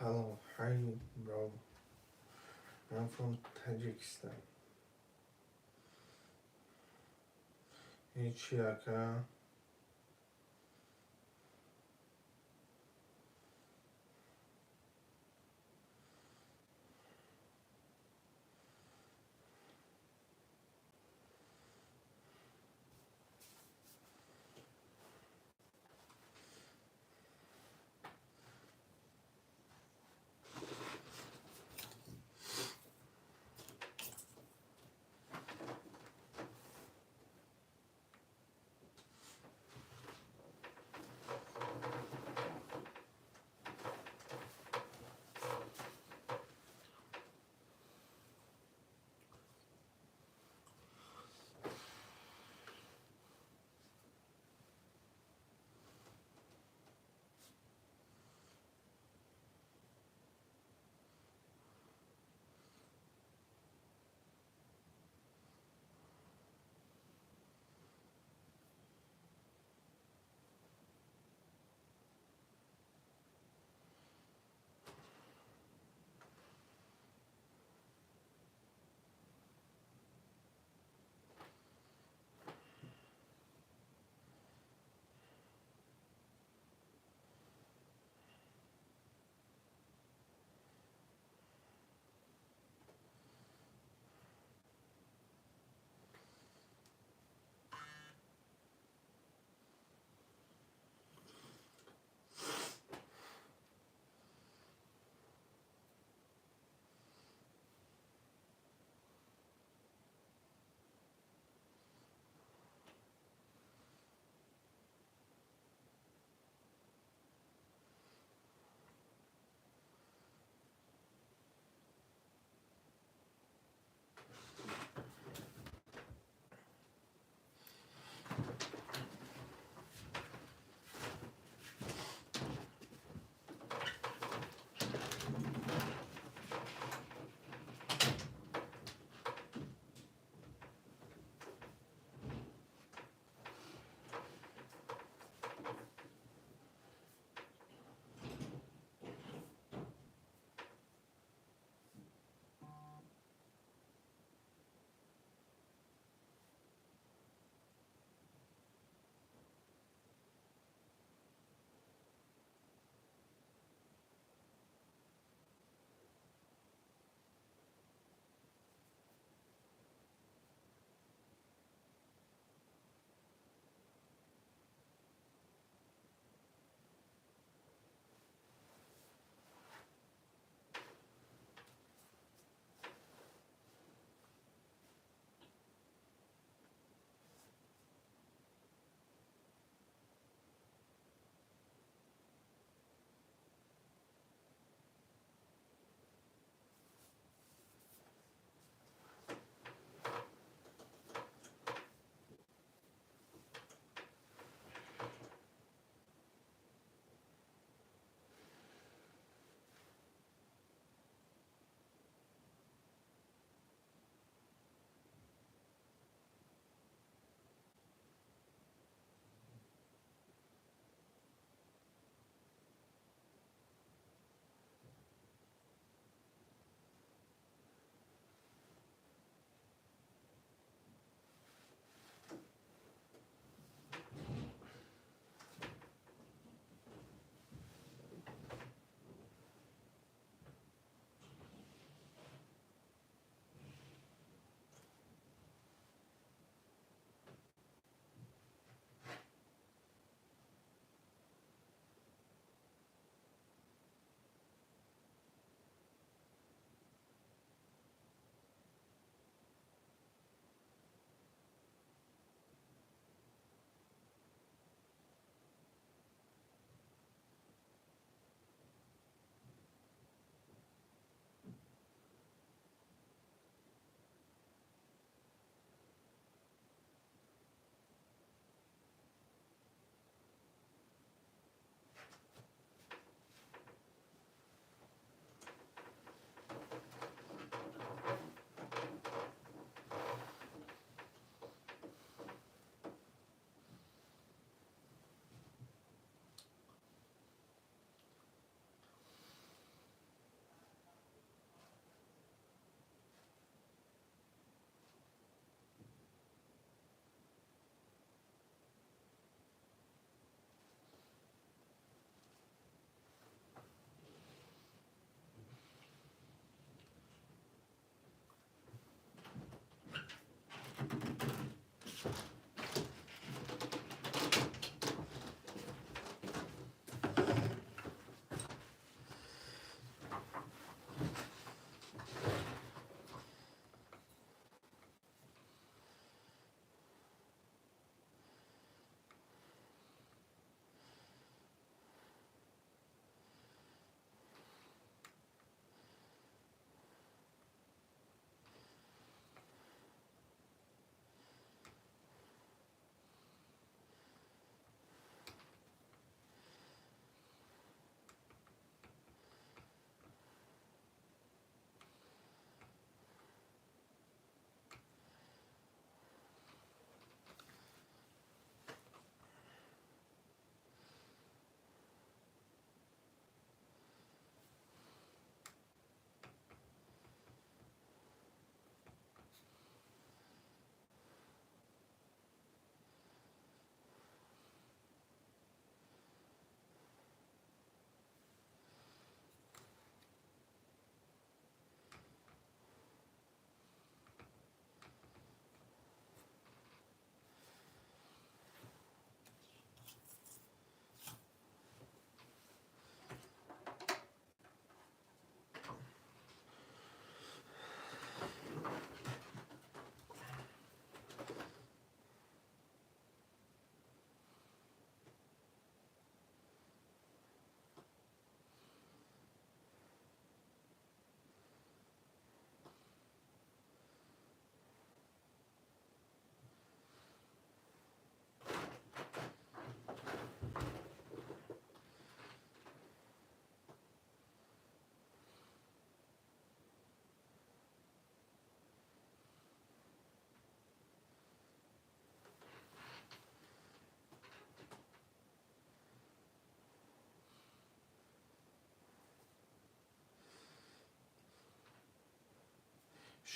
Hello, how are you, bro? I'm from Tajikistan. Ҳечи, ака.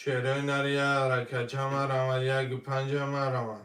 Шерои нария ҳаракатча марамад, яку панҷа марамад.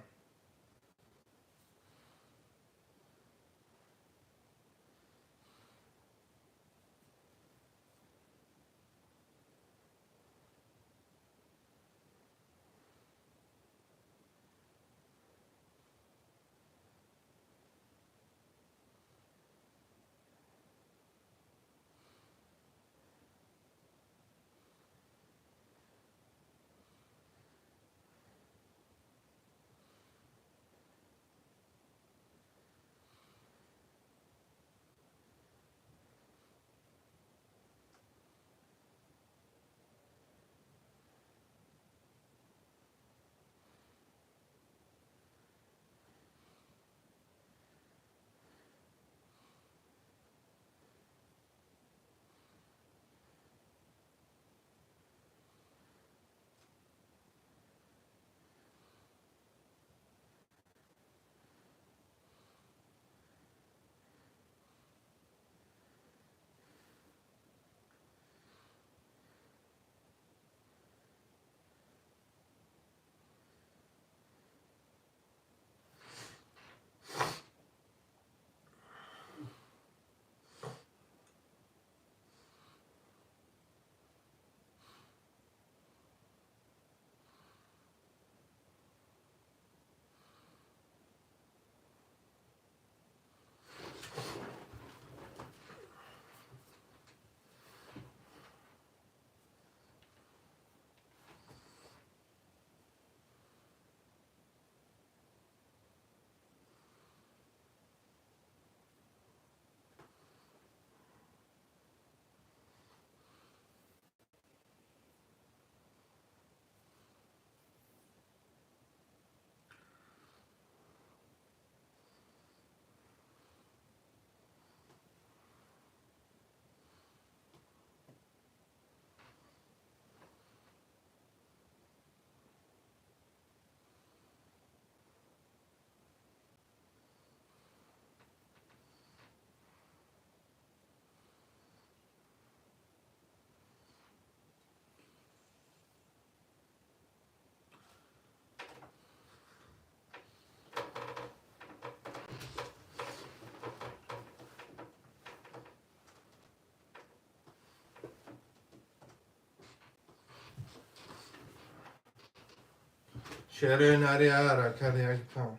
Шерои нария ҳаракат як панҷ.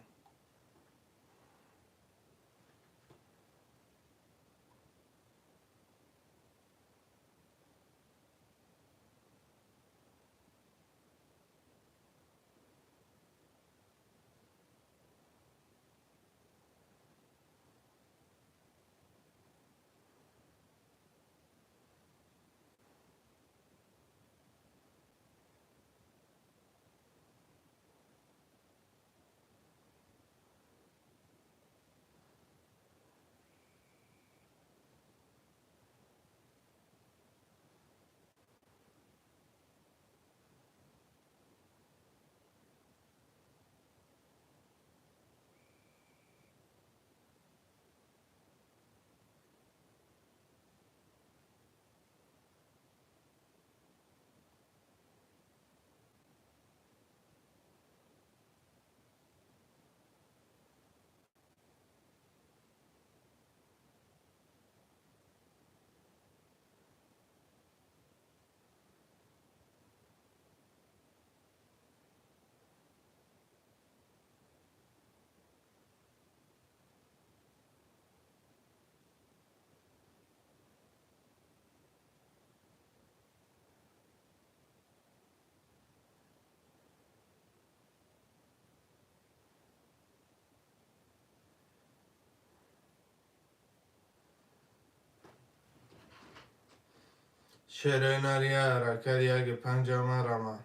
Шерои нария ҳаракат яку панҷа марамад.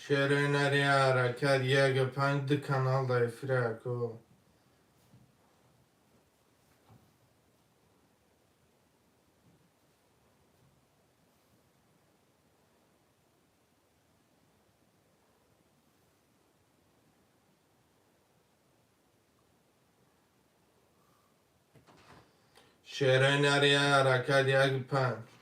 Шерои нари ҳаракат 1-5, ду канал дар эфира, ако. Шерои нари ҳаракат 1-5.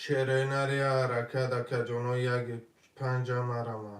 Шерои нари ҳаракат, акаҷоно, 1-5 марама.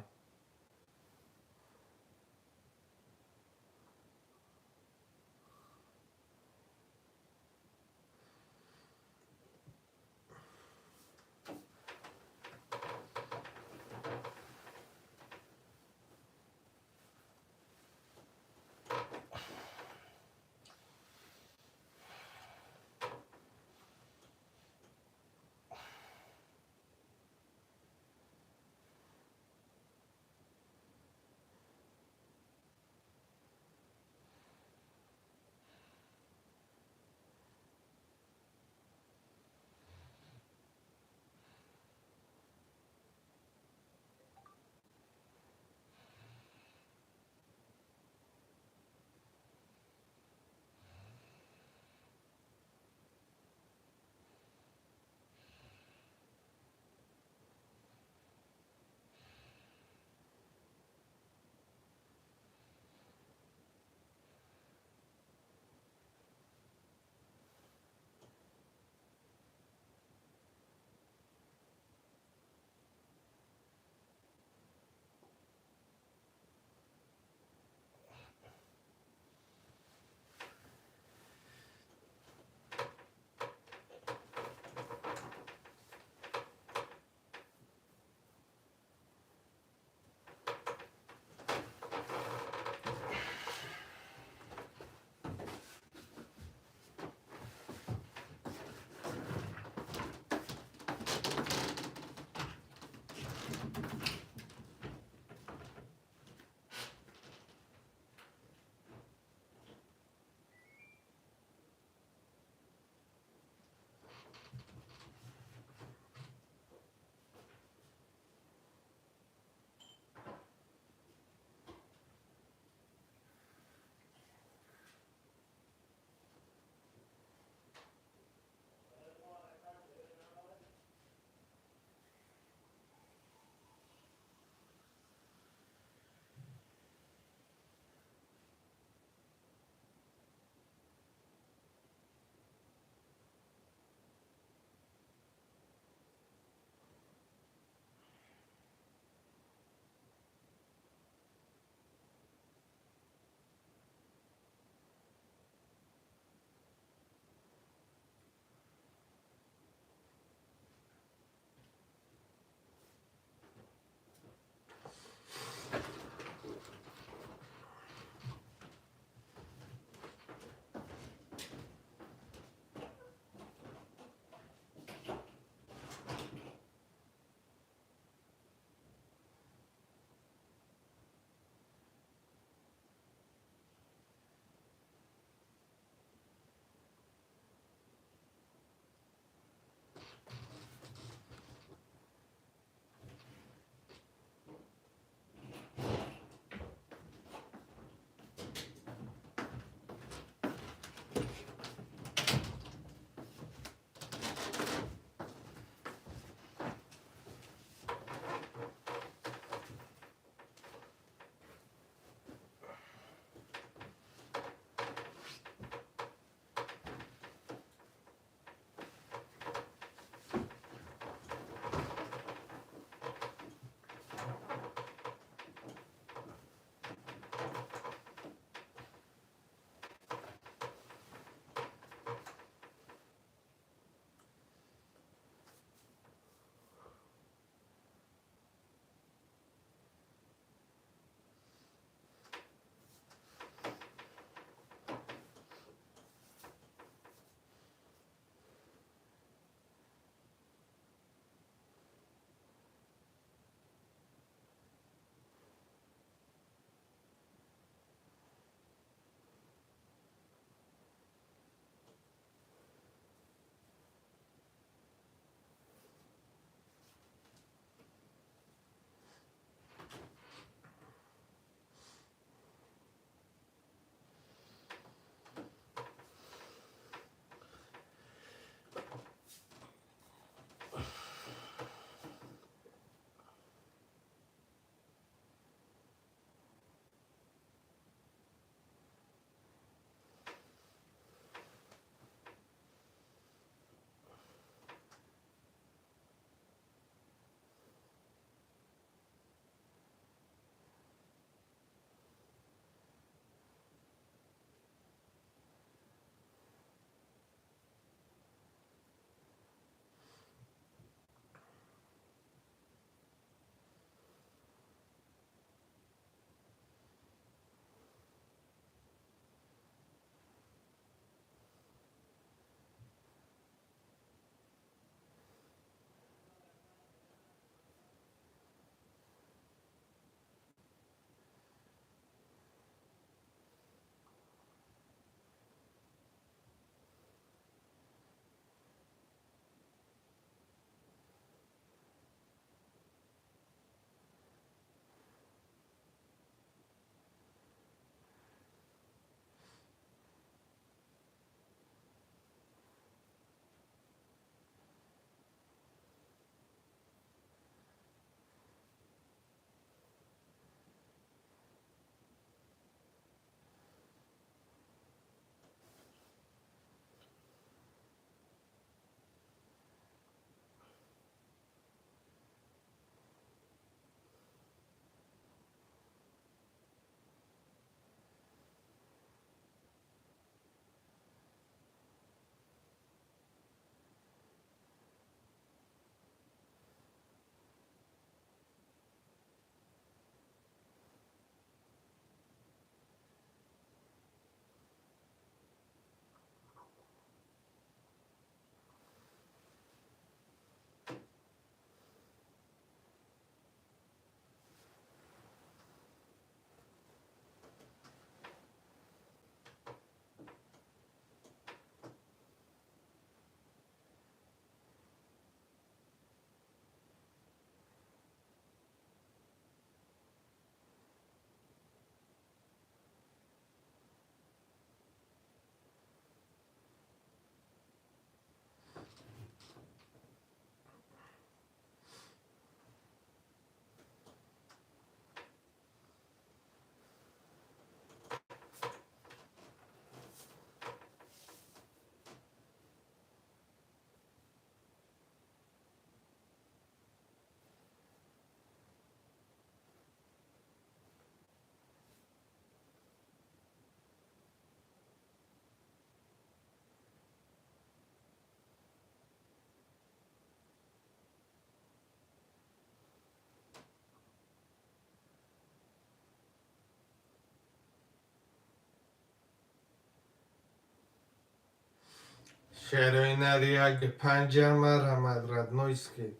Шерои нари як панҷа, марҳамат, роднойский.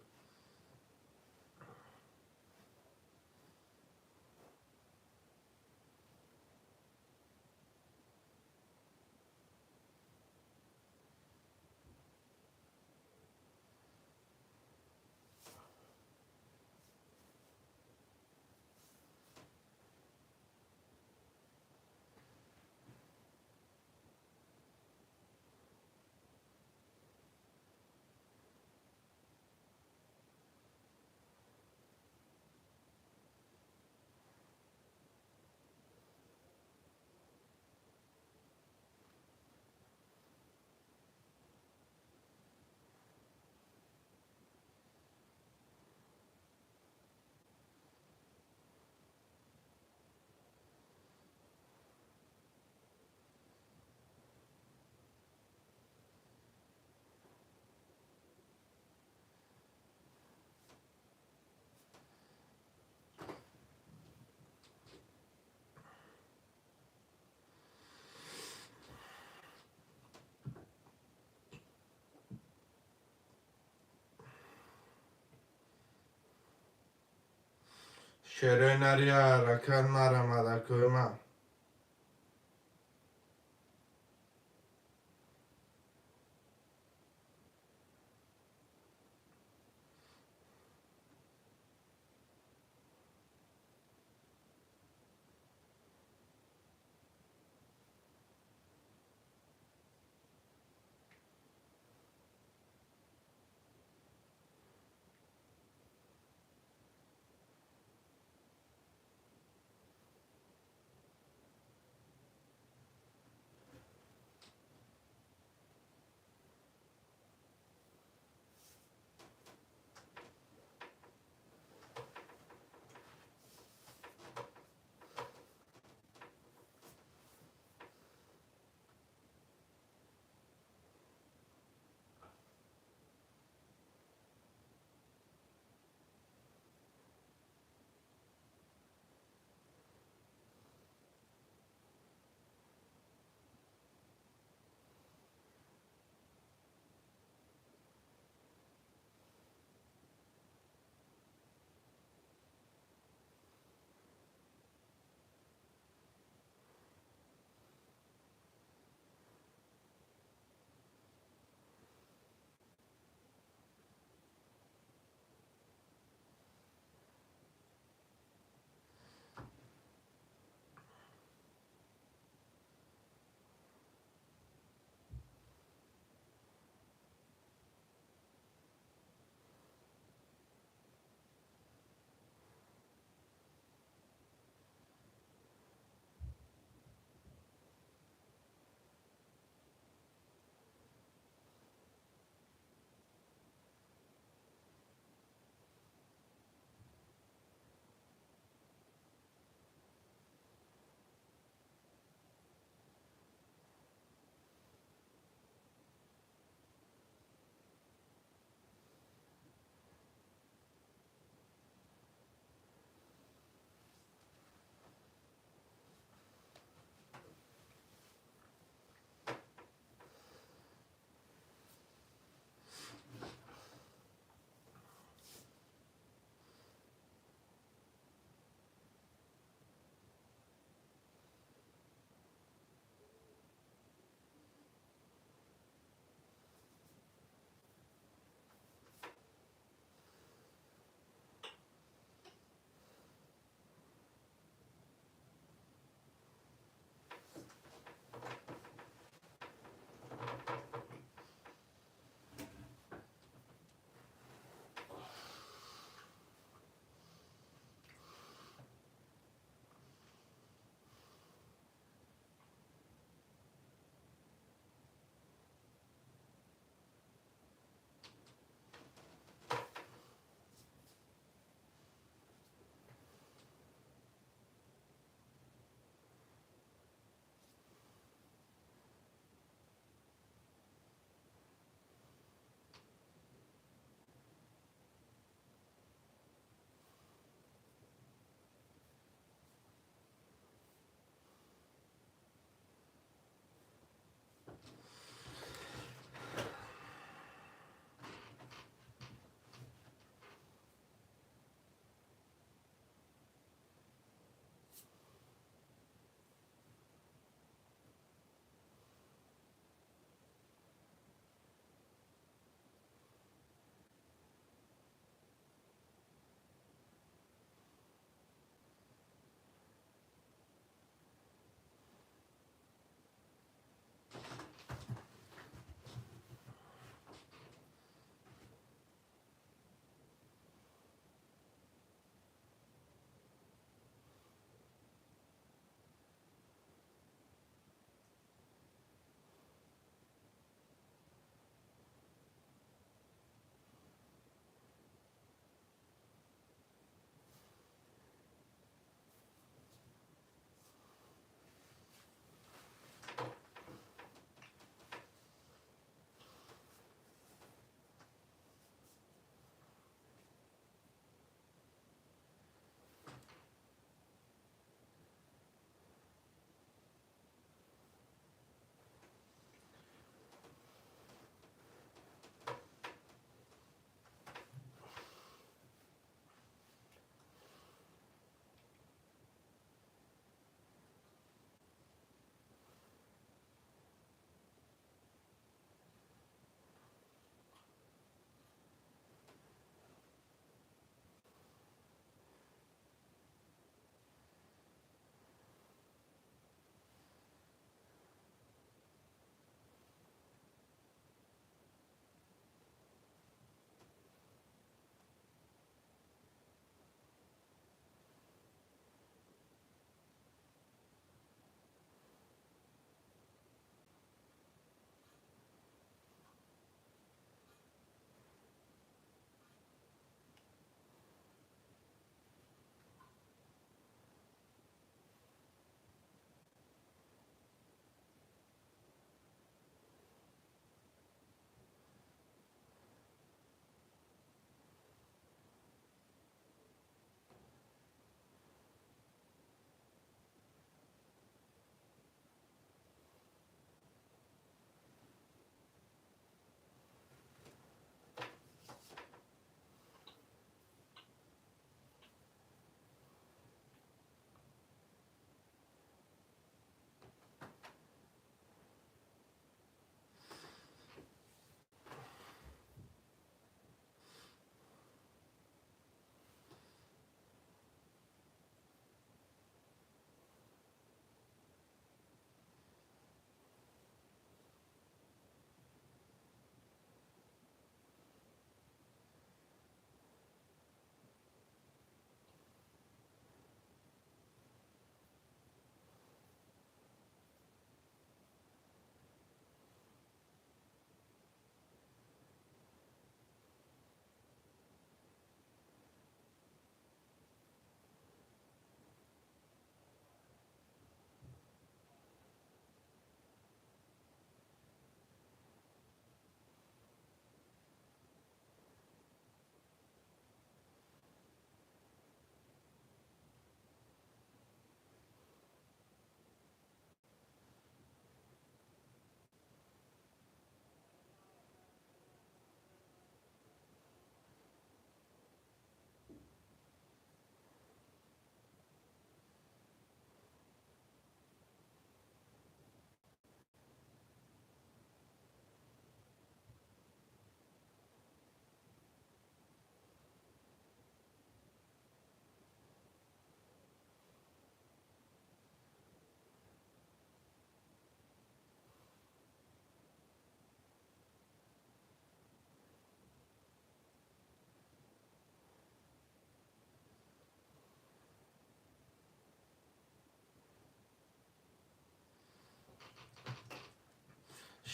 Шерои нари ҳаракат, марҳамат, акои ман.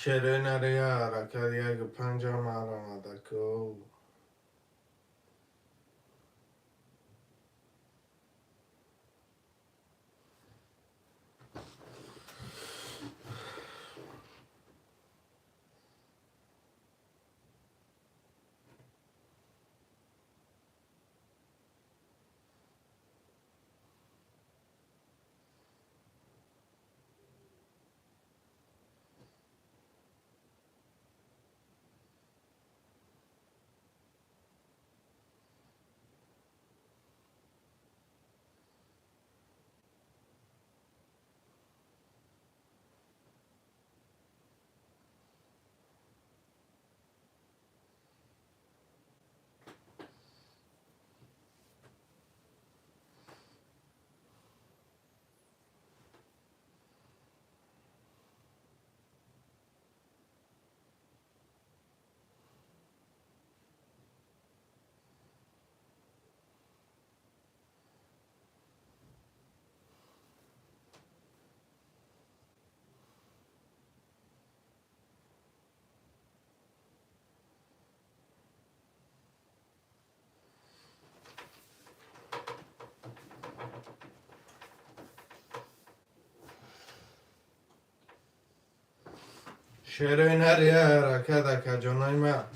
Шерои нария ҳаракат яку панҷа марамадаку. Шерои нария ҳаракат акаҷонои ман.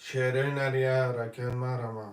Шерои нария ҳаракат марама.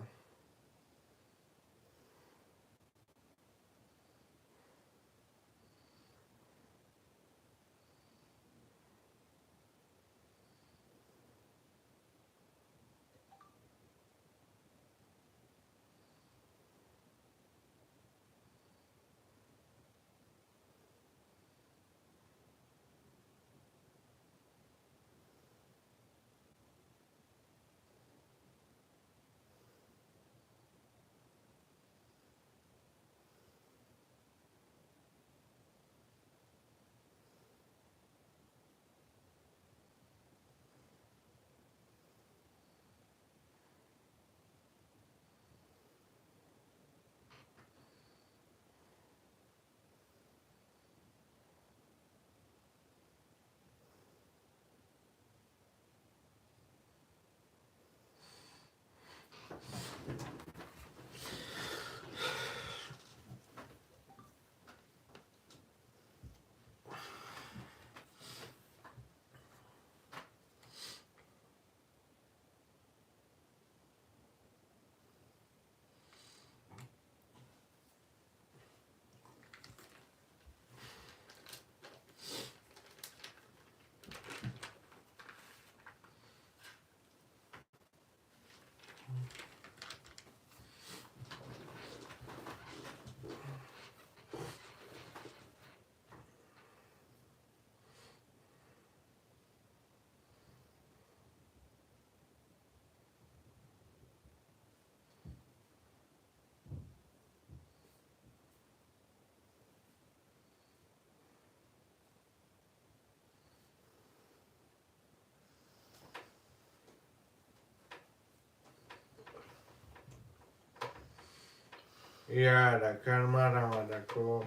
Яра кармарамадако.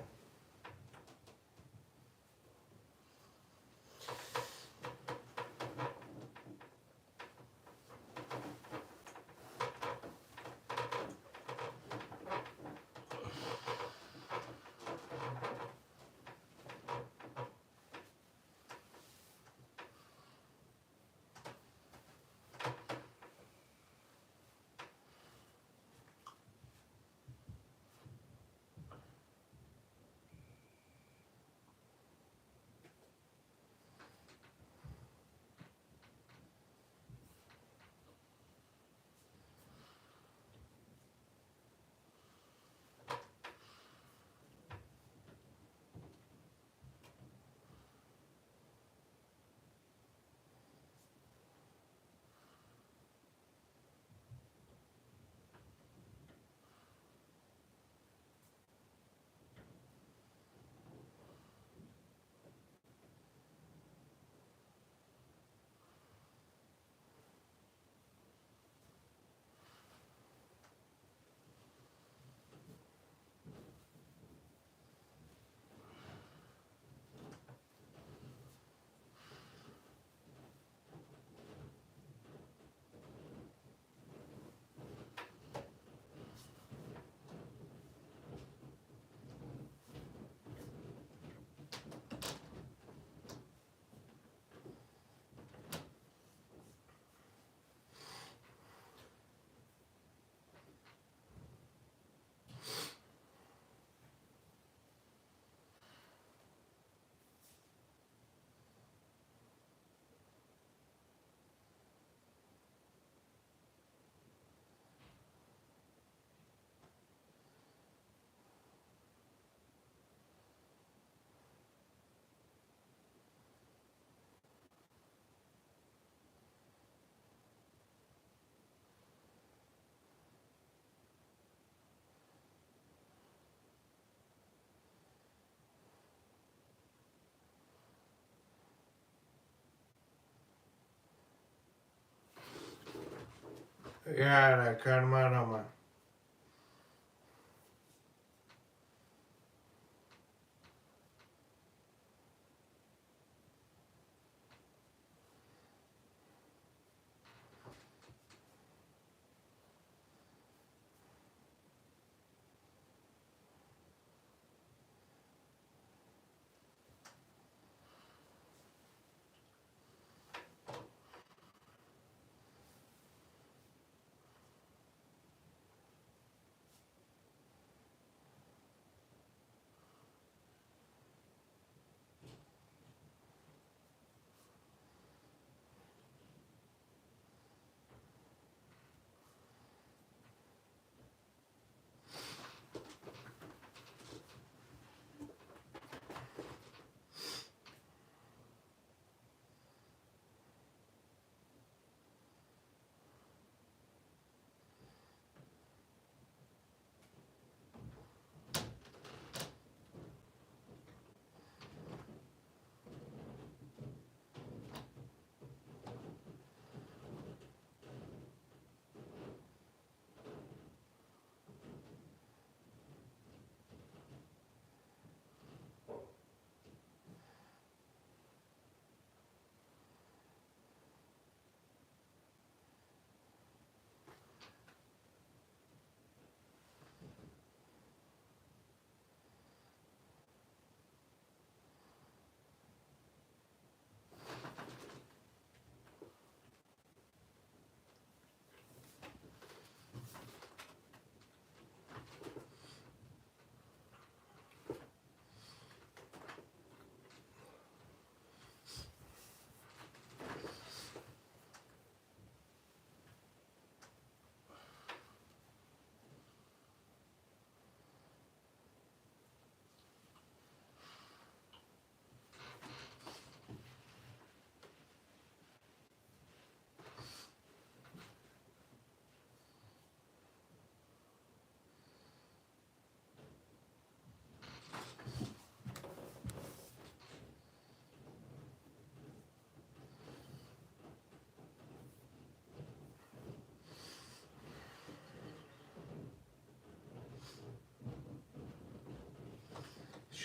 Яра кармарама.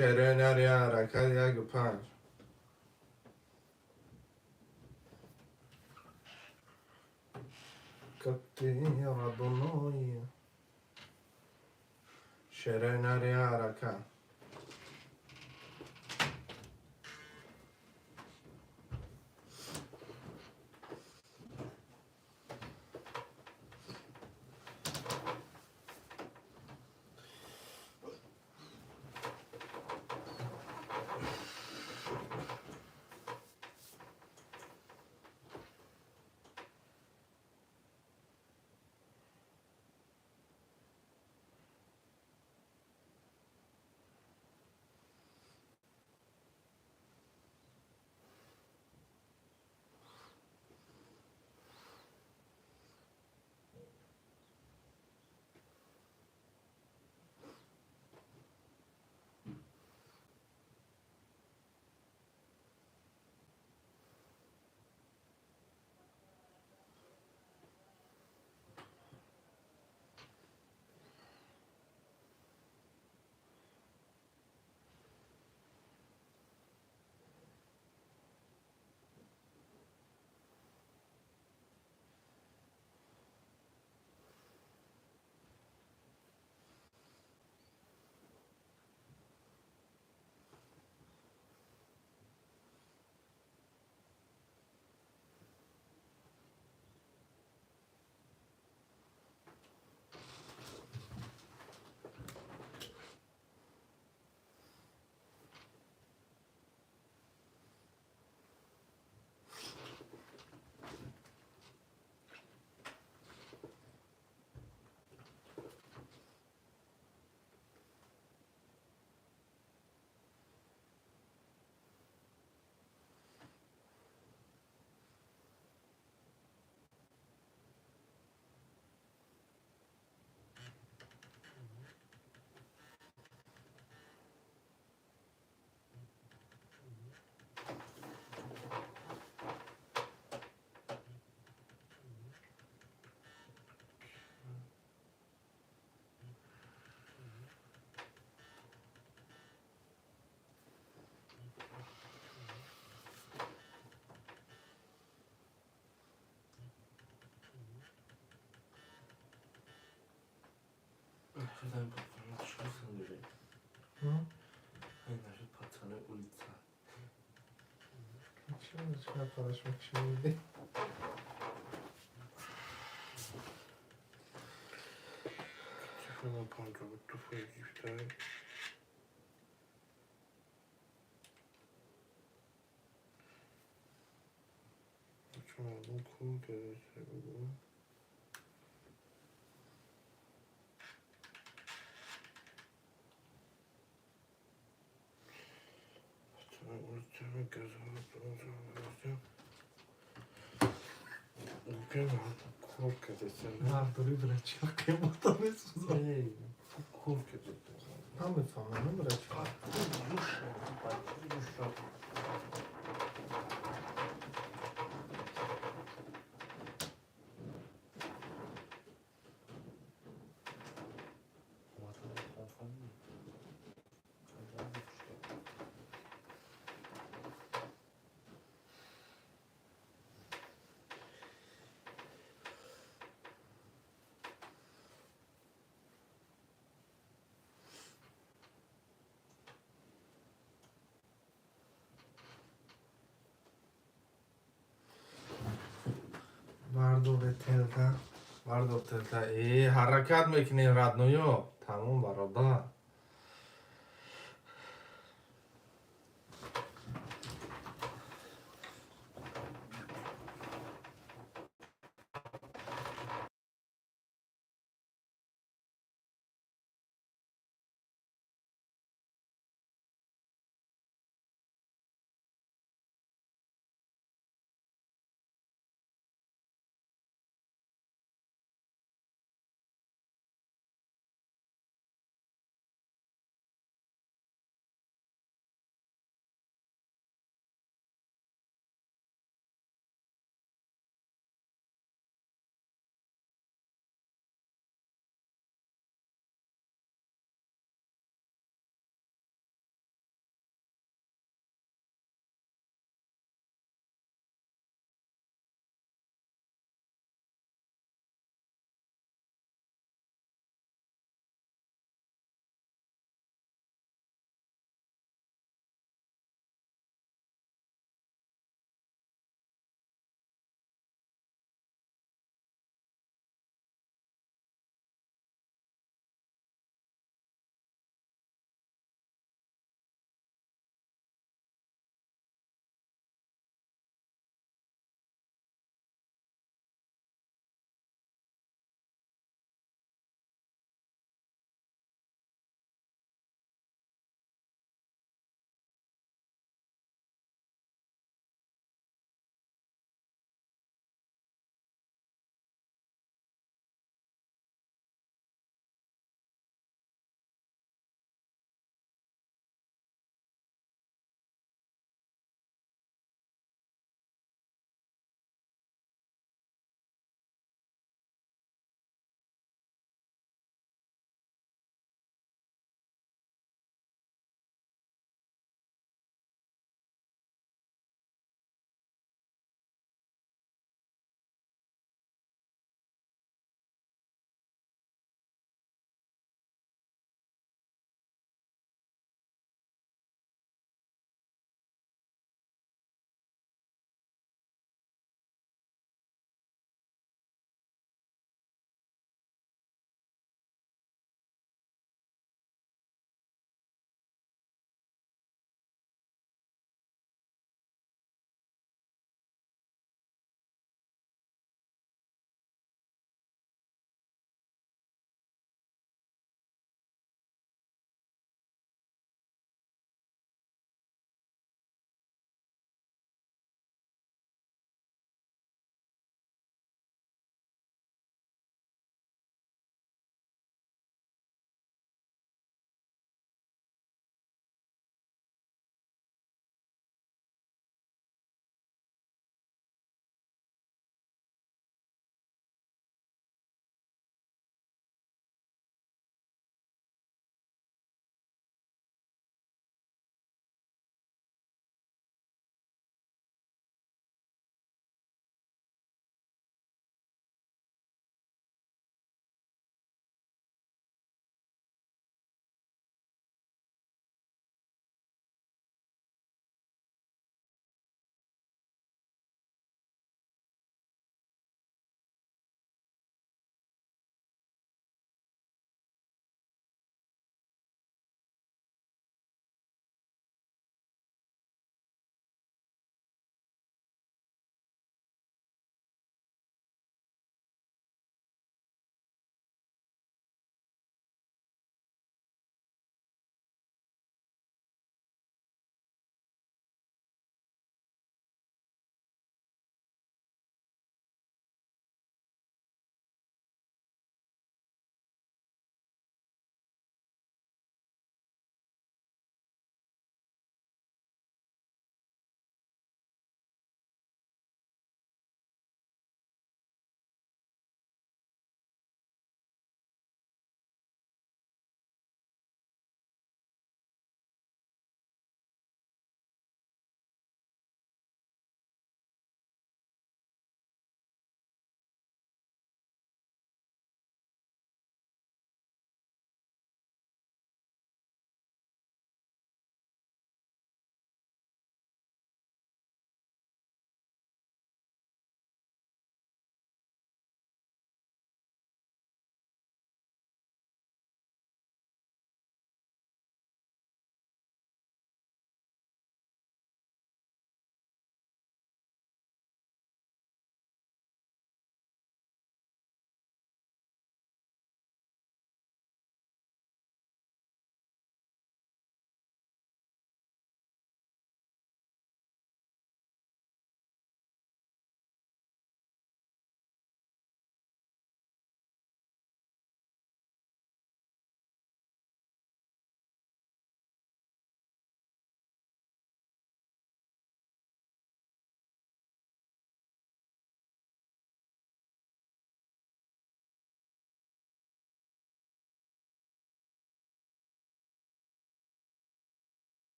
Шерои нари ҳаракат 1-5. Как ты родной. Шерои нари ҳаракат. Şimdi. Мардори брача қимата месӯзад. Намефаҳмам, брача. Бардор телка, бардор телка. Ҳаракат мекунем, родной. Тамом, бародар.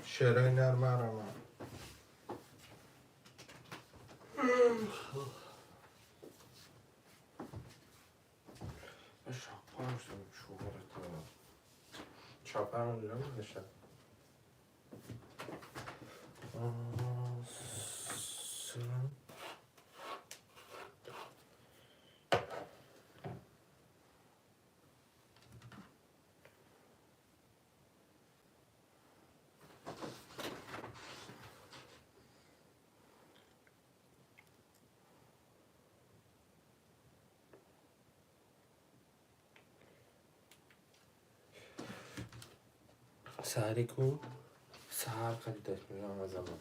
Шерои нармарама. Чапар мешад. Саҳари ку саҳар қадидаш меам азамон.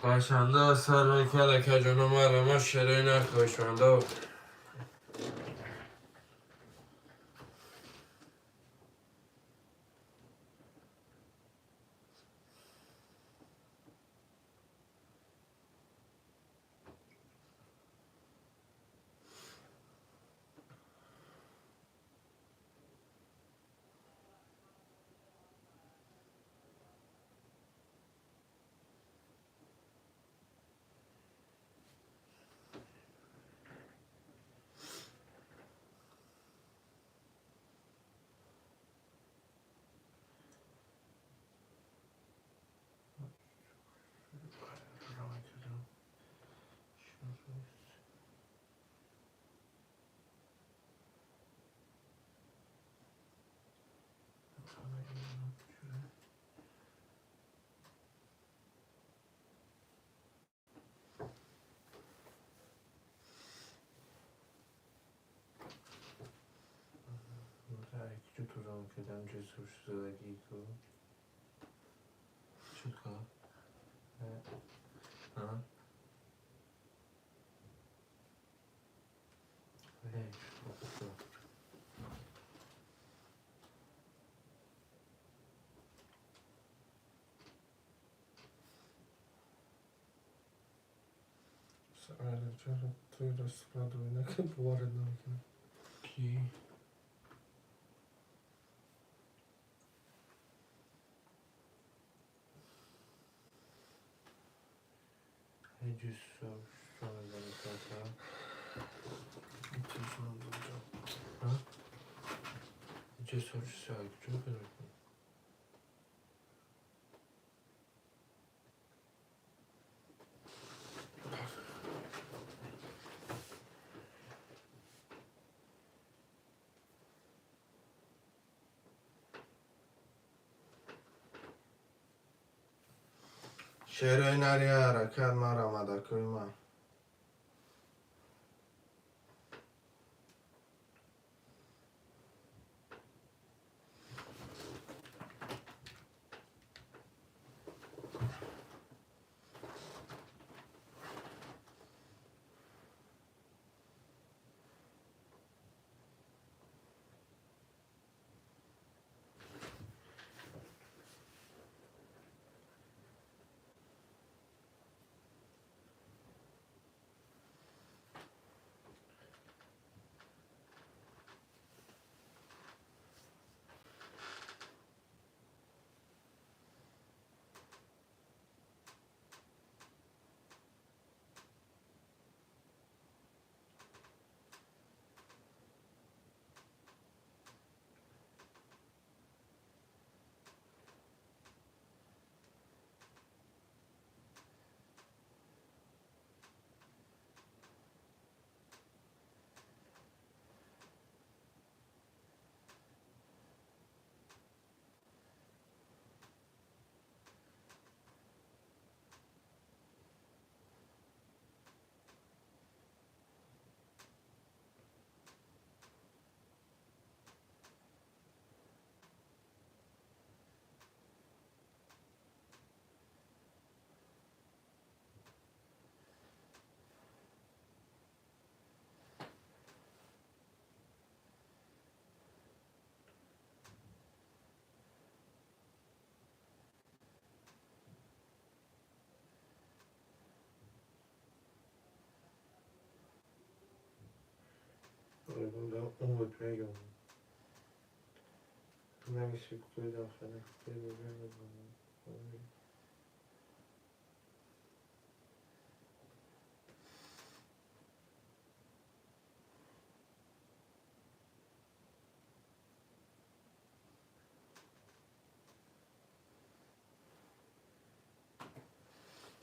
Хвоҳишанда сар мекарда каҷоно марама шерои нахоҳишманда. Ки? Шерои нари ҳаракат марамадакои ман.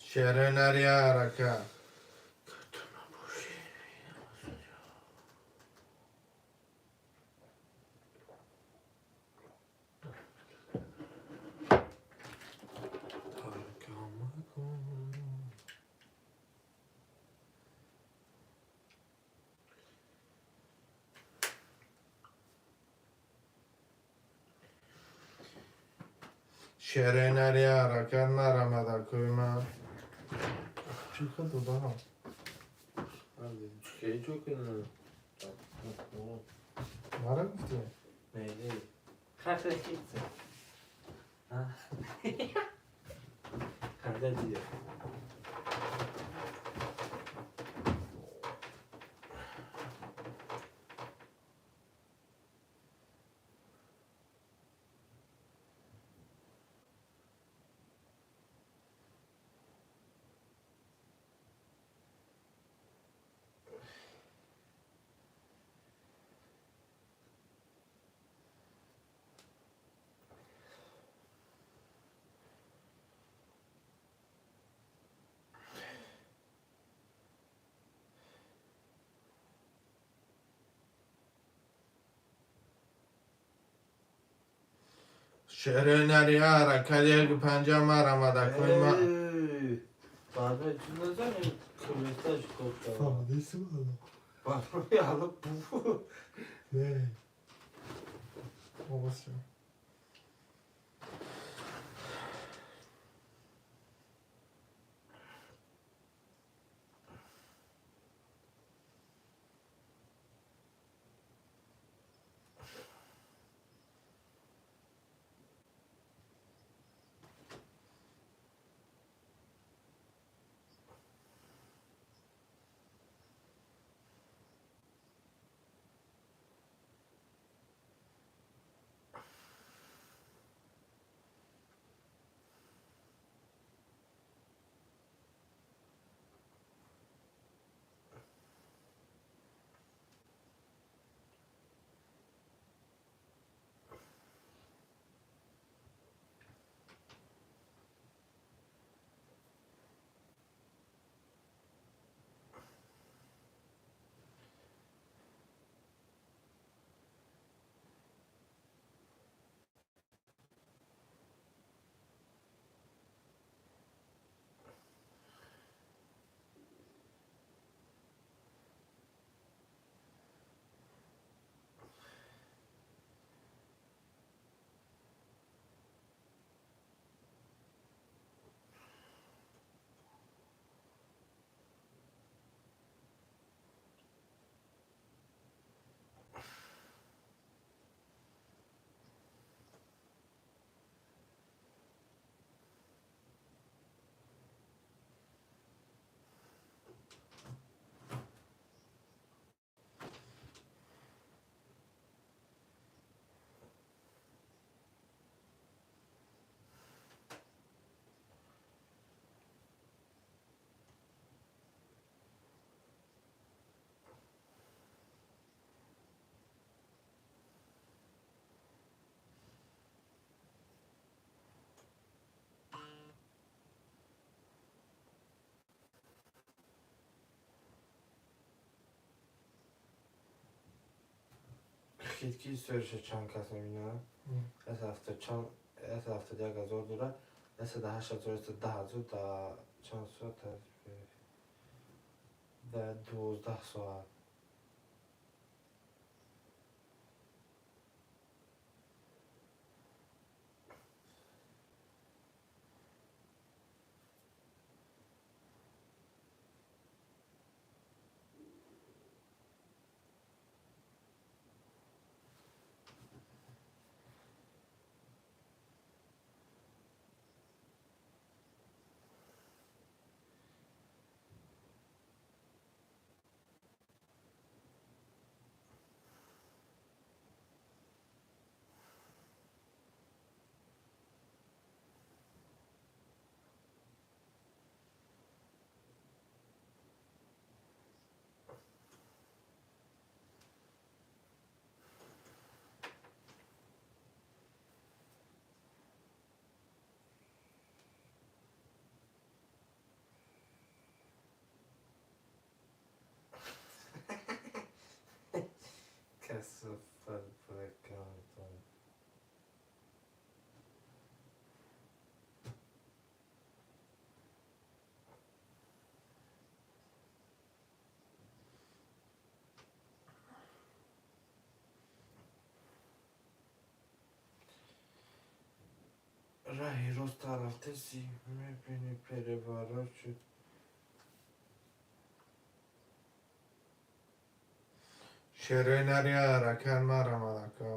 Шерои нари ҳаракат. Шерои нари ҳаракат марамадакои ман. Чӣ додам? Мара гуфтӣ? Шерои нари ҳаракат як панҷа марамадакои ман. Кид ки историша чанд кас мебинад? 171 000 дора, 108 000, 110 000 дар чанд соат? Дар 12 соат. Касофат аккаунтон. Раҳи рост тарафтеси, мебини, переворот шуд. Шерои нари ҳаракат марамад, ака.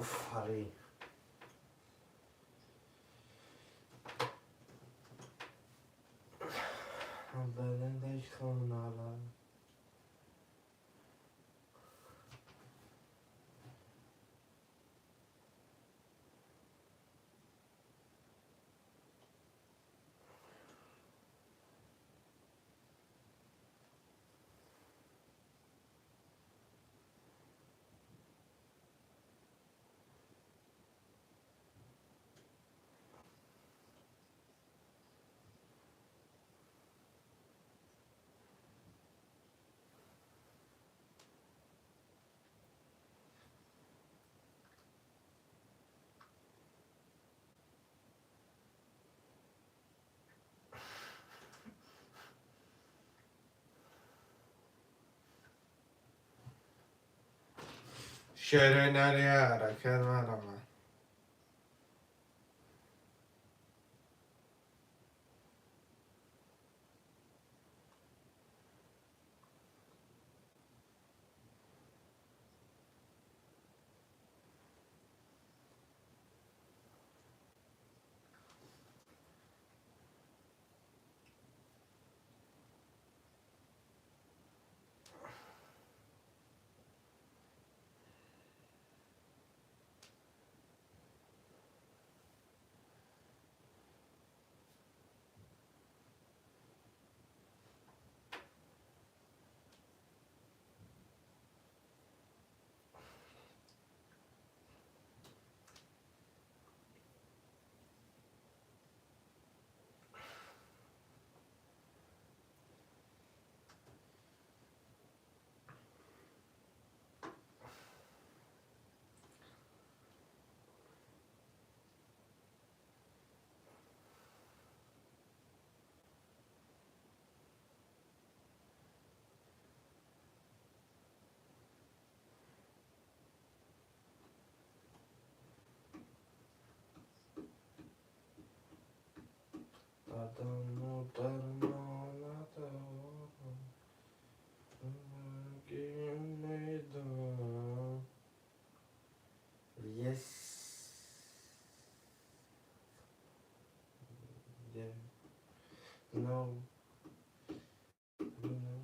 Офарин. Баландаи хонава. Шерои нари ҳаракат марамад. Дардану дармон надорам, медонам. Yes. Yeah. No. No.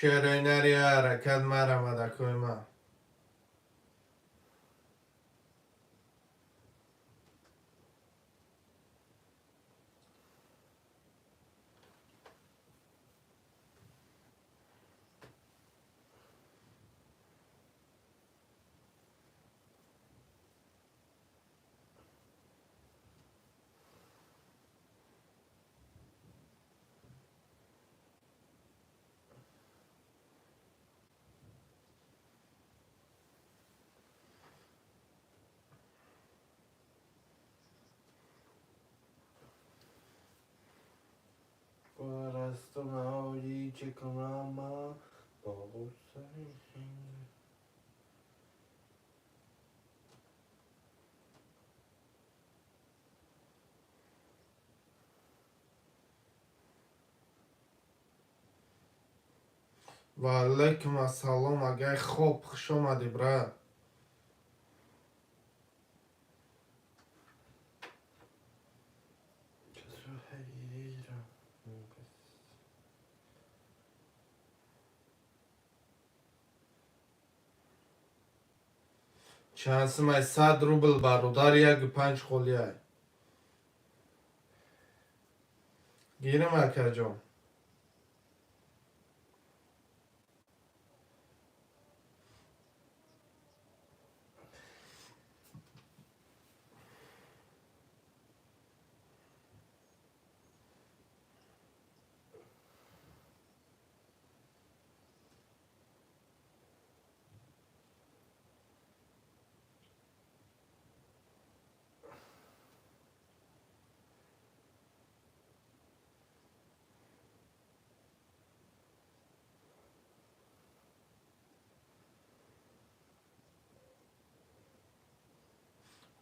Шероинари ҳаракат марамадакои ман. Ва алайкум ассалом, агай хоб, хуш омадӣ, брат. Чанд сумай? 100 рубл, бародар, 1,5 холияй. Гирим, акаҷон.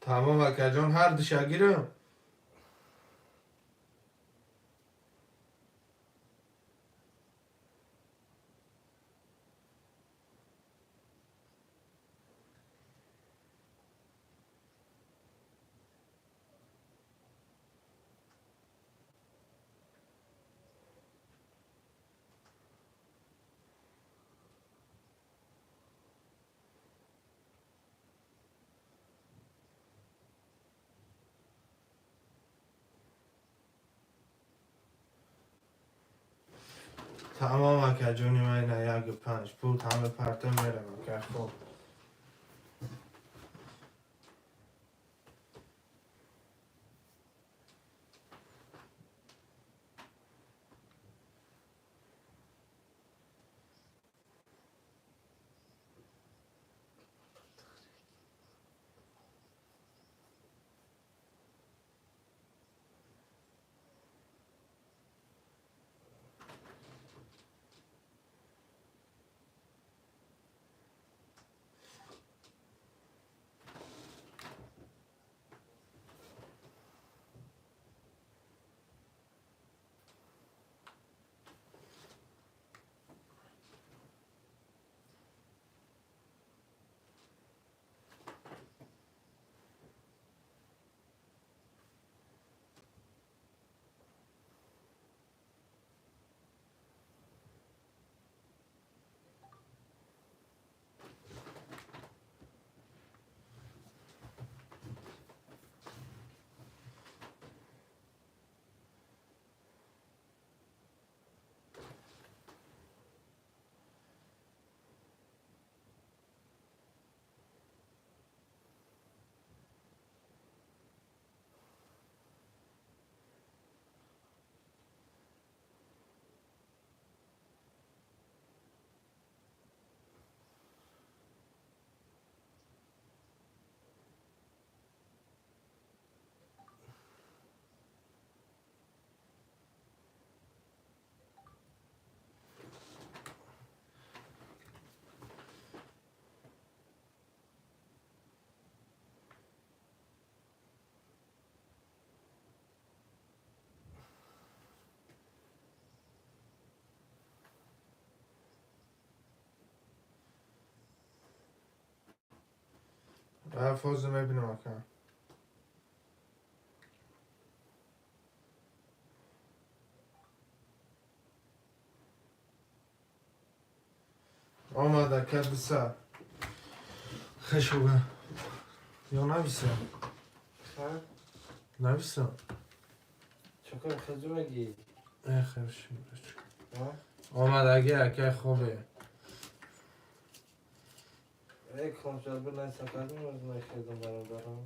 Тамом, акаҷон, ҳар душа гирам. Тамом, акаҷони ман, ина 1,5 пул ҳама парта мерам, ака, хоб. Рафозу мебинам, ака. Омад, ака, 200. Хешуга. Ё нависам? Ха? Нависам? Чокор хезу мегӣ? Э, хеш. Ҳа? Омадаги, ака, хубе. Э, консервы насакадим, аз мехезам, бародарам.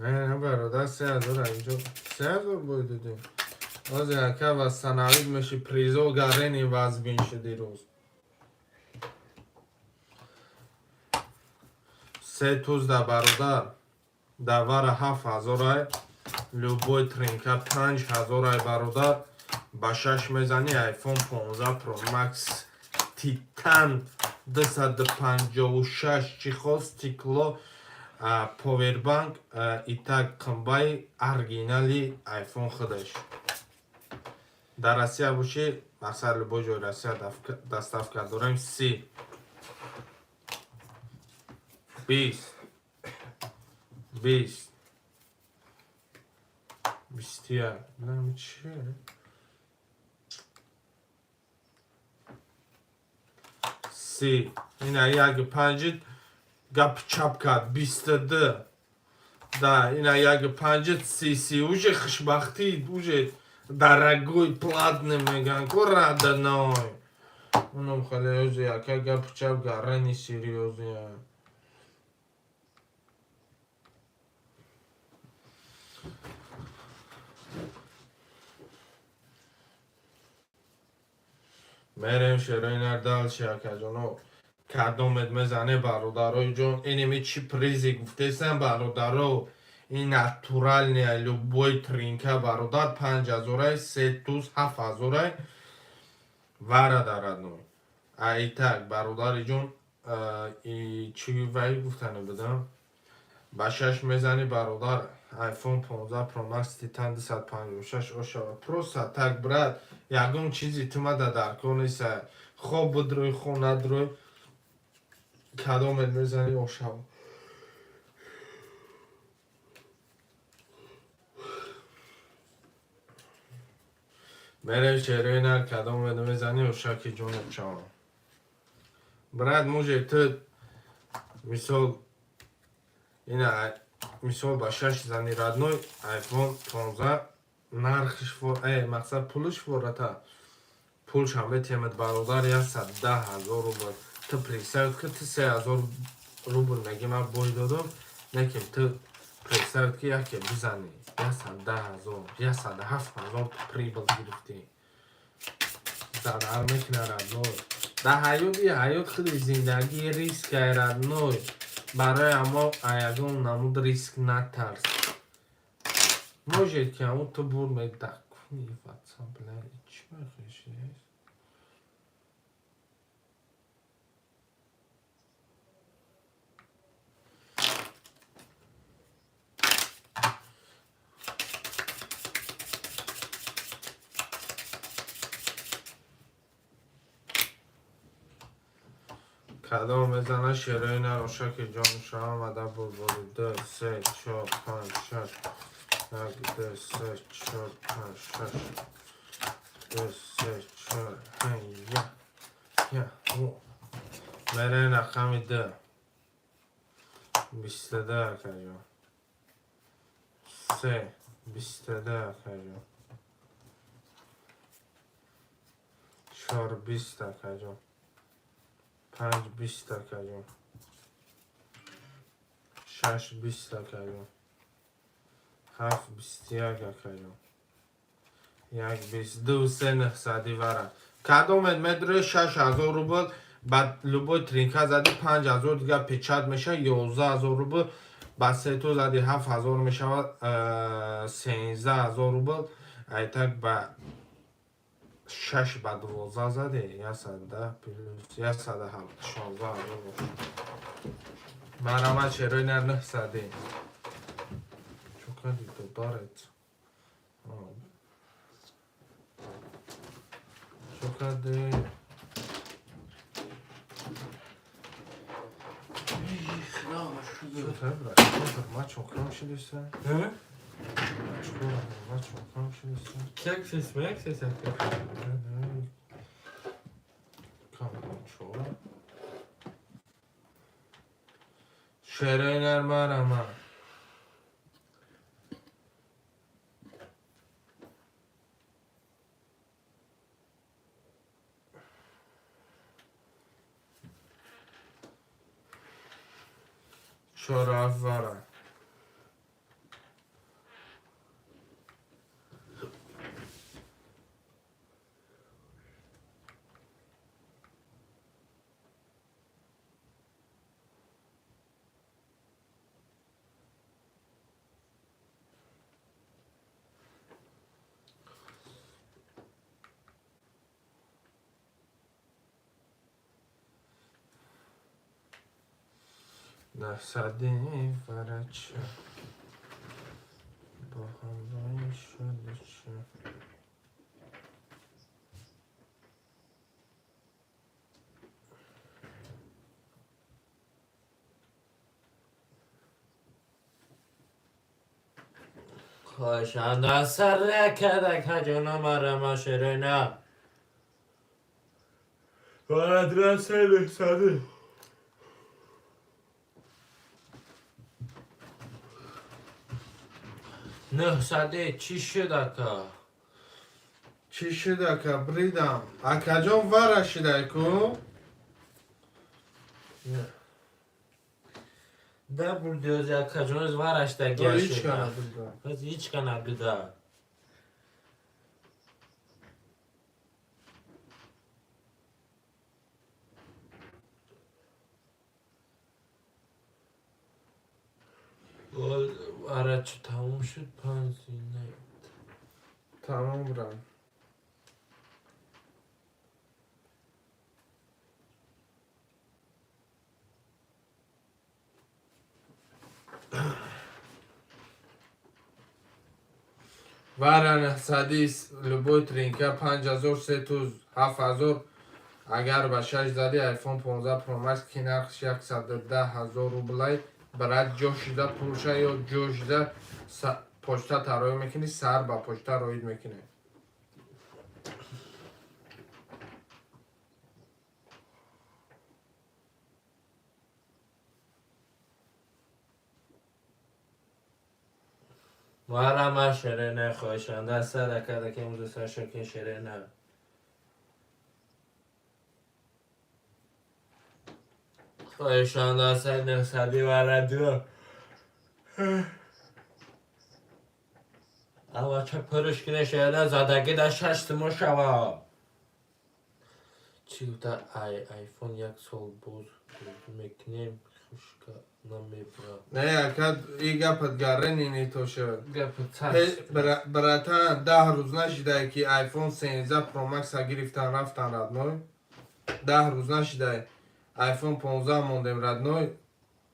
Не, не, бародар, 3000 инҷо 3000 бой додем. Ҳозир, ака, восстановить меши, призо гарени вазбин шуди рӯз. Се тузда, бародар, давара 7000-ай, любой тринка 5000-ай, бародар, ба шаш мезани, iPhone 15 Pro Max Titan 256, чехол, стекло, повербанк и так қимбаи оригинали iPhone худаш. Дар Россия бошӣ, мақсад, любой ҷои Россия доставка дорем. 30, 20, 20, 21. Билам чие, 30. Ина як панҷи гап чап кард, 22 да. Ина як панҷи, 30, 30. Уже хушбахтӣ, уже дорогой, платный меган ку, родной. Унам хеле уже, яка, гап чап гарани серьёзный. Мерем шероинар дальше, акаҷоно. Кадомет мезане, бародарои ҷон? Инеми чӣ призе гуфтесам, бародаро, ин натуральный, любой тринка, бародар, 5000-ай, се туз 7000-ай вара дарадной. А и так, бародари ҷон, чӣ вай гуфтане будам, ба шаш мезани, бародар, iPhone 15 Pro Max Titan 256 ошава. Просто так, брат, ягон чизи тумада дар кор неста. Хоб будрӯй, хо надрӯй, кадомет мезани, ошава. Мерем шероинар, кадомет мезани, ошаки ҷони шава. Брат, может, ту мисол, ина мисол, ба шаш зани, родной, iPhone 15 нархиш мақсад, пулиш фората, пулшам метиҳамад, бародар, 110 000 рубл. Ту представить ки, ту 3000 рубл меги, ман бой додам, неким ту представить ки, яке бизанӣ, 110 000, 107 000 прибыль гирифтӣ, зарар мекуна, родной. Дар ҳаёти, ҳаёт худи зиндагӣ рискай, родной. Барои амо ягон намуд риск натарс. Может, ки ҳамун ту бур медакуни ватсап, бля, чӣ мехоҳиши? Кадом мезана, шерои нароша, ки ҷону шавам ада бурбори. Ду, се, чор, панҷ, шаш. Як, ду, се, чор, панҷ, шаш. Ду, се, чор, панҷ, як, як. Мерем рақами ду. 22, акаҷон. Се, 22, акаҷон. Чор, 20, акаҷон. Панҷ, 20, акаҷон. Шаш, 20, акаҷон. Ҳафт, 21, акаҷон. Як, 20, ду, се, нӯҳсади вара. Кадомет медрои, 6000 рубл. Ба любой тринка зади, 5000 дига печать мешавад, 11 000 рубл. Ба сето зади, 7000 мешавад, 13 000 рубл. Айтак ба шаш ба 12 зади, 110 плюс 116 000 бошад. Марҳамат, шерои нар, нӯҳсади. Чо кардӣ, додарет? Чо кардӣ? Чо брат? Ма чокам шидиса? Ма чокам шидиса? Як сес, як сес. Чо? Шерои нар, марҳамат. Чор, вара. Нӯҳсади варача бо ҳамроҳи шудича. Хоҳишанда сар накарда каҷона марама шерена. Варадраса нӯҳсади. Нӯҳсаде чӣ шуд, ака? Чӣ шуд, ака? Бридам, акаҷон, вара шидай ку. Да бурдиози, акаҷоноз, вараштагия. Ҳичка Шуда. Набуда. Ҳичка набуда. Арачи тамом шуд, панҷ зина. Тамом, брат. Вара нӯҳсади, любой тринка 5000, сетуз 7000. Агар ба шаш зади, iPhone 15 Pro Max, ки нархш 110 000 рублай, брат, ҷо шуда пулша ё ҷо шуда почта тароӣ мекунӣ, сар ба почта роид мекунӣ. Марама шерене, хоҳишанда садака ки имрӯз саршакин шерене. Хоҳишанда сад нӯҳсади варадио. Авача пурш кине шерене, задаги да шаш симо шава. Чӣ гуфта, ай айфон як сол боз мекунем, хушка намебурад. Не, ака, и гапат гарени не то шуд. Гапи. Братан, 10 рӯз нашидае, ки iPhone 13 Pro Max-а гирифтан рафтан, родной. 10 рӯз нашидае. iPhone 15 мондем, родной.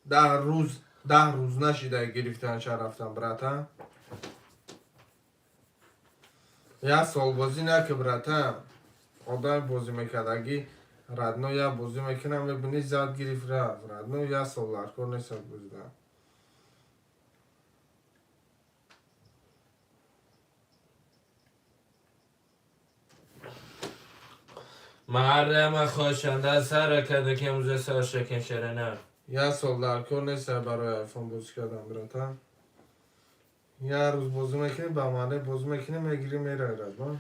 10 рӯз, 10 рӯз нашидае гирифтанша рафтан, братан. Як сол бозӣ наки, братан. Одами бозӣ мекардагӣ, родной, як бозӣ мекунам, мебинӣ, зад, гирифт, рафт. Родной, як сол даркор нест бозидан. Муҳаррама хошанда сара карда, ки имрӯза сар шакем шерена. Як сол дар кор нест барои айфон бозӣ кардан, братан. Як рӯз бозӣ мекунӣ, ба маъне бозӣ мекунӣ, мегирӣ, меравӣ, родной.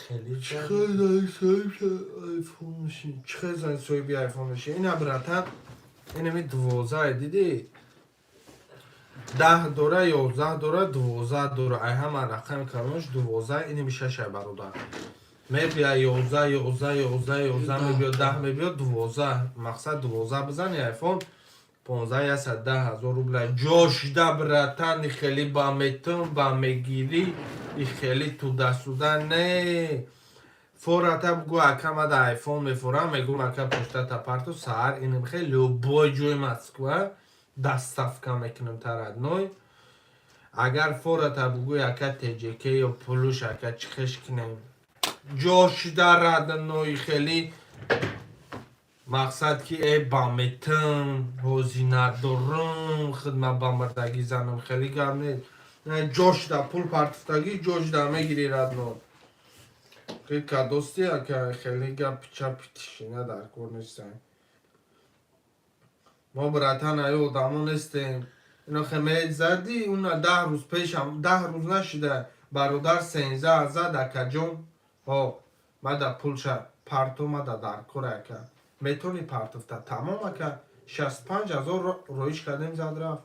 Хеле. Чӣ хел соҳиби айфон мешӣ? Чӣ хел зани соҳиби айфон мешӣ? Ина, братан, инами 12, дидӣ, 10 дора, 11 дора, 12 дора. Ай ҳама рақами калонаш 12, инами шашай, бародар. Мебия 11, 11, 11, 11 мебиёд, 10 мебиёд, 12. Мақсад, 12 бизани, айфон 15, 110 000 рубла. Ҷошда, братан, хеле ба метун ба мегирӣ и хеле туда-сюда не. Фората бугӯ, ака, мада айфон мефорам, мегӯм, ака, поштата парту, саҳар инам хеле любой ҷои Москва доставка мекунам та, родной. Агар фората бугӯй, ака, ТЖК ё пулуш, ака, чӣ хеш кунем? Ҷошда, родной, хеле мақсад ки э ба метам ҳозӣ надорам, хидма ба мардагӣ занам, хеле гап нест. Ҷошда пул партуфтагӣ, ҷошда мегирӣ, родной. Кадости, ака, хеле гап чапи тишина дар кор нестем. Мо, братан, аю одамо нестем. Ино хе задӣ, уна 10 рӯз пешам, 10 рӯз нашида, бародар, сенза зад, акаҷон, ҳо, мада пулша парту, мада дар кор, ака, метони партуфта, тамом, ака, 65 000 роиш кардем, зад, рафт.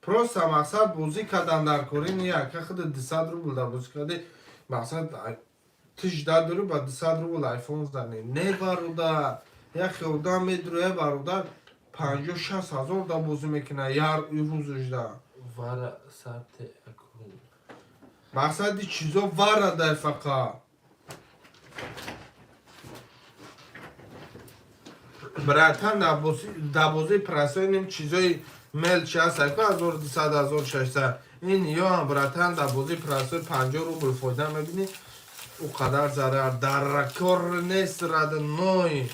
Просто мақсад бозӣ кардан дар кори не, ака, худ 200 рубл да бозӣ кардӣ, мақсад тижда дорӣ, ба 200 рубл айфон занӣ. Не, бародар, яхе одам медурӯя, бародар, 50-60 ҳазор да бозӣ мекуна яр рӯзужда. Вара сарте акун. Мақсади чизо вара дай фақат. Братан, дар бозии простой ним чизои мелочи ҳаст, ака, 1200, 1600, ин ё, братан, дар бозии простой 50 рубл фоида мебинӣ, ӯ қадар зарар дар кор нест, родной.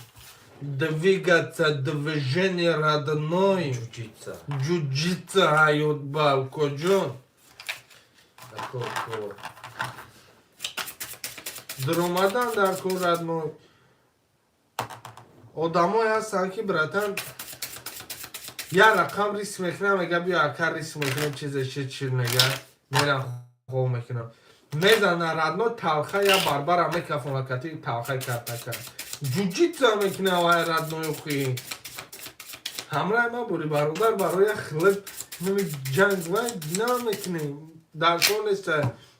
Двигаться, движение, родной. Ҷуҷитса. Ҷуҷитса ҳаёт ба, укоҷон. Ако кор. Дуромадан дар кор, родной. Одамое ҳастанд ки, братан, як рақам риск мекунам, мега, биё, ака, риск мекунам, чизе чи чи мега, мерам, хоб мекунам, мезана, родной, талха я барбара мекафона, кати талхаи картака ҷуҷитса мекунам вай, родной. Ухи ҳамраи ма бури, бародар, барои як хлеб нами ҷанг вай намекунем, дар кор нест.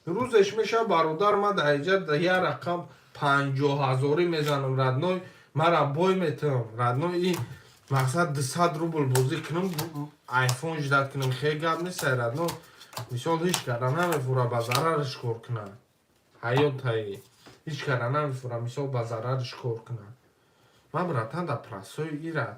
Рӯзеш меша, бародар, ма дар иҷа як рақам 50 ҳазорӣ мезанам, родной, мара бой метавам, родной. И мақсад 200 рубл бозӣ кунам, айфон ждать кунам, хеле гап нест, родной. Мисол, ҳеҷ кара намефура ба зарараш кор кунад. Ҳаёт ҳаи ҳеҷ кара намефура, мисол, ба зарараш кор кунад. Ман, братан, дар простой ира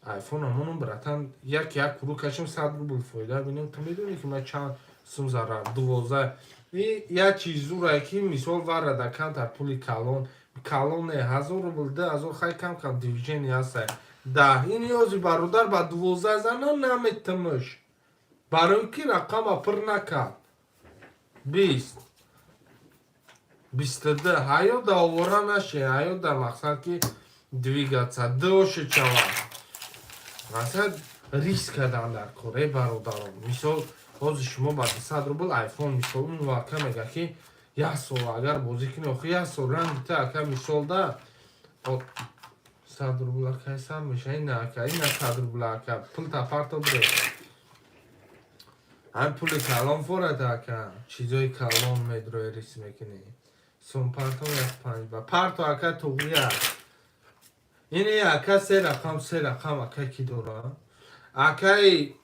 айфон амонам, братан, як як куру кашам, 100 рубл фоида бинем. Ту медонӣ, ки ман чанд сум зарар? 12 и як чиз зурае, ки мисол вара да камтар пули калон калон не, 1000 рубл, 2000, хай, кам кам движение ҳаста. Да ин ёзи, бародар, ба 12 зана наметамаш, барои ки рақама пур накард. 20, 22. Ҳаёт да овора наше, ҳаёт да мақсад ки двигаться доши чава, мақсад риск кардан дар кор, э бародарон. Мисол, ҳозир шумо ба 200 рубл айфон, мисол, он ака мега, ки як сол агар бозӣ кунӣ, охи як сол ранги та, ака, мисол, да 100 рубл, ака, сар меша. Ина, ака, ина 100 рубл, ака, пул тапарто бире. Ҳам пули калон форад, ака, чизои калон медрои, риск мекунӣ. Сум парто, як панҷ ба парто, ака, туғри аст. Ини, ака, се рақам, се рақам, ака, ки дора, акаи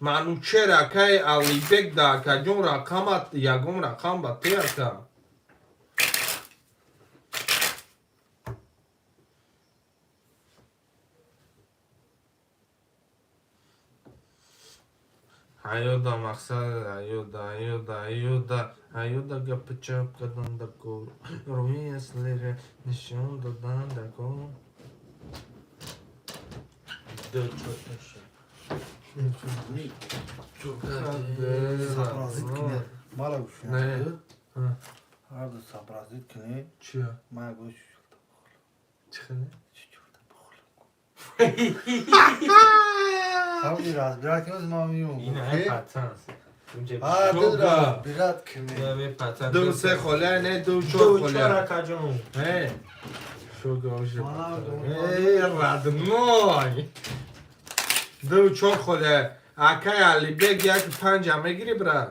Манучер, акаи Алибек да, акаҷон, рақамат ягон рақам ба те, ака. Ҳаёда мақсад, ҳаёда, ҳаёда, ҳаёда, ҳаёда гапи чап кардан дар кор, рӯи аслиро нишон додан дар кор. Ду чорташа. Паразит кине. Мара Не. гуфтем. А. Ҳар ду сообразить кунӣ. Чия? Ман гӯш чучурда бихӯрам. Чӣ хеле? Чучурда бихӯрам. Ҳамин разбирать кунӣ, ман меём. Ин ай пацан. Унҷа Ҳар ду Шога. разбирать кунӣ. Я пацан. Ду се холе, не ду чор Ду холе. чор, акаҷон. Э, шога уже. Мана Эй, родной. Ду чор холе. Акай Алибек як панҷа мегири, брат.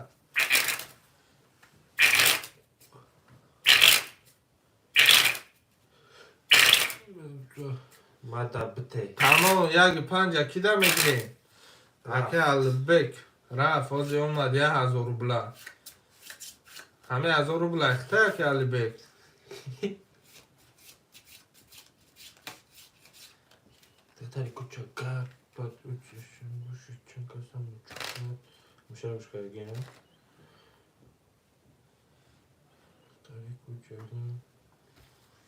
Мада бите. Тамом, як панҷа кида мегири? Акай Алибек. Рафт, ҳозир омад 1000 рубла. Ҳамаи 1000 рубла ихта, акай Алибек. Духтари кучагар бад учишин гӯшичин касам учукат. Мушарабш каргем. Духтари кучагар.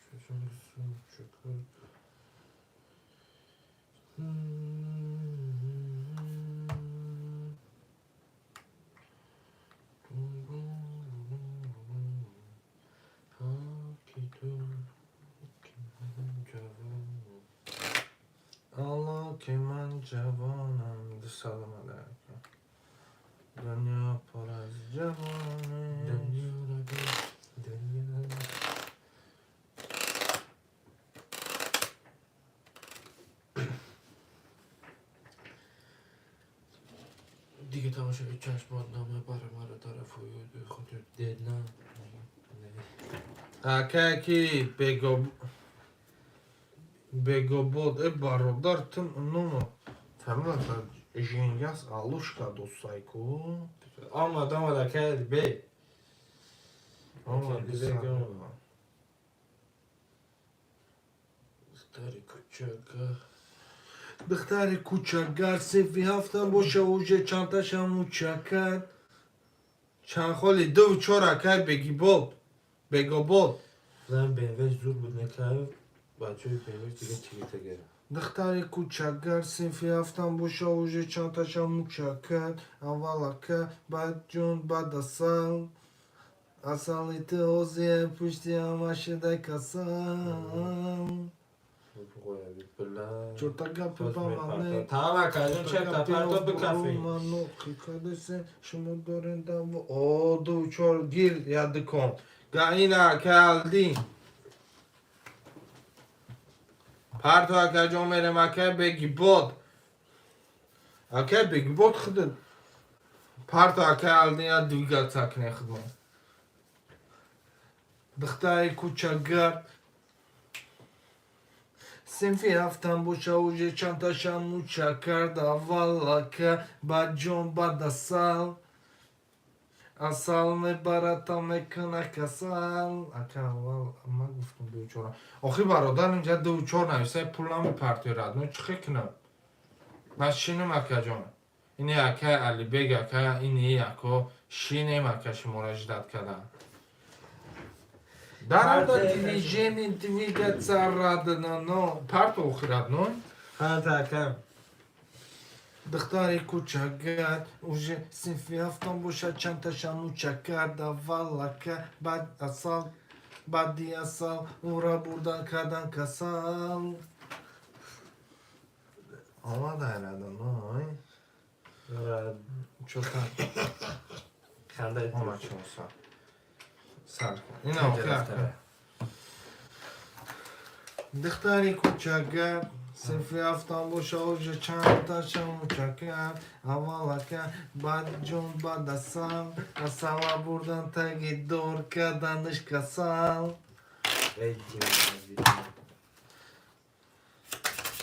Шушин касам учукат. Алло, ки ман ҷавонам. Салом алайкум. Дунё пур аз ҷавонӣ. Дунё. Дига тамошои чашмот намебара маро тарафи худ дед на. Акае ки бегобод, э, бародар, ту нумо фамилата Женгас Алушка досайку. Омад, омад, акай бе. Омад. Бег омад. Духтари кучага. Духтари кучагар, синфи ҳафтам боша, уже чанташам мучакар. Чанд холи? Ду чор, акай бегибоб, бегобод. Зан БМВ зур буд, некаю. Бачаи БМВ дига чигита гера. Духтари кучагар, синфи ҳафтам боша, уже чанташам мучакар. Аввал ака, баъд ҷон, баъд асал. Асали ту ҳозир пушти ҳама шуда касал. Чорта гапи ба ман. Тамам, акаҷон, чета парто бикафи. Шумо дорен даво. О, ду чор гир я дукон. Гаина калдин. Парто, акаҷон, мерем, акай бегибод. Акай бегибод худат. Парто, акай алдин, я двигаться кне худмон. Духтари кучагар. Синфи ҳафтам боша, уже чанташам муча кард. Аввал ака, баъд ҷон, баъд асал. Асал мебарата мекуна касал. Ака, аввал ман гуфтам ду чора. Охи, бародар, инҷа ду чор нависа, пул намепартояд. Ну чӣ хел кунам? Ман шинам, акаҷон. Ини акай Алибек, ака, ини ако шинем, ака, шуморо ждать кардам. Дар движение двигаться радно, но парто охи, родной. Парто, ака. Духтари кучагар, уже синфи ҳафтам боша, чанташа муча кард. Аввал ака, баъд асал, баъди асал ӯра бурдан кардан касал. Омадай, родной. Чота. Хандай. Омад, чоса. Сар кун. Ина охи, ака. Духтари кучагар, синфи ҳафтам боша, уже чанташа муча кард. Аввал ака, баъд ҷон, баъд асал. Асала бурдан таги дор карданаш касал. Эй, дивона.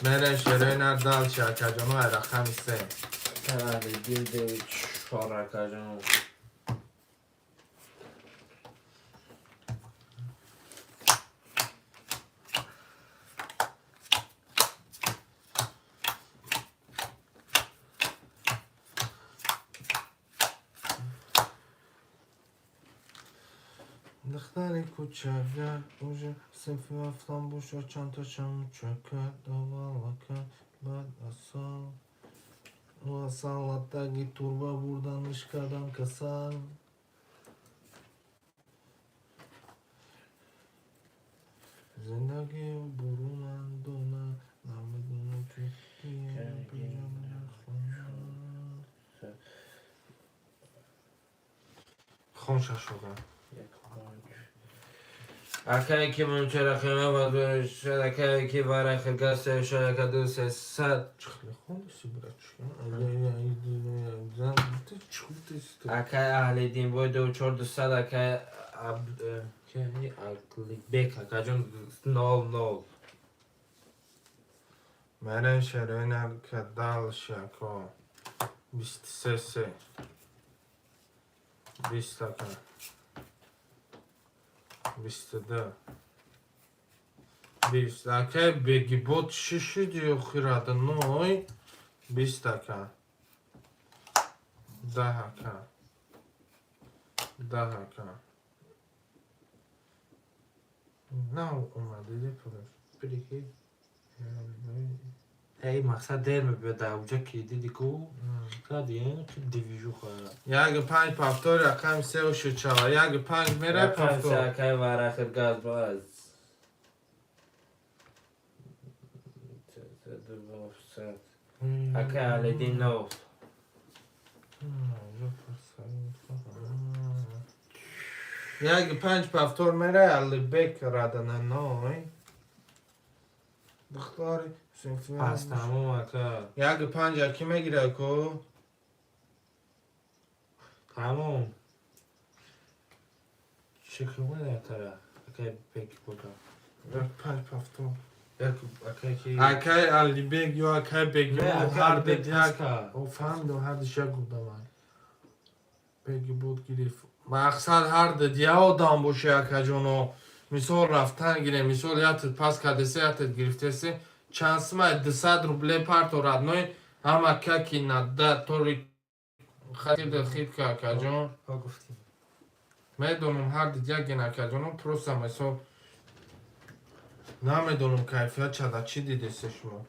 Мерем шерои нар дальше, акаҷоно, ай рақами се. Канали дилде чор, акаҷон. Духтари кучагар, уже синфи ҳафтам боша, чанташа муча кард. Аввал ака, баъд асал. Ӯ асала таги турба бурданаш кардан касал. Зиндагӣ бурумандона намедонам ки хон шашога. Акае ки мунчара хема ва дуршад, акае ки варахи гасе шака ду се сад. Чихли хондаси, брат? Акай аҳли динбой ду чор ду сад, акай Аклибек акаҷон 0-0. Мерен шерена кадал шако. 23 се. 20 ака. 22. 20. Акай бегибот чӣ шуди охи родной? 20 ака. 10 ака. 10 ака. Нав омадиди пулаш. Прикинь. Эй, мақсад дер мебиёд дар уҷа ки диди ку кадиен ки движуха. Як панҷ повтор рақами сеу шуд шава. Як панҷ мера повтор. Акай варахи газ баз. Акай Алидин нов. Як панҷ повтор мера Алибек родной. Духтари Пас тамом, ака. Як панҷ яки мегира ку? Тамом. Чӣ кунад ака? Акай бек буда. Як панҷ повтор. Як акай ки Акай Алибек ё акай Бегибот ҳар Алибек як. ка. О, фаҳмидам, ҳар диш як одамай. Бегибот гирифт. Мақсад ҳар дид як одам боше, акаҷоно. Мисол рафтан гирем, мисол ятид пас кардесе, ятид гирифтесе. Чанд сумай 200 рубле парто родной, ҳама каки нада тори хатида хитка акаҷон. Ҳо, гуфтем. Медонам, ҳар дид як ген акаҷоно, просто мисол намедонам кайфият чада чӣ дидесе шумо.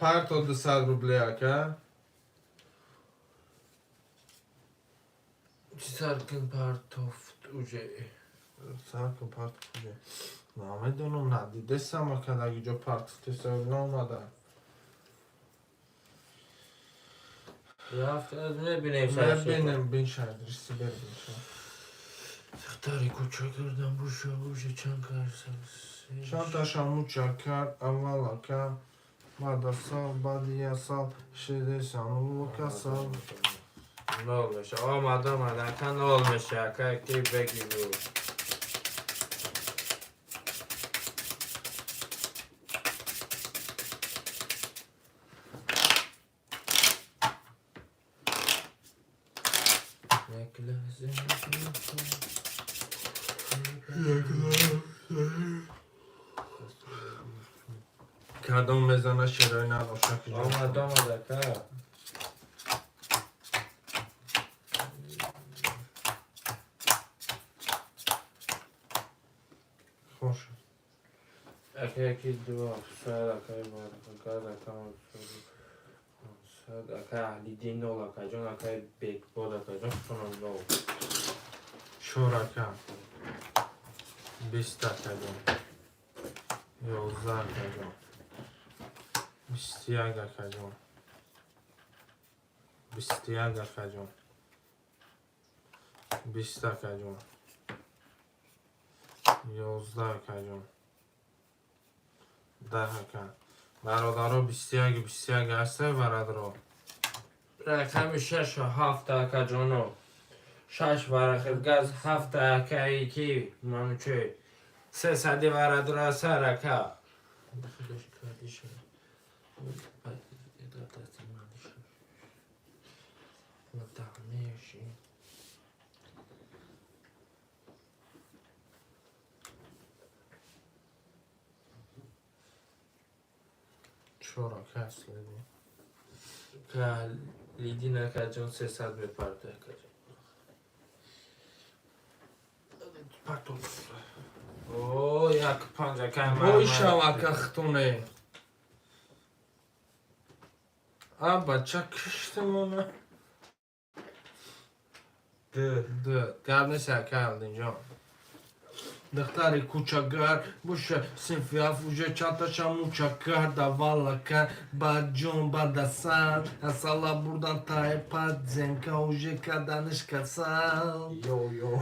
Парто 200 рубле ака. Чӣ сар кун партофт уже. Сар кун парто куҷо? Намедонам, надидесам ака, даги ҷо партофтеса наомада. Рафт аз мебинем шаш. Мебинем, биншад, риси бер биншад. Духтари кӯча кардам буша уже чанд карсам. Чандташа муча кард аввал ака, баъда сол, баъди як сол шидесам касал. Нол меша. Омад, омад, ака нол меша, ака ки беги буд. Як лаҳза. Кадом мезана шерои надошаки ҷон? Омад, омад, ака. Хош. Ака яки ду сад, ака газ, ака сад, ака Аҳлидин нол, акаҷон, ака Бекбод, акаҷон, хунам нол. Чор ака. 20 акаҷон. 11 акаҷон. 21 акаҷон. 21 акаҷон. 20 акаҷон. 11 акаҷон. 10 ака. Бародаро, 21 21 ҳаста, бародаро. Рақами шашу ҳафт, акаҷоно. Шаш варахи газ ҳафт, акаи ки мануче. Се сади варадура сар, ака. Худош кардиша. Дальнейший. Чор ака аслиди. Ка лидин акаҷон 300 мепарда, акаҷон. Партов. О, як панҷ ака. Бой шав ака хтуне. А бача киштимона. Д. Д. Гап нест, ака Алдинҷон. Духтари кӯчагар боша, синфи ҳафт уже чандташа муча кард, аввалака баъд ҷон, баъд асал, асала бурдан таи подземка, уже каданиш касал. Йо, йо.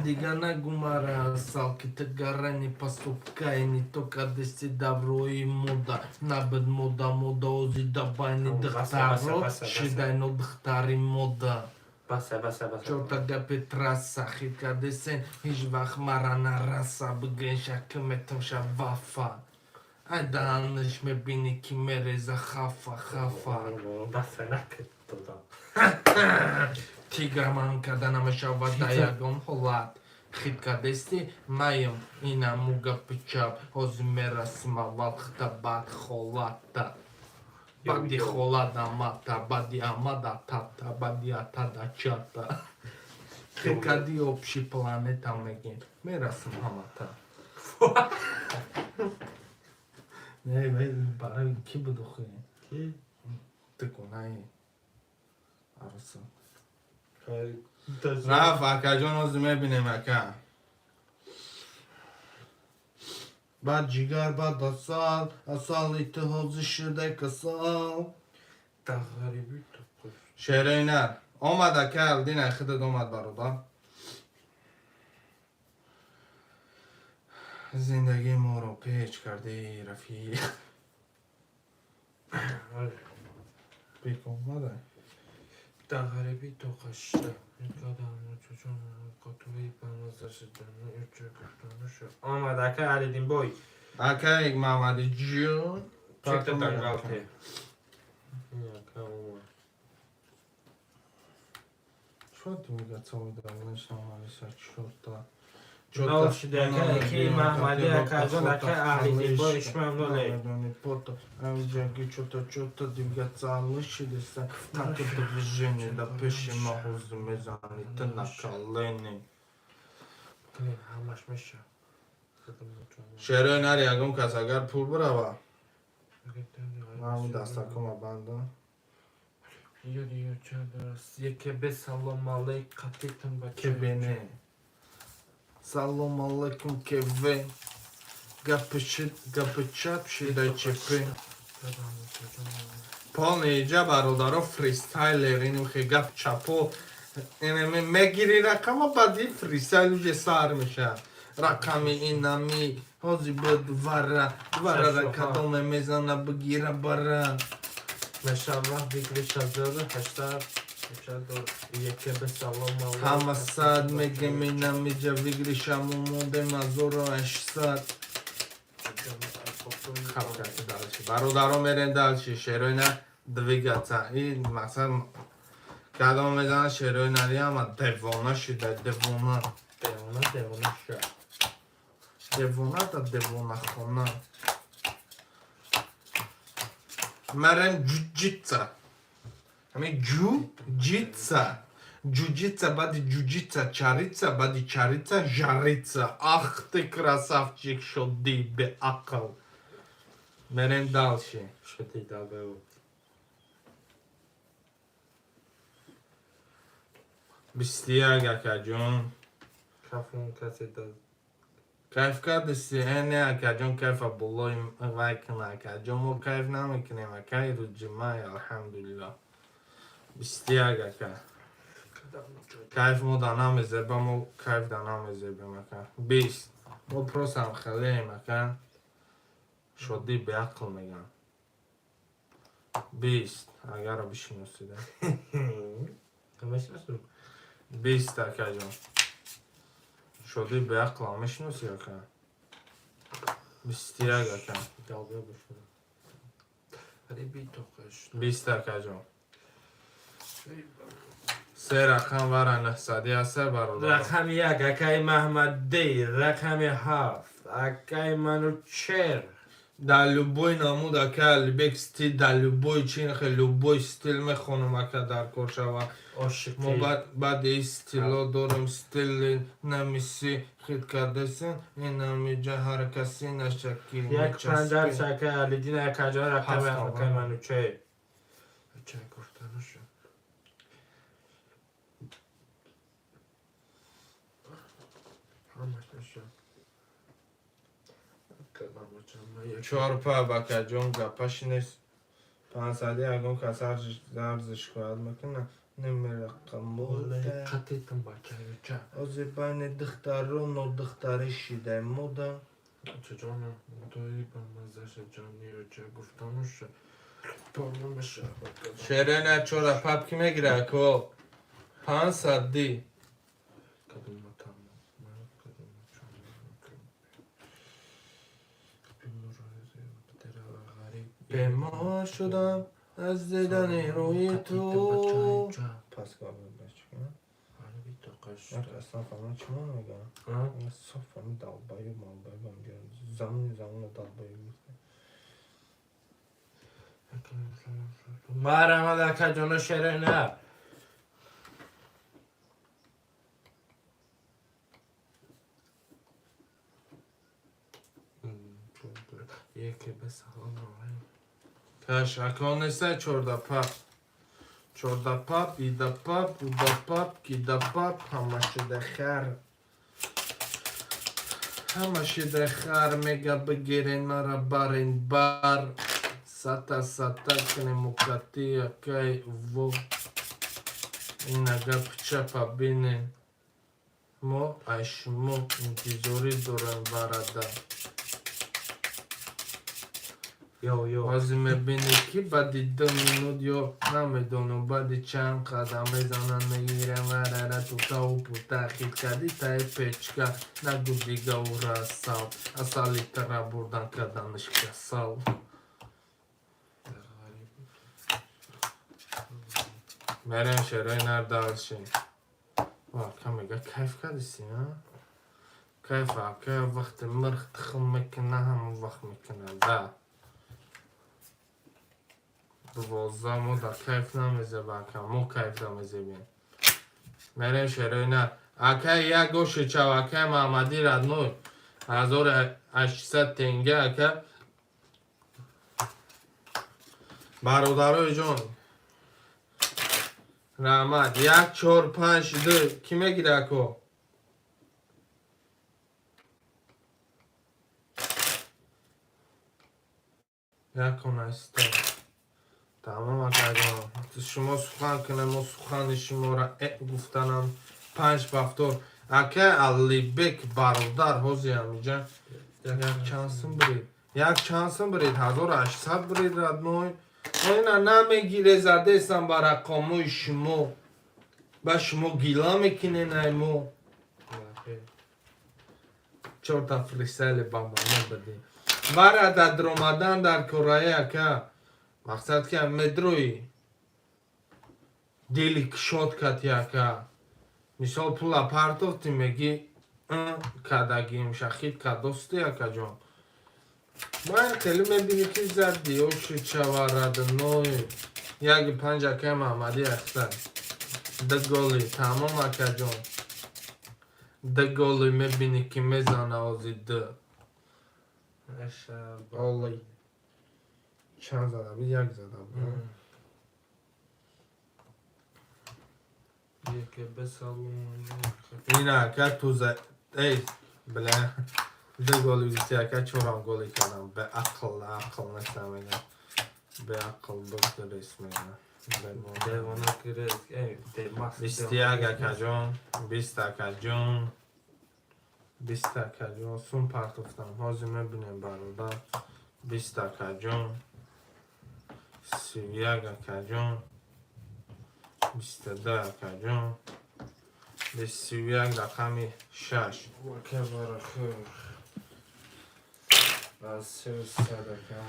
Дигар нагу мара асал, ки ту гарани поступкаи не то кадести даврои мода набид, мода, мода ози да байни духтаро шидайно духтари мода. Баса, баса, баса. Чорта гапи трасса хит кардесен, ҳеҷ вақт мара нараса, бигӯен шаки метамша вафа. Ай даҳанаш мебинӣ, ки мереза хафа, хафа. Баса накард додам. Тиграман карда намешавад дар ягон ҳолат. Хит кардести маем инаму гапи чап, ҳозир мерасим аввал хита, баъд холата. Баъди холада мата, баъди амада тата, баъди атада чата. Хит карди, общий планета мегем, мерасим ҳамата. Не, барои кӣ буд охи? Ки? Тиконаи аруса. Рафт, акаҷон, ҳозир мебинем, ака. Баъд ҷигар, баъд асал, асали ту ҳозир шудай касал. Дар ғарибӣ ту қуш. Шерои нар омад, ака Алдин, ай худат омад, бародар. Зиндагии моро печ кардӣ, рафиқ. Пек омада. Дар ғарибӣ ту қашта. Омад, ака Алидин бой. Акаи Мамадиҷон. Чекта дангалте. Ака омад. Что ты двигаться омадиса чорта? Нол шуда, ака ки Маҳмади, акаҷон, ака Алидин бой, ишмам ноле. Чё-то, чё-то двигаться алышидеса, так это движение да пеши ма ҳозир мезани ты на колени. Ҳамаш меша. Шерои нари, ягон кас агар пул бирава, ман дастакома банда. Яке бе салом алейк қатитам бача. Кебене. Салом алейкум, кеве. Гапи гапи чап шидай чепе. Полный иҷа, бародаро, фристайлер иним хе гап чапо инами мегири рақама, баъди фристайл уже сар меша. Рақами инами ҳози буд вара варара кадоме мезана бигира бара. Мешава бигри 6800 яке бе салом алейк. Ҳама сад мегем инамиҷа выигрышаму мондем 1800. Дальше, бародаро, мерем дальше. Шерои на двигаться и мақсад кадом мезана шерои нари, ҳама девона шида, девона. Девона, девона ша. Девона да девонахона. Мерем ҷуҷица. Ҳамин ҷуҷица. Ҷуҷица, баъди ҷуҷица чарица, баъди чарица жарица. Ах ты красавчик, шудӣ беақл. Мерем дальше. Шуди далбеу. 21, акаҷон. Кафун касе да. Кайф кардисти? Э, не, акаҷон, кайфа болои вай кина, акаҷон, мо кайф намекунем, акаи рӯҷимай, алҳамдулилло. 21, ака. Кайф мо да намезеба, мо кайф да намезебем, ака. 20. Мо просто ҳам хелеем, ака. Шодӣ беақл меган. 20. Агаро бишиносида. Мешиносум. 20, акаҷон. Шодӣ беақл мешиноси, ака? 21, ака. Далбеу бошад. Ғарибӣ ту қаш. 20, акаҷон. Се рақам вара нӯҳсадӣ аста, бародар. Рақами 1 акаи Маҳмадӣ, рақами 7 акаи Манучер. Дар любой намуд, ака Алибек, стил, дар любой чин, хе любой стил мехонам, ака, дар кор шава. Мо Ошиқӣ. Баъди ин стило дорем, стили намиси хит кардесен инамиҷа ҳар каси нашаки. Як панҷар акаи Алидин, акаҷон, рақами Ҳафт. акаи Манучер. Чай гуфта нашуд. Ҳамаш нашуд. Чор па, бакаҷон, гапаши нест. 500 ягон кас арзиш хоҳад мекунад. Немерақамода. Қатитам, бачаюча. Ози байни духтару нодухтарӣ шидай мода. Чаҷона, дои ба мазаша ҷониюча гуфта нашуд. Шерена чора пап ки мегира, ко? 500-ди. Бемор шудам аз дидани рӯи ту. Пас аслан фаҳмам чӣ мон мегӯям. Соф фаҳми долбоёб малбоёб замони замона долбоёб гуфта. Марҳамат, акаҷоно, шерена. Яке ба салом алайкум. Каш акон неста чорда пап. Чорда пап, ида пап, уда пап, кида пап, ҳама шида хар. Ҳама шида хар мега бигирен мара барен бар. Сата сата кунем мукати акай во. Ина гап чапа бинен. Мо ай шумо интизорӣ дорем барада. Йо, йо. Ҳозир мебинӣ, ки баъди 2 минут ё намедонам баъди чанд қадам мезананд, мегирам варара тутаву пута хит кардӣ таи печка нагу дига ура асал асали тара бурдан карданаш касал. Мерем шерои нар дальше. Ака мега кайф кардиси, а? Кайф, ака, вақте мирх тухм мекуна, ҳамон вақт мекуна да. 12 мо да кайф намезеба, ака, мо кайф намезебем. Мерем шерои нар. Ака, як гоши чав, акай Маҳаммади родной. 1800 тенге, ака. Бародарои ҷон. Раҳмат. Як, чор, панҷ, ду. Кӣ мегира, ако? Як онаста. Тамом, акаҷон. Шумо сухан кунем, мо сухани шуморо гуфтанам. Панҷ повтор. Ака Алибек бародар ҳозир ҳамиҷа. Як чанд сум биред? Як чанд сум биред? 1800 биред, родной. Ина намегире задесам ба рақомҳои шумо. Ба шумо гила мекунен ай мо. Чорта фристайли ба мано бидем. Вара даромадан дар кораи ака. Мақсад ки медрои. Дили кушод кати ака. Мисол пула партофтӣ меги кадагим шахид кадости акаҷон. Ман хеле мебинӣ ки зади оши чава родной. Яки панҷ акаи Маҳаммадӣ ҳастад. Ду голи тамом акаҷон. Ду голи мебинӣ ки мезана ози ду. Оли. Чанд зада буд? Як зада буд. Яке ба салом алайкум. Ина ака ту за эй бля ду голи гуфти ака чорам голи кардам. Бе ақл ақл нестам мегам. Бе ақл доктор мегам. Девона кирез, эй, демас. 21 акаҷон, 20 акаҷон, 20 акаҷон, сум партофтам. Ҳозир мебинем бародар. 20 акаҷон, 31 акаҷон, 22 акаҷон, 31 рақами шаш. Ака барахур. Аз садака.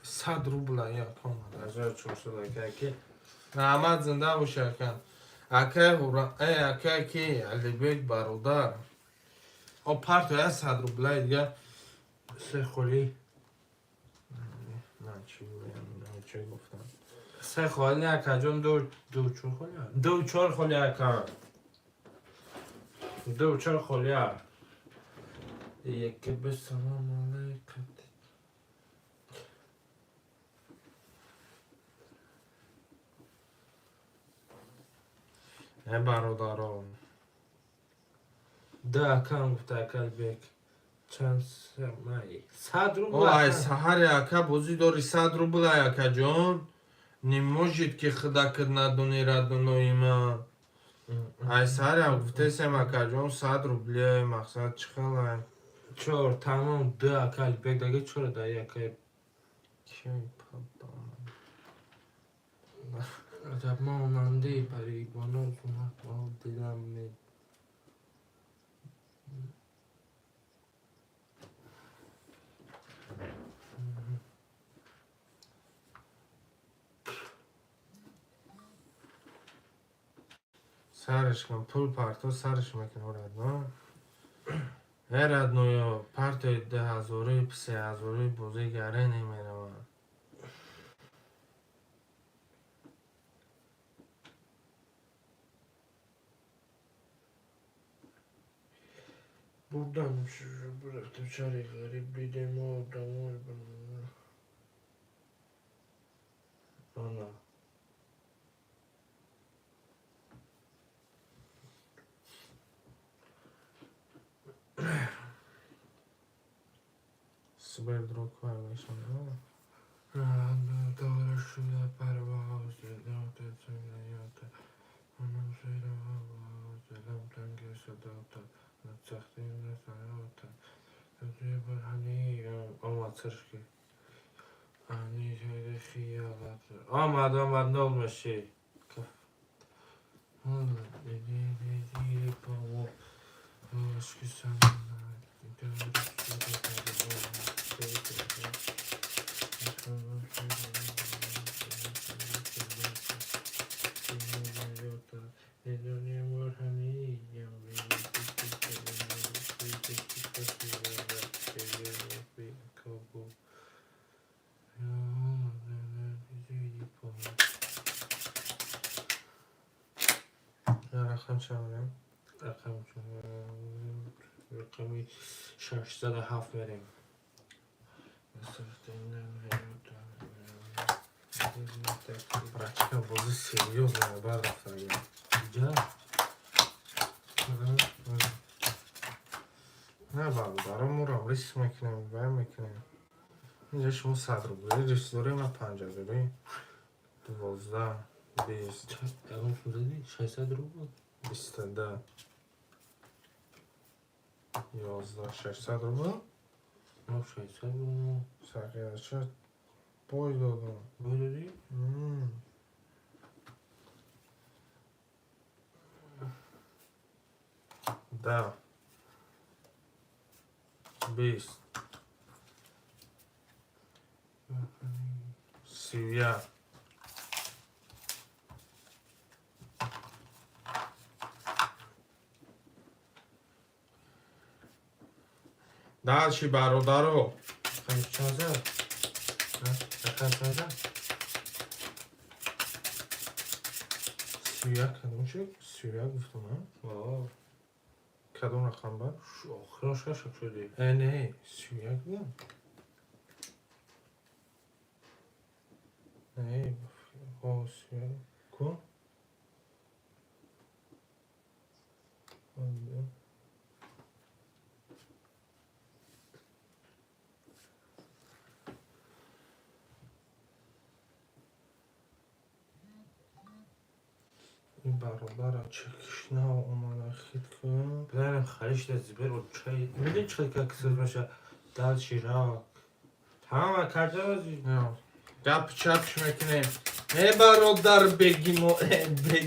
100 рубла як омада. 1400 ака ки. Раҳмат, зинда боши ака. Акай ҳура, эй акай ки Алибек бародар. О парто я 100 рублаи дига. Се холи. На чӣ гӯям, на чӣ гуфтам. Се холи акаҷон ду ду чор холи. Ду чор холи ака. Ду чор холи. Яке ба салом алайкум. Э, бародаро. Да, акам гуфта, акалбек. Чанд самай? 100 рубл. О, ай саҳаре, ака, бозӣ дори, 100 рубл, ай, акаҷон. Не может ки худакат надони, родной ма. Ай саҳаре гуфтесем, акаҷон, 100 рубли, мақсад чӣ хелай? Чор, тамом, ду, акалбек, даги чора да якай. Ки падам. Аҷаб монанди парибоно дилам ме. Сараш кун, пул парто, сараш мекунам, родной. Э, родной ё, партои 2000-и, 3000-и бозӣ гаре намеравад. Бурдам, рафтем шаҳри ғариб, дидем одамо. Ана. Сбердрок мешавад. Шуда парвоз. Омад саршки. Омад, омад, нол меши. Рақам чанд? Рақам рақами 607 мерем. Практика бозӣ серьёзно бар рафтага. Ҷа. Не, бародаро, моро риск мекунем, бай мекунем. Инҷа шумо 100 рубли риск дорем, ма 5000-и. 12, 20. Ягон сум дадӣ? 600 рубл? 22, 11, 600 рубл. Мо 600 рубл. Сақияча бой додам. Бой додӣ? 10, 20, 31. Дальше, бародаро. Рақами чанд зад? Рақам чанд зад? 31 кадом шуд? 31 гуфтам, а? О, Кадом рақам ба? Охирон шашак шудӣ. Э, не, 31 будам. Не, о, 31. Ку? О, ин бародара чекиш нав омада хит кун. Падарам хариш да зибер чай. Медонӣ чӣ как соз меша? Дальше рав. Тамом карда. Гап чапш мекунем. Э, бародар, бегимо, э, бег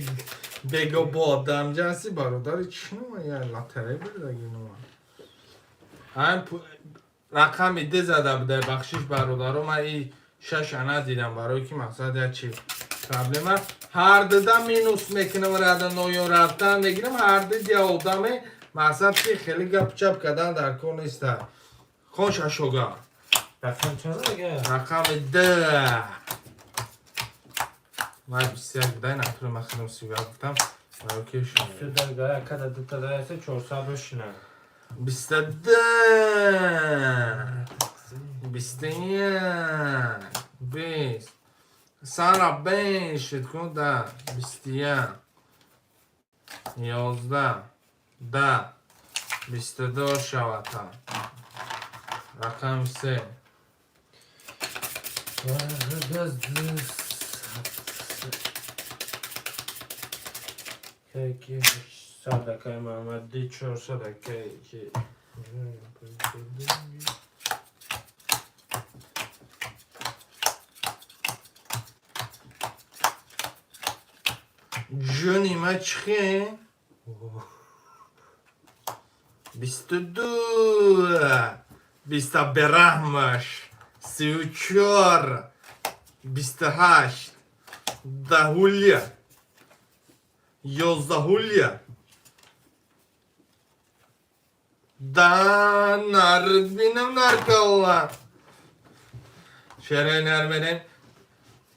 бегобод дамҷаси, бародари, чӣ нума, я лотерея бурдаги нума. Ам рақами д зада буда, бахшиш, бародаро, ман и шаша надидам, барои ки мақсад як чи проблема. Ҳар дуда минус мекунам, родной ё, рафтан мегирам, ҳар ду я одаме, мақсад ки хеле гап чап кардан дар кор неста. Хон шашога. Рақам чанд ага? Рақами д. Ман 21 будай, натура ман худам 31 гуфтам. Барои ки шумо. Сюда када дута даеса 400 бошина. 22. 21. 20. Сара бен шид кун да 21. 11, 10, 22 шавата. Рақами се. Варахиргаз ду сад ки 800, акай Маҳмадӣ, 400, акай ки. Ҷони ма, чихе? 22, биста бераҳмаш, 34, 28, даҳулия, ёздаҳулия. Да нар бинам, наркалла. Шерои нар мерем.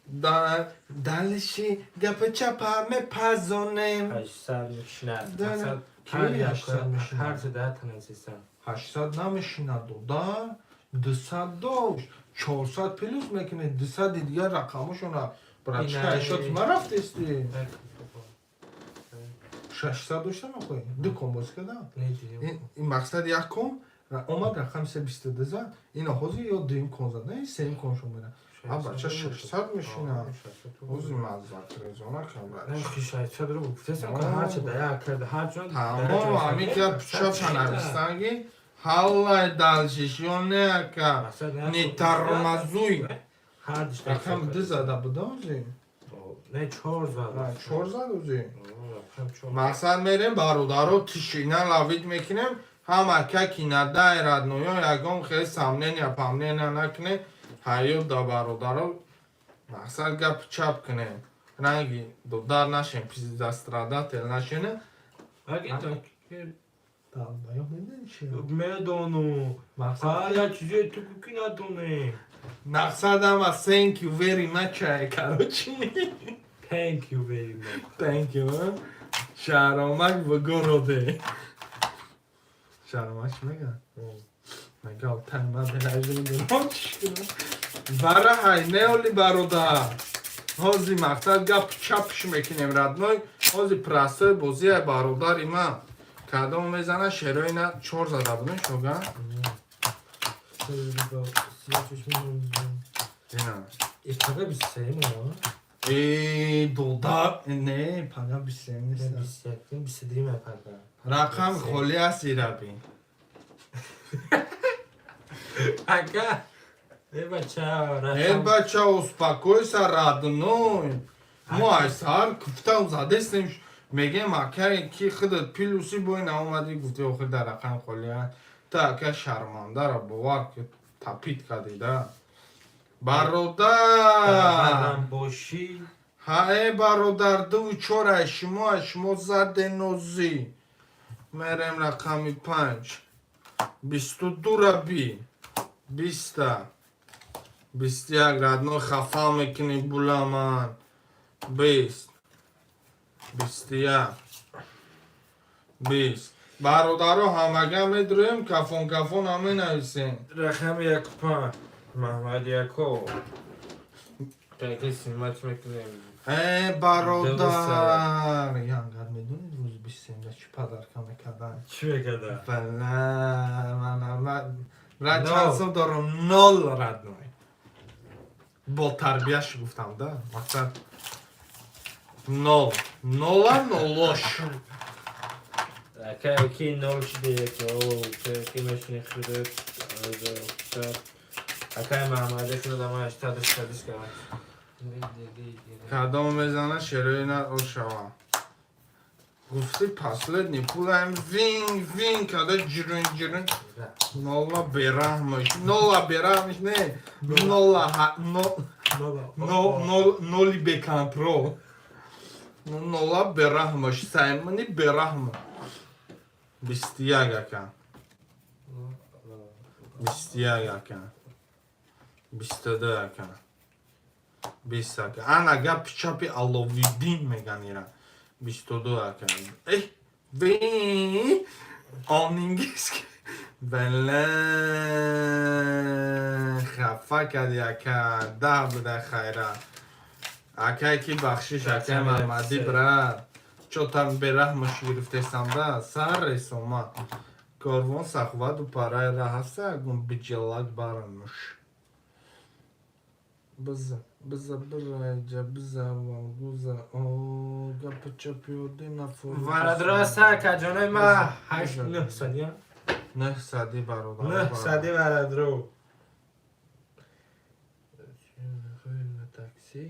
Да дальше гапа чапа мепазонем. 800 мешинад. Да, Мақсад, ки ҳар як 800 мешинад? ҳар даҳта нависистам. 800 намешинад, дода. 200 дошт. 400 плюс мекунед, 200 дигар рақамошона. Братишка, Ина- ишоти ма рафтести. 600 дошта мехоҳӣ? Ду кон бозӣ кардам. Ин мақсад як кон омад, рақами се 22 зад. Ина ҳозир ё дуюм кон зад, не, сеюм кон шо мера. А бача 600 мешинад. Ҳозир маззакрезона кам, брат. 600 ро гуфтесам, ки ҳарчи да як карда, ҳарчон. Тамом, ҳамин ки чапа навистанги, ҳаллай дальше ё не, ака? Не тормозуй. Рақам ду зада буда ҳозир. Не, чор зад. Чор зад ҳозир. Рақам чор. Мақсад мерем, бародаро, тишина ловить мекунем. Ҳама каки надай, родной, ягон хел сомнения памнения накунем. Ҳаёт да, бародаро, мақсад гап чап кунем. Ранги додар нашем, пиздастрадатель нашена. Медону. Мақсад Як чизе ту ки надоне. Мақсад ҳама thank you very much, ай, короче. Thank you very much. Thank you. Шаҳромак в городе. Шаҳромак чӣ мега? Мега алтайма белаждам. Бара ҳай неоли, бародар. Ҳозир мақсад гап чапш мекунем, родной. Ҳозир простой бозия, бародари ман. Кадом мезана шерои на чор зада будем шога? Ина. Пага 23 мо. Э, додар, не, пага 23 нест. 21, 22 ма пага. Рақам холӣ аст, ираби. Ака. Э, бача, Э, бача, успокойся, родной. Мо ай саҳар куфтам задестем, мегем, акай ки худат плюси бой наомадӣ, гуфти охир дар рақам холӣ аст. Та ака шармандаро бовар ки тапит кардӣ да. Бародар! Бошӣ. Ҳа, э, бародар, дуву чор ай шумо, ай шумо заде нозӣ. Мерем рақами панҷ. 22 раби. Биста. 21, родной, хафа мекунӣ буламан. 20. 21. 20. Бародаро, ҳамага медурем, кафон кафон ҳаме нависем. Рақами як панҷ. Маҳмад Яко. Таки снимать мекунем. Э, бародар, янгар медонед, рӯзи 23 чӣ подарка мекардан? Чӣ мекарда? Бала, мана брат, Нол. чанд сом дорам? Нол, родной. Бо тарбияш гуфтам да, мақсад нол. Нола нолош. Ака ки нол шиде як о, ки мешини худат. Акай Маҳмади худат ама 80 80 кардам. Кадом мезана шерои на ошава. Гуфти последний пулаем винг винг када ҷирун ҷирун. Нола бераҳмаш. Нола бераҳмаш не. Нола но но нол ноли беконтрол. Нола бераҳмаш. Саймони бераҳма. 21, ака. 21, ака. 22, ака. 20, ака. Ана гапи чапи Аловиддин меган ира. 22, ака. Эй, ви онинглиски. Бале, хафа кардӣ, ака. 10 буда, хайра. Акай ки бахшиш, акай Маҳмадӣ, брат. Чотан бераҳмаш гирифтесам да, сар ресома. Корвон сахваду парай раҳаса, гум биҷелак барануш. Биза, биза бираҷа, биза вангуза, о, гапа чапиёди нафор. Варадро са акаҷонои ма ҳашт нӯҳ садия. Нӯҳ сади бародар. Нӯҳ сади варадро. Такси.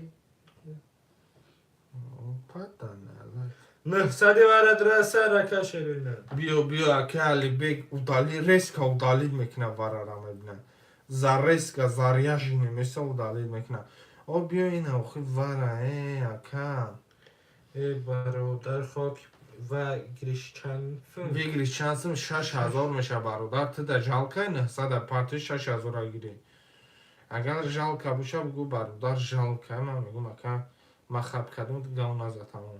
Нӯҳ сади варадро са рака шерина. Биё, биё, ака Алибек удали, резко удалить мекуна варара мебина. За резко, заряженный меса удалить мекуна. О, биё ина охи вара, э, ака. Э, бародар, хок ва гришчансум. Выигрыш шансым 6000 меша, бародар. Ту да жалко 900 парти 6000 гирӣ. Агар жалко боша, бугӯ, бародар, жалко. Ман мегӯм, ака, ман хаб кардам, ту гав наза, тамом.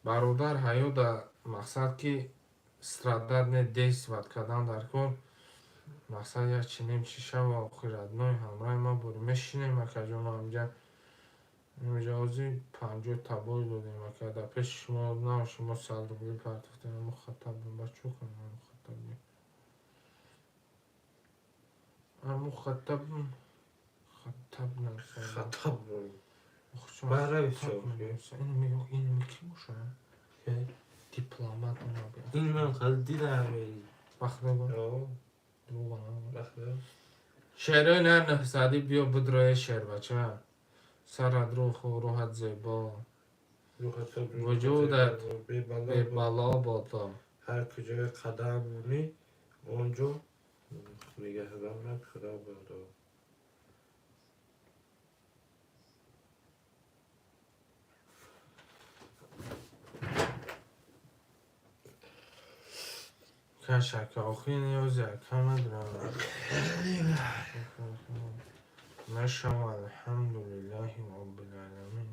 Бародар, ҳаёда мақсад ки страдать не, действовать кардан дар кор. Мақсад як чинем чи шава охир родной ҳамроҳи ма борӣ мешинем, акаҷон, ҳамҷа инҷа ҳозир 50 табой додем, ака, дар пеши шумо на шумо 100 рубли партофтем, амо хатаб ба чӯ кунем, амо хатаб, амо хатаб, хатаб нависам. Хатаб. Барави чо. Ин ки боша? Дипломат. Ин ман қал дидам. Бахда. Шерои на нӯҳсадӣ, биё бидроe, шербача. Сарат руху рӯҳат зебо. Вуҷудат бебало бодо. Ҳар куҷое қадам монӣ, он ҷо нигаҳбонат Худо бодо. Кашака охи ниёзи ака медонам. Мешава, алҳамдулиллаҳи роббил аламин.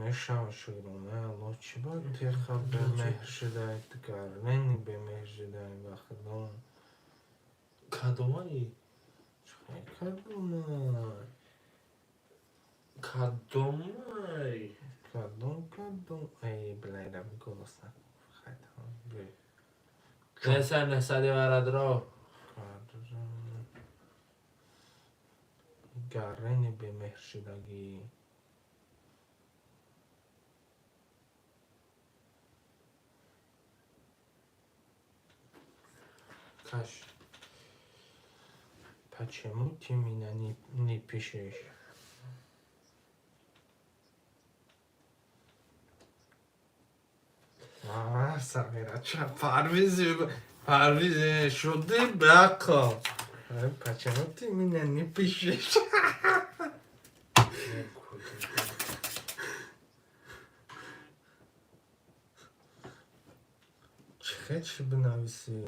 Мешава, шукронаи Аллоҳ. Чӣ ба теха бемеҳр шудай, гарнени бемеҳр шудай, ба худо. Кадомаи? Кадомай? Кадомай? Кадом, кадом? Эй, блайда голос накун. Неса несади варадро. Гаррени бемеҳршудагӣ. Каш. Почему ты меня не пишешь? А, Самира, ча Парвиз, Парвиз, шуди беақл. Почему ты меня не пишешь? Чихе чӣ бинависӣ?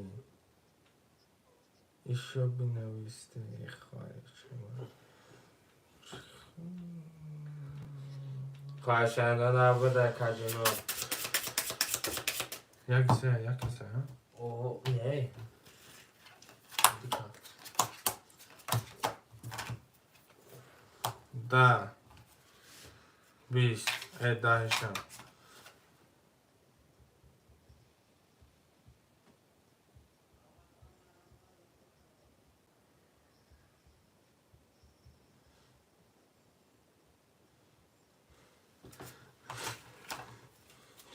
Ишо бинависте, хоҳиш. Хоҳишанда набуда, каҷуно. Як се, як се, а? О, не. Да. 20. Э, даҳишам.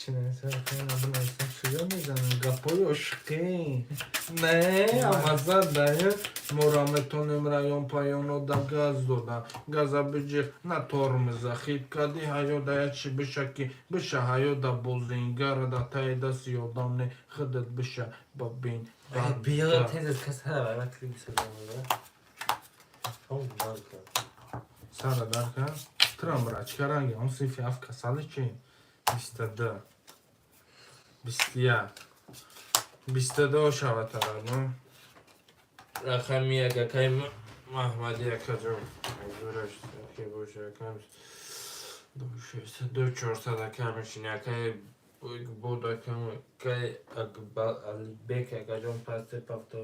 Чӣ нависам? Бинависам, чиё мезанам? Гапҳои ошиқӣ. Не, амаза дая. Мора метонем район паёнода газ дода. Газа биҷиқ на тормоза. Хит кади ҳаёда як чи биша ки биша ҳаёда бозингара да таи дасти ёдам не худат биша ба бин. Биё, тез аз касара вай ман клип созам. Сара дар кар. Трам брачка ранги он синфи ҳафт касали чи? 22. 21. 22 шава тарадно. Рақами як акаи Маҳмади акаҷон. Зураш ки боша акам. Ду шест ду чорсад ака мешини акаи буд акам акаи Акбал Алибек акаҷон пасте пафто.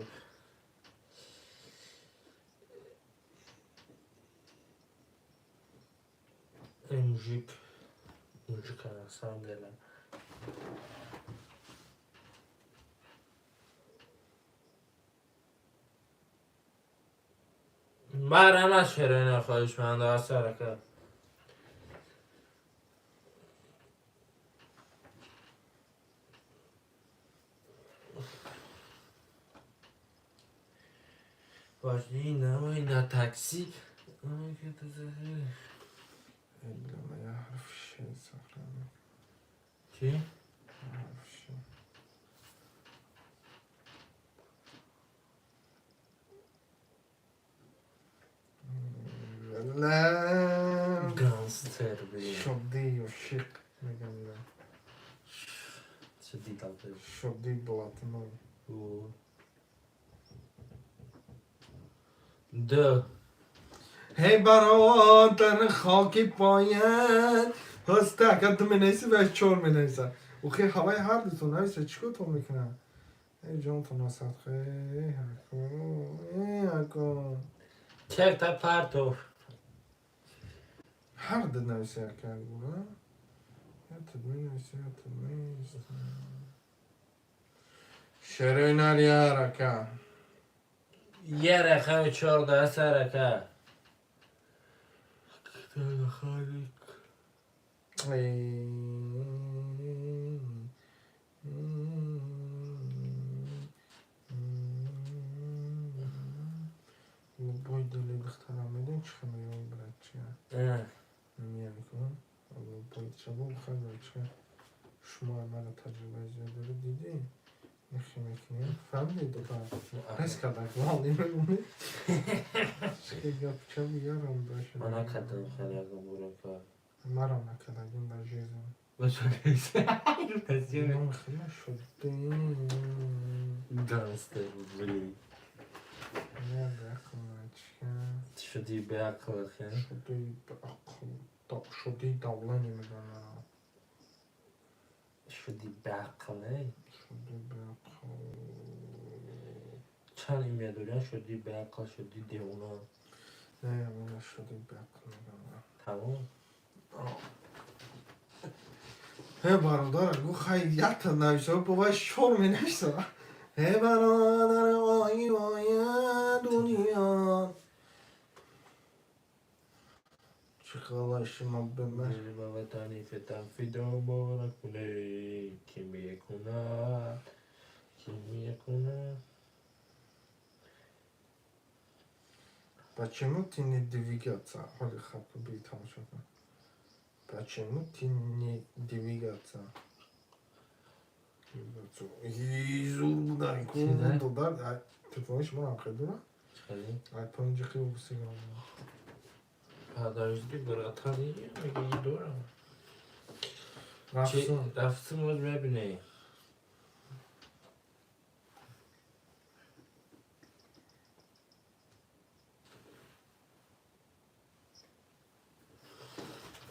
Эй, мужик. Мужик, на самом деле. Марама шерена хоҳишманда асарака. Вожди намой на такси. Эй, бля, ма я ҳарфи ше сохранам. Чӣ? Ҳарфи ше. Ла. Гангстер, блин. Шодӣ ё шиқ мегам, да. Шуди долбоёб. Шодӣ блатной. О. Д. Ҳей, бародар, хоки поят ҳаста. Агар ду менависӣ, вай чор менависа. Охи ҳаваи ҳар дутон нависа, чӣ кор мекунад? Эй, ҷонтон насадқа, эй, ҳако, эй, ҳако. Чекта партов. Ҳар ду нависа яка бура. Ятад менависа, ятад менависа. Шерои нар ака. Е рақами 14 арака. Эй. Бой дили духтарам медон чӣ хел меёб, брат, чия? Намекун. Бой чабо хаза чӣ? Шумо мара таҷрибаи зиёд доред, дидӣ? Нихи мекунем. Фаҳмидӣ, дода? Ҳис кардам, ки ман намемонӣ. Чӣ гап чаби ярам бошад. Ман накардам хеле ягон бурака. Марам накардагим дар жизни. Ном хеле шудем. Гангстер, блин. Не, беақл чия? Шуди беақл, хе. Шуди беақл. Шуди давлани мегӯям мара. Шуди беақл, эй. Шуди беақл. Чанд имя доря? Шуди беақл, шуди девона. Не, мана шуди беақл мегӯям. Тамом. Э, бародар, гу хай якта нависа, бовай шор менависа. Э, бародар, ой, ой, дунё. Чӣ қалай шумо бемер. Ба ватани фетам фидо бора кунӣ, ки мекунад, ки мекунад. Почему ты не двигаться? Ҳоли хаб би тамошо кун. Почему ты не двигаться? Двигаться. Зур будай ку Чида? додар. Телефони шумо ҳам хел дора? Хеле. Айфон ҷиқи усигам. Подожди, братан, меги дорам. Рафтум. Рафтум, боз мебинӣ.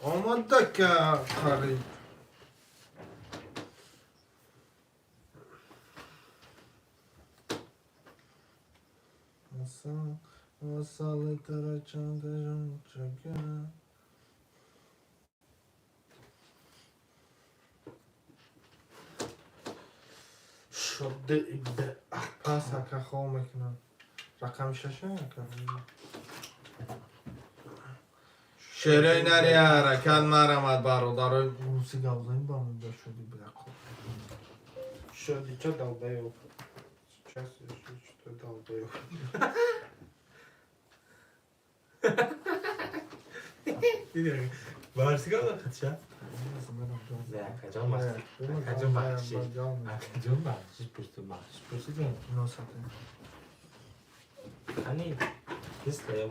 Омода ка қариб. Аса, асалы тарачан чага. Шуди беақл. Пас ака хоб мекунам. Рақами шаша ака. Шерои нари ҳаракат марамад, бародарои. Руси гап занӣ ба ман шуди беақл. Шуди чо долбоёб? Сейчас еще что долбоёб. Барсига хатша? Акаҷон бахшиш. Акаҷон бахшиш. Акаҷон бахшиш пурсу, бахшиш пурсидем. Носате. Ани, кисло я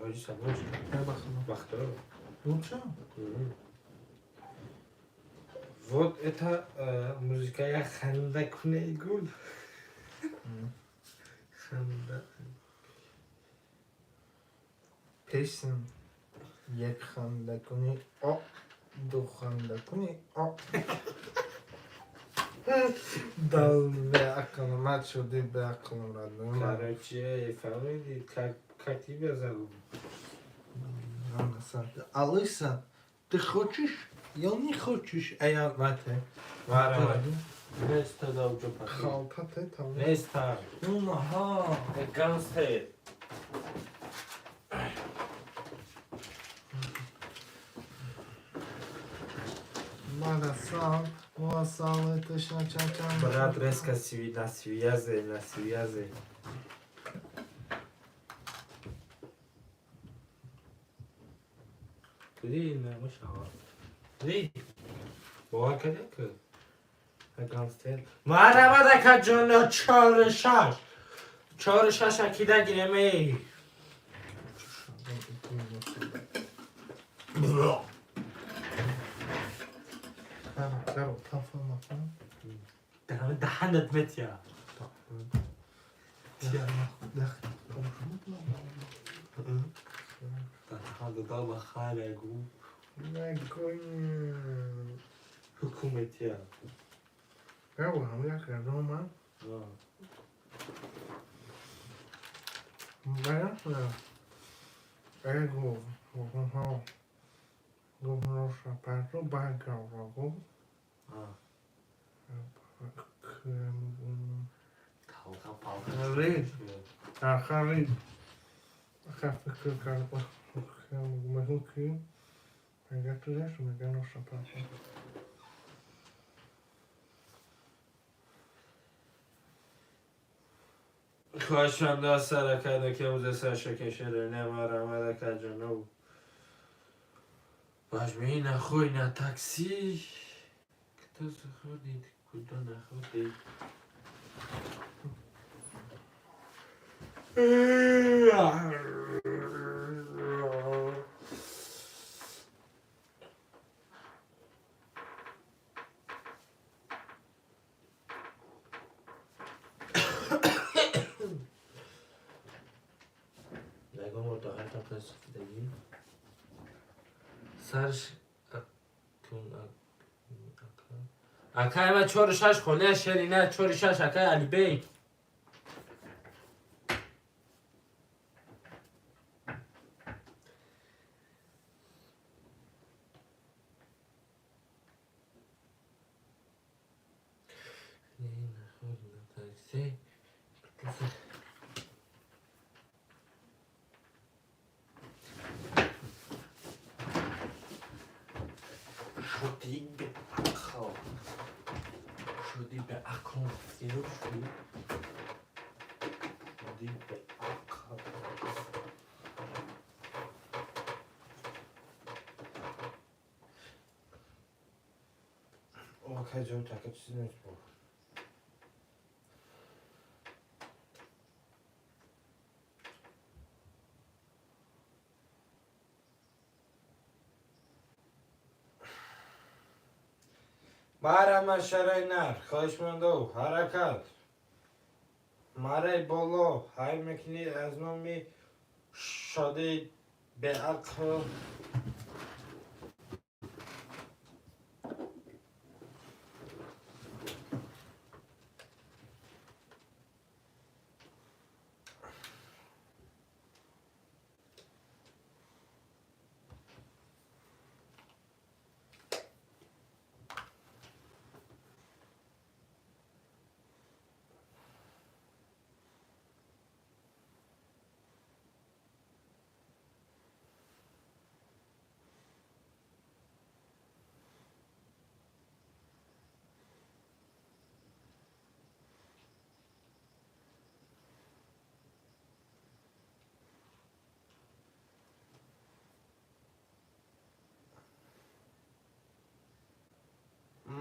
оҷи сабоч. Бахно. Бахтор. Лучше? Вот это музыка я ханда куней гул. Ханда. Песен. Як ханда кунӣ, о, ду ханда кунӣ, о. Дал беақл, мад шуди беақлам родной. Короче, фамилия, как тебя зовут? Алиса, Ты хочешь? Я не хочешь. А я вате. Марама. Неста да уҷо пахи. Халта те там. Неста. Унаҳа. Гангстер. Марасал, Муасал, это ша-ча-ча. Брат резко на связи, на связи. Диди намешава. Диди. Бовар кардӣ ки? Гангстер. Марама дака ҷоно чору шаш. Чору шаш акида гирем эй. Даҳанат метия. Даҳанат халагу. Ҳукуметия. Хоҳишам даст сара карда ки ӯза саршакашера намарамада каҷанов. Возьми нахуй на такси. Кто заходит, куда находит? Сарш акай ма чору шаш хонаи шерина, чору шаш, акай Алибек. Шудӣ беақл, шудӣ беақл, шудӣ, шудӣ беақл. Окей, ҷон, така чизе нест бо. Марама шарайнар, хоҳишмандов, ҳаракат. Марай боло, ҳай мекунӣ аз номи шоди беақл.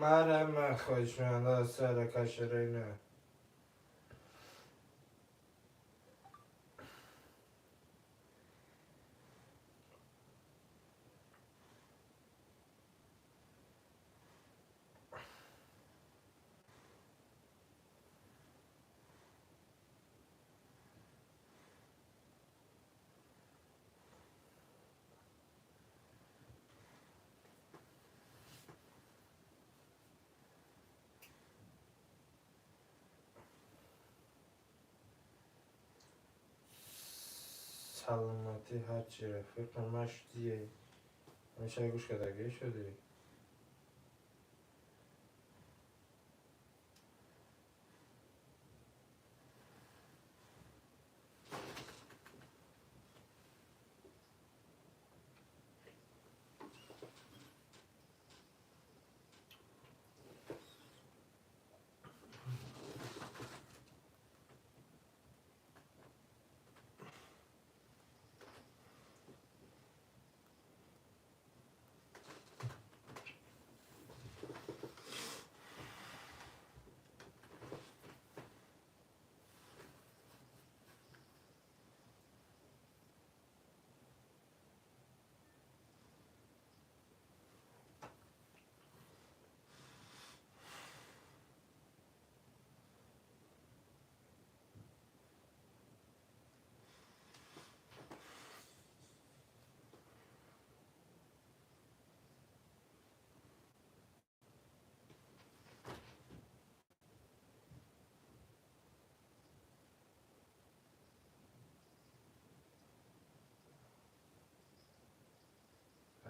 Марама, хоҳишмандо, саракашарайна. Саломатӣ ҳарчи рафиқи ма шудие. Ҳамеша гӯш кардагӣ шудӣ.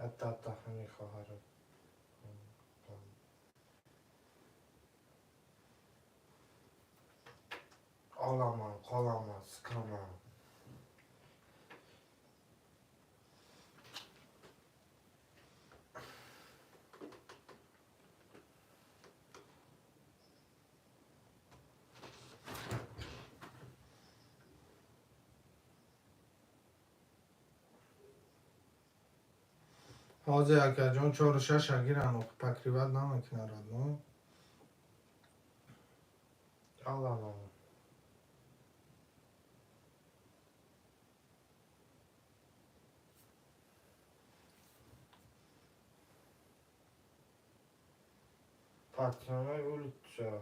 Ҳатто ҳамин хоҳарам. Olaman, qolaman, siqaman. Ҳозир, акаҷон, чору шаша гиран, покрывать намекунад, родной. Olaman. Пацаны улица.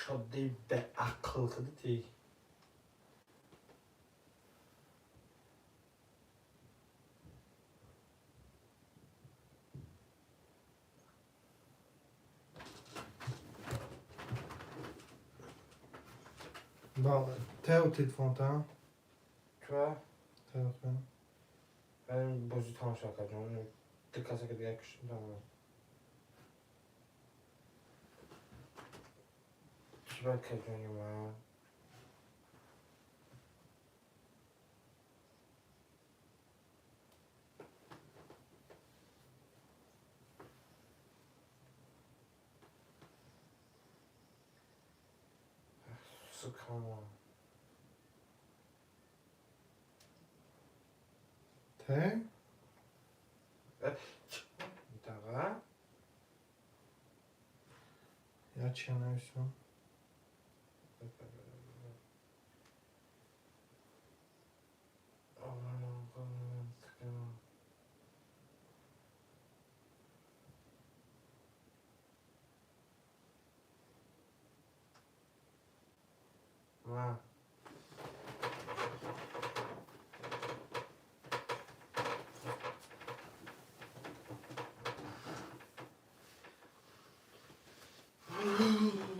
Шоди беақл худити. Тео телефонта? Чуа? Телефон. Ман бозӣ тамошо кардам. Ду каса ки дигар куштам. Чӣ бояд кардани ман? Сукама. Те? Дага? Я чи нависам? Оламан, qoламан, siqaman. Ма.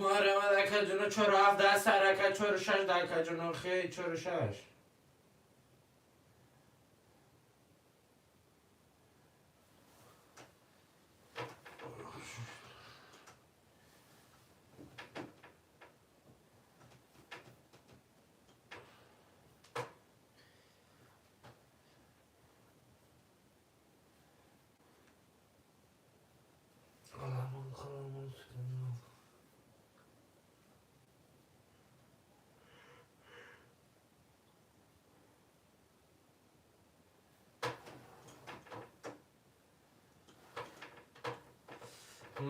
Марамад акаҷоно, чору ҳафт даст ҳарака, чору шаш да акаҷоно, хей, чору шаш. Оламан, qoламан, siqaman.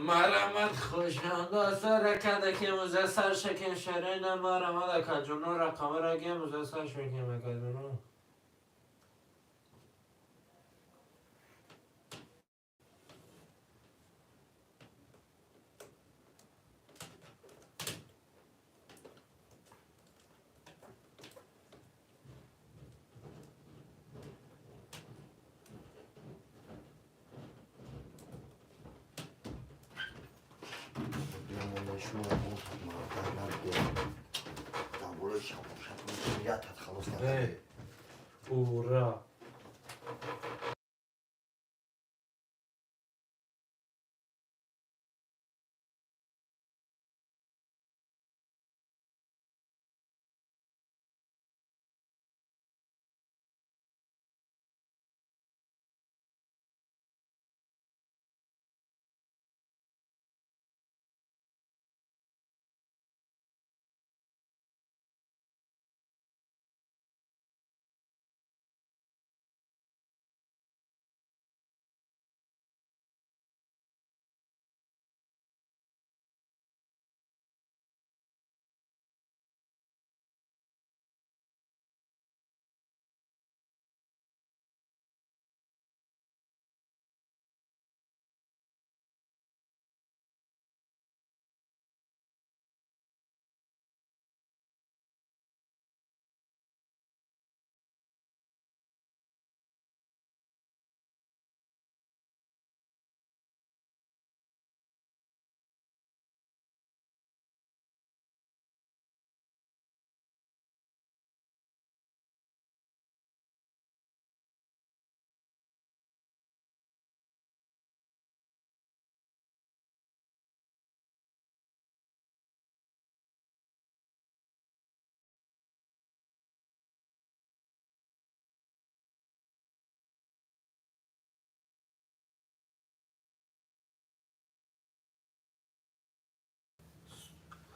Марамад хушанда ракада ки музассар шакин шарина марамад акаҷоно, рақамара ки музассар шакин акаҷоно. Шумо мардак набуде. Дар болои шабошак як тат халос накарде. Ура!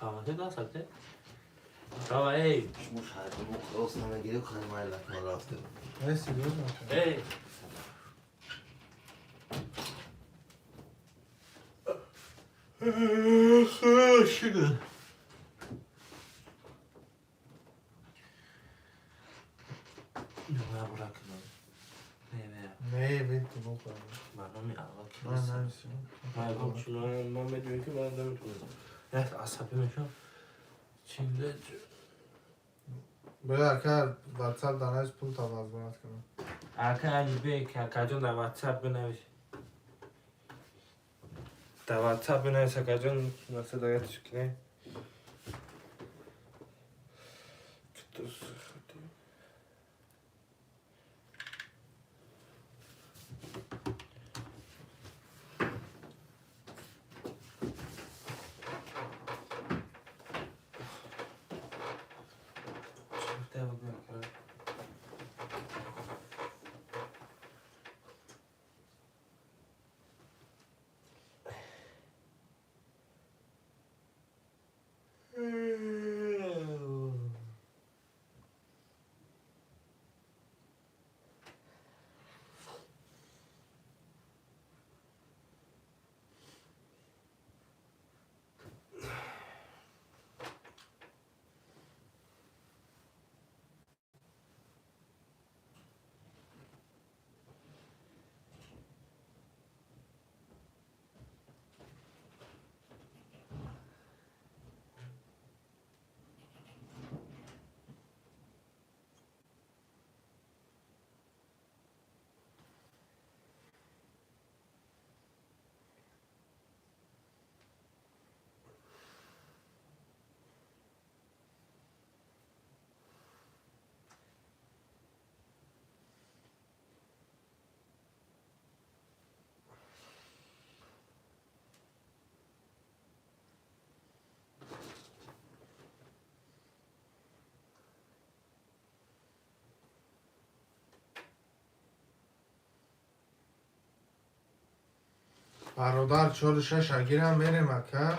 Аванте дасате? Давай, эй! Шумо шайтоно халос намегирӣ, хай майлак ма рафтем. Не, серьёзно? Эй! Шугар. Не, bırakın. Не, Не, бин ту бухар. Барноми аввал ки Ман намесим. Ман медонам ки ман наметавонам. Як асабӣ мешавам. Чинда Бля, ака WhatsApp данаис пул та возврат кунам. Ака Алибек, акаҷон дар WhatsApp бинавис. Дар WhatsApp бинавис акаҷон, мақсад агар чӣ кунем. Кто заходил? Чӣ гуфта буд ака? Бародар 46 агирам мерем ака.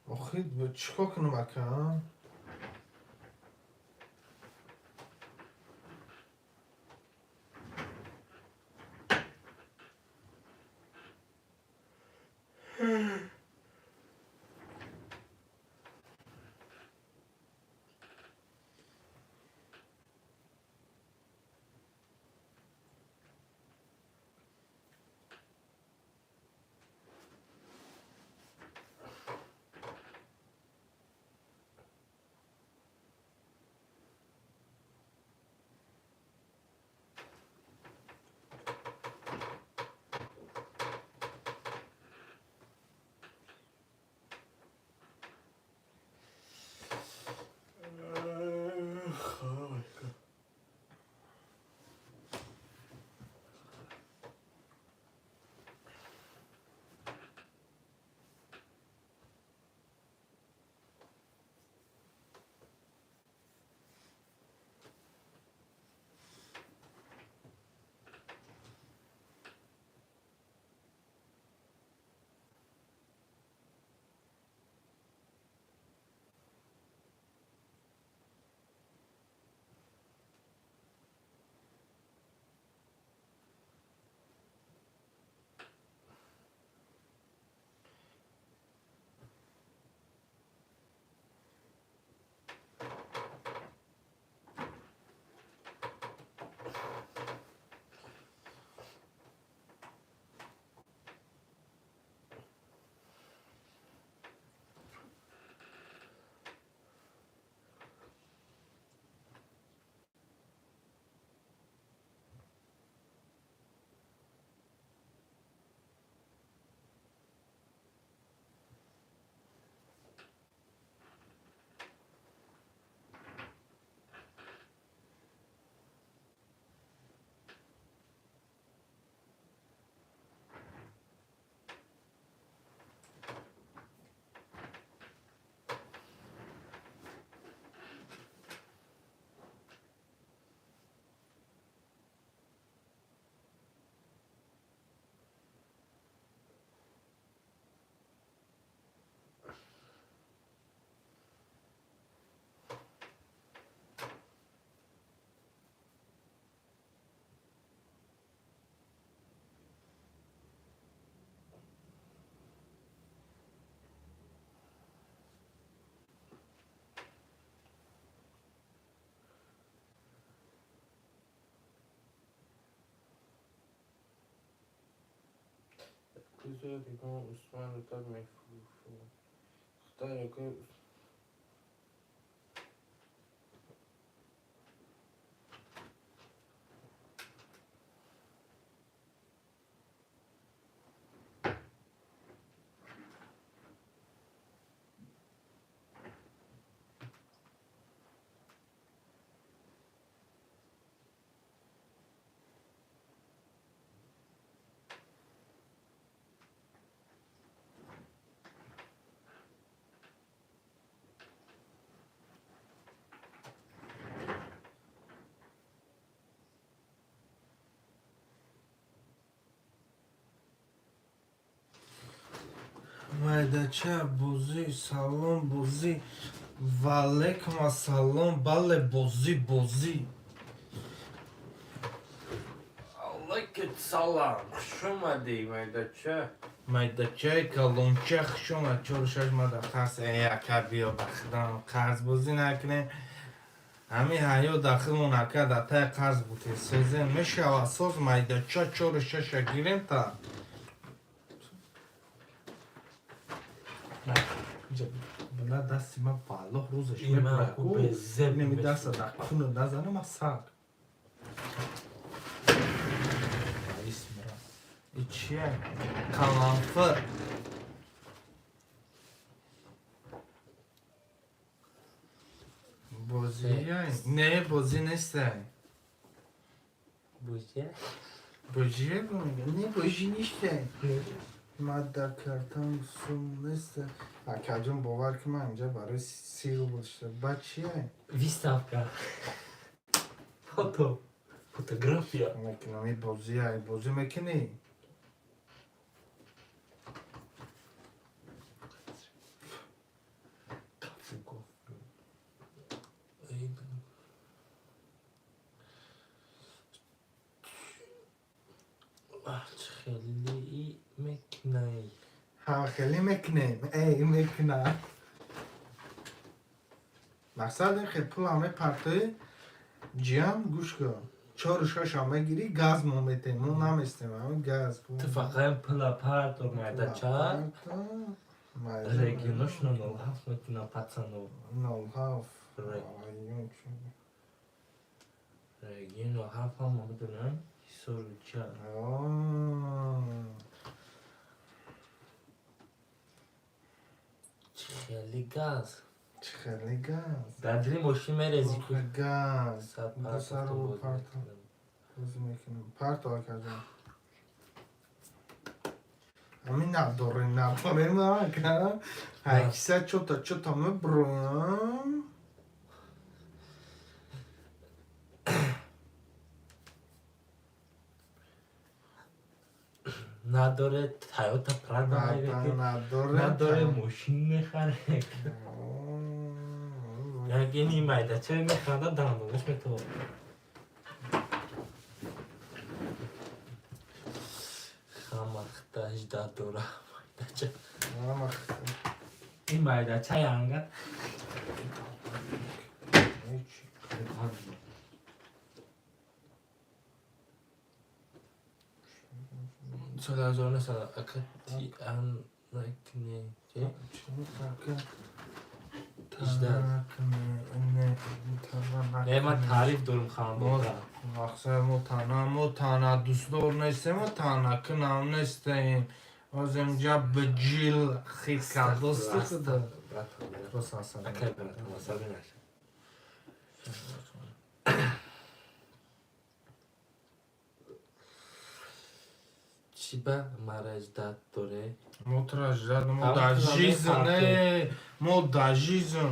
Охи чикор кунам ака? Майдача, бозӣ, салом, бозӣ, ваалайкум ассалом, бале, бозӣ, бозӣ. Алайкум салом, хуш омадӣ, майдача. Майдачаи калонча, хуш омад. Чору шаш мада қарз. Э, ака, биё, ба худам қарзбозӣ накунем. Ҳамин ҳаёт дар худмон, ака, дар таи қарз бутем, созем, мешавад, соз. Майдача, чору шаша гирем та. На, дасти ман, валлоҳ, рӯзаш мебура. Неми даста дар куна назанам, а саг. И чия? Каланфир. Бозия? Не, бозӣ нестай. Бозия? Бозия? Не, бозӣ нестай. Ман дар картам сум неста. Акаҷон, бовар ки, ман инҷа барои 30 рубл шуда. Ба чия? Выставка. Фото. Фотография. Мекунам, и бозия, бозӣ мекунӣ? Кафуко. Хеле мекунай. Ҳа, хеле мекунем, эй, мекуна. Мақсад ин хел пулам мепартоӣ, ҷиям, гӯш кун, чору шашам мегирӣ, газ мо метем, мо наместем, ҳамин газ. Ту фақат пула партор, майдача. Регионошно 07 мекунам, пацанов. 07. Регион 07 ҳама медонам. Ҳисору ча. Хеле газ. Чӣ хеле газ. Дар дили мошин мерези ку. Газ. Парто. Бозӣ мекунем. Парто, акаҷон. Ҳамин надорем, надорем, ака. Ҳайкиса чота чота меброям. Надоре Тойота Прадо надоре. Надоре мошин мехаре. Ягини майдача механда, дандонаш метова. Хамахта 18 дора майдача. Хамахта. Ин майдача янга. Ҳеҷ. Соли 1900 ака ти ан накне. Чӣ ака? 18. Не, ман таъриф дорум хандода. Мақсад, мо тана, мо тана дӯстдор нестем, мо тана кунам нестем. Оз инҷа биҷил хит кард дӯсти худа. Просто асабӣ. Акай, братан, асабӣ наша. Чӣ ба мара ждать доре? Мо тура ждать, мо Ҳама да тура жизнь, мепартем. не, мо да жизнь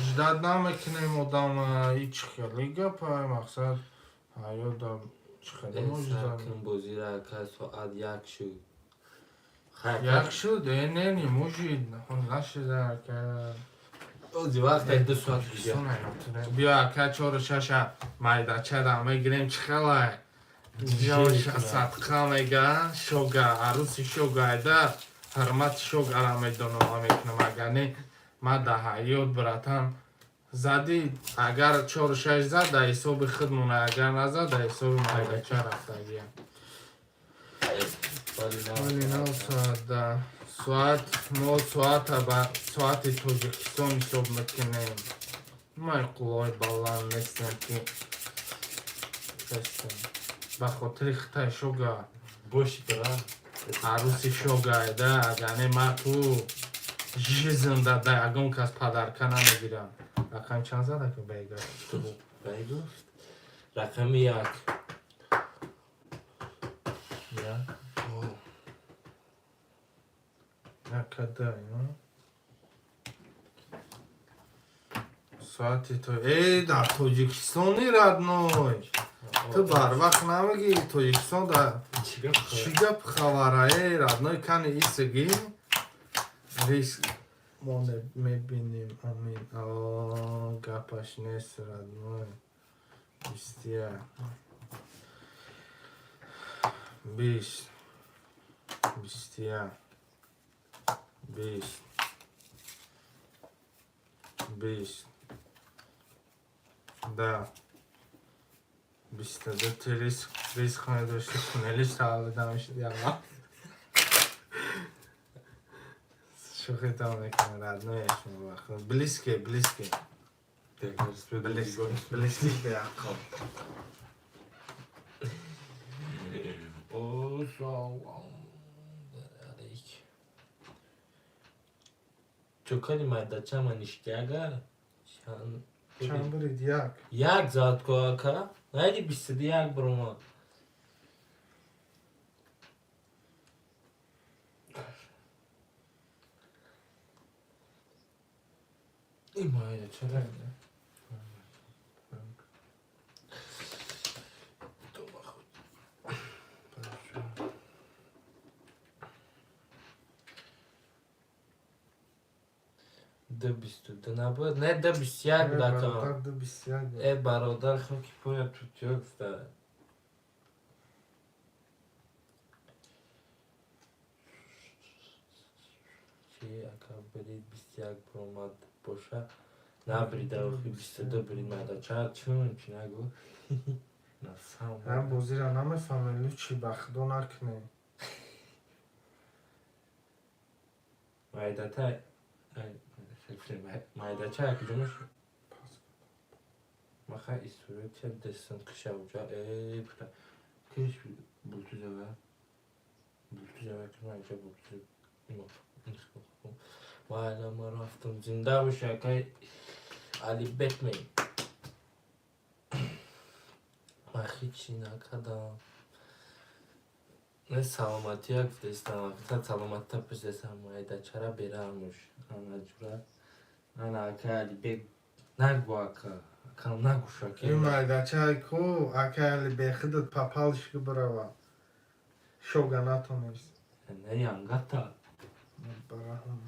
ждать намекунем одама, ҳеҷ хеле гапа, мақсад, ҳаёт чӣ хеле мо ждать. Саркун бозира, ака, соат 1 шуд. Хай. 1 шуд, э, не, не может, нашуда, ака. Ози вақте 2 соат дига. Биё, ака, чору шаша майдачада мегирем, чӣ хелай? Ҷоша садқа мега, шога, арӯси шогайда, ҳурмати шогара медонам, мекунам, агар не, ма да ҳаёт, братан, задӣ, агар чору шаш зад, дар ҳисоби худ мона, агар назад, дар ҳисоби майдача рафтагиям. Соли нав соат да. Соат мо соата ба соати Тоҷикистон ҳисоб мекунем. Май қулои баланд нестем ки нестем. Ба хотири хитай шога. Боши бра. Аруси шогай да, агане ма ту жизнда да ягон кас падарка намегирам. Рақам чанд зада ки бега? Бай гуфт. Рақами як. Я? Якада, ё? Соати то дар Тоҷикистони родной. Ту барвақт намегӣ Тоҷикистон да чӣ гап хабара родной кани исгӣ риск мо мебинем амин. О, гапаш нест родной. 21. 20. 21. 20. 20. Да. 22 ти риск медошти туннелиш таваллуд намешуд яма. Шӯхитон мекунам родной шумо вақт. Близкий, близкий. Близкий, близкий беақл. О, салом алейк. Чокани майдачама ништяга. Чанд бурид як? Як зад ко ака. Найди 21 брома. И майдача. Д 22 набуд, не д 21 буд ака. Бародар д 21 буд. Э бародар хоки поя тутиё гуфта. Чи ака брид 21 бромад боша набрида охи 22 брид майдача чун чи нагу. Насам. Ҳам бозиро намефаҳмем, лучи ба худо накунем. Майдата майдача як ҷо мешуд. Маха история дестан киша уҷа пута киш булту зава булту зава ки майҷа булту майда ма рафтам зинда боша акай Али Бэтмен. Ма ҳичи накардам. Не саломатия гуфтестам, та саломатта пурсидестам майдачара бераҳмуш. Ана ҷура. Ана акай Алибек нагу ака. Ака нагуш ака. Ин майдачаи ку акай Алибек худат папалш ки бирава. Шога натонест. Не янгата. Бараҳм.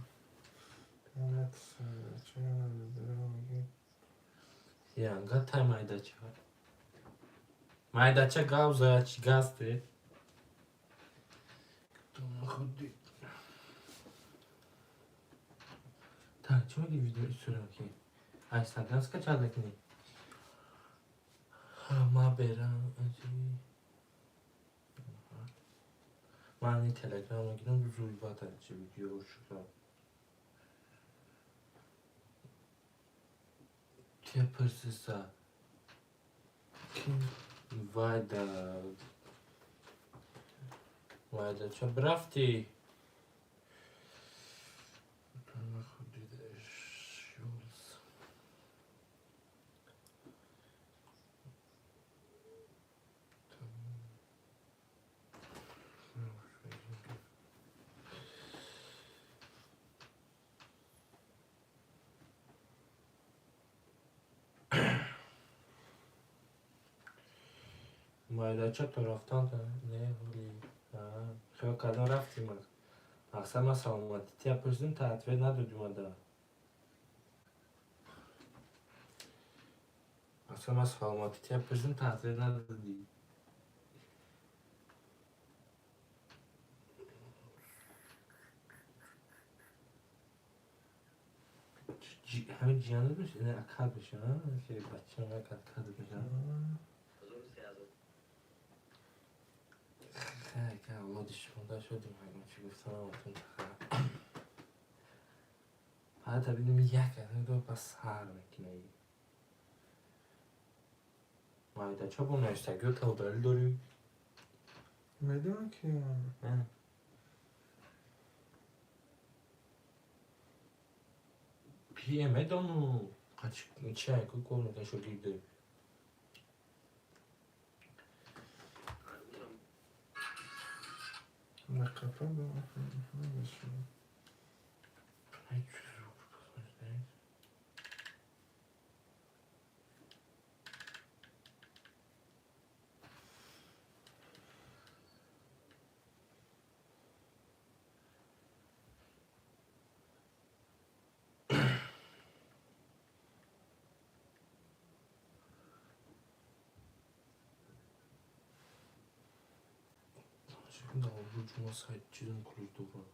Янгата майдача. Майдача гавза чи гасте. Та, чӣ меги видео история ки? А Инстаграм скачать накунӣ? Ма берам ази. Ман ин Телеграм мегирам зуйбата чи видео шуда. Тя пурсиса. Вайда. Вайда, ча брафти? Майдача то рафтан не ҳоли. Хиёл кардам рафтим. Мақсад ман саломатӣ тия пурсидим та ответ надодӣ мада. Мақсад ман саломатӣ тия пурсидим та ответ надодӣ. Ҳамин ҷиянат меша? Не, акад меша, ки бачам як акад меша. Хай, авлоди шумода шудим, ягон чӣ гуфта наметон. Ҳата бинем, як ду ба сар мекуна. Майдача бо навиштагиҳо тавдалил дорӣ? Медонам ки. Пие медону чиай ку кор мекунӣ, шогирде. На қафа. Ҷума сайт чизм ключ дорад.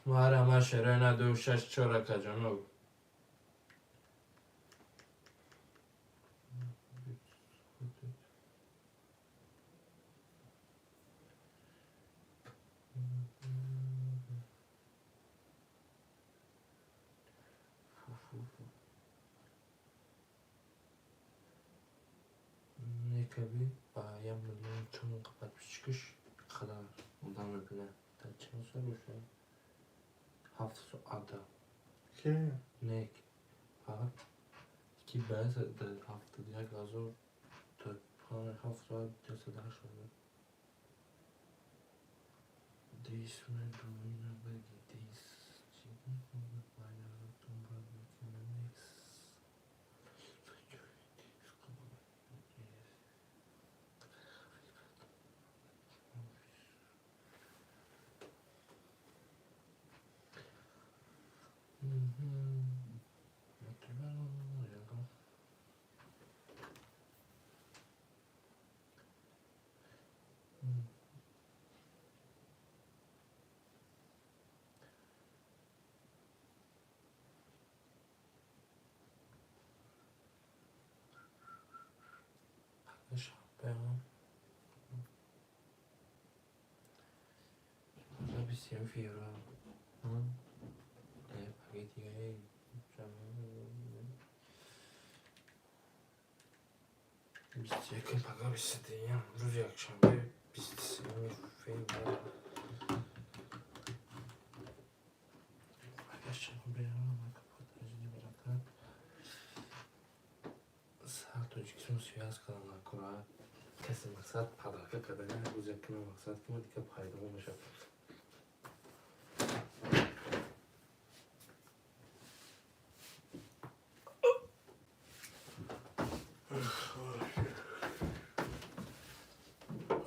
Муҳаррама шерена ду шаш чор, акаҷонов. Некаби ба 1 миллион чанд подписчикаш қадар одам мебинад. Дар чанд сол бошад? 7 соата. Ки? Нек ки баъз дар 71 000 то 7 соат 108 000. 7 феврал. Пакетигаи 21, пага 21, рӯзи якшанбе, 23 феврал. Якшанбе. Братан, сар Тоҷикистон связь кардам, накора касе мақсад подарка кардани рӯз якуме мақсад ки ма дига пайдо мешавад.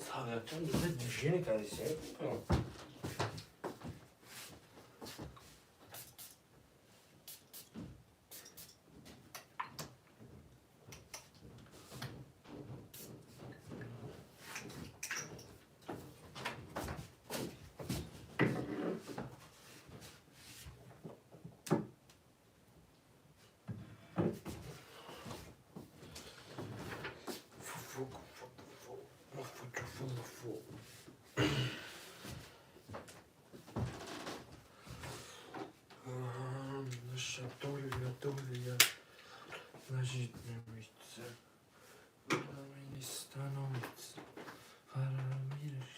Сағатан бізде движение кардисе. Фу, фу, фу, фу, фу, фу. Наша доля, доля лежит на місце. Вона мені становиться. Фараміриш.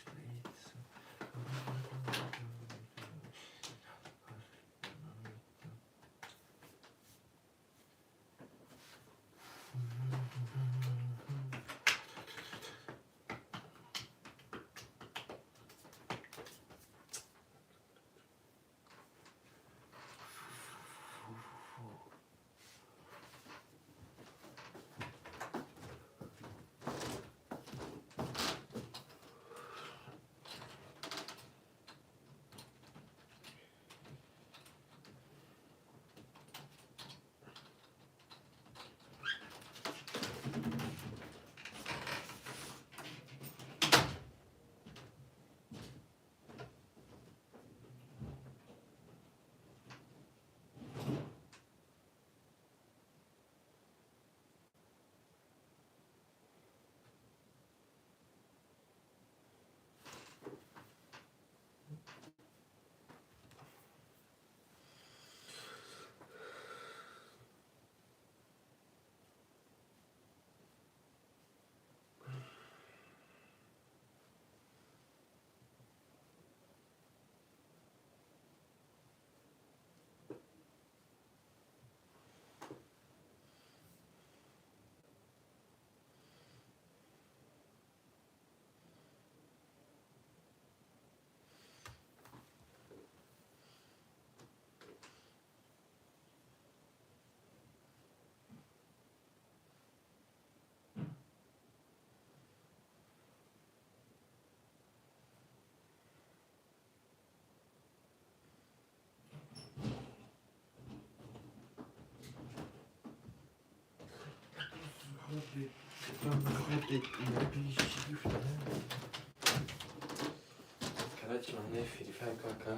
Короче, ман фирифай кака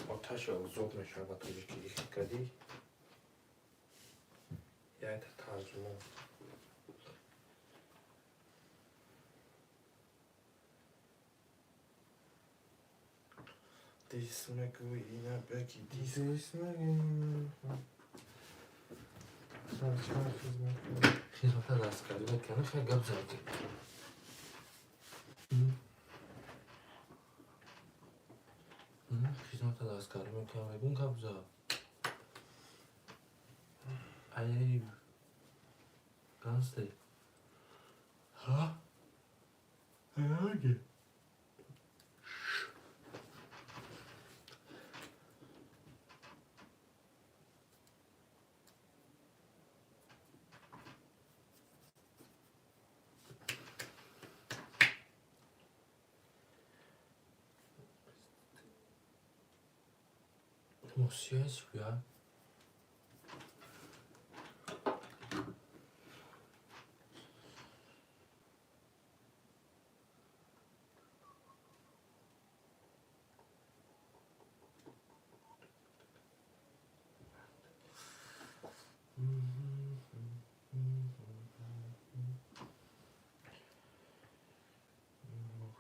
оташ озод мешавад ба тоҷикӣ кадӣ якта тарҷума. Дис мегӯй, ина беги дис. Дис мегӯй. Чанд хизмат кардӣ? Хизмата даст кардӣ мекунӣ, хеле гап задӣ. Хизмата даст кардӣ мекунам, мегӯм гап зад. Ай гангстер. Ҳа? Аге. Мосияс я.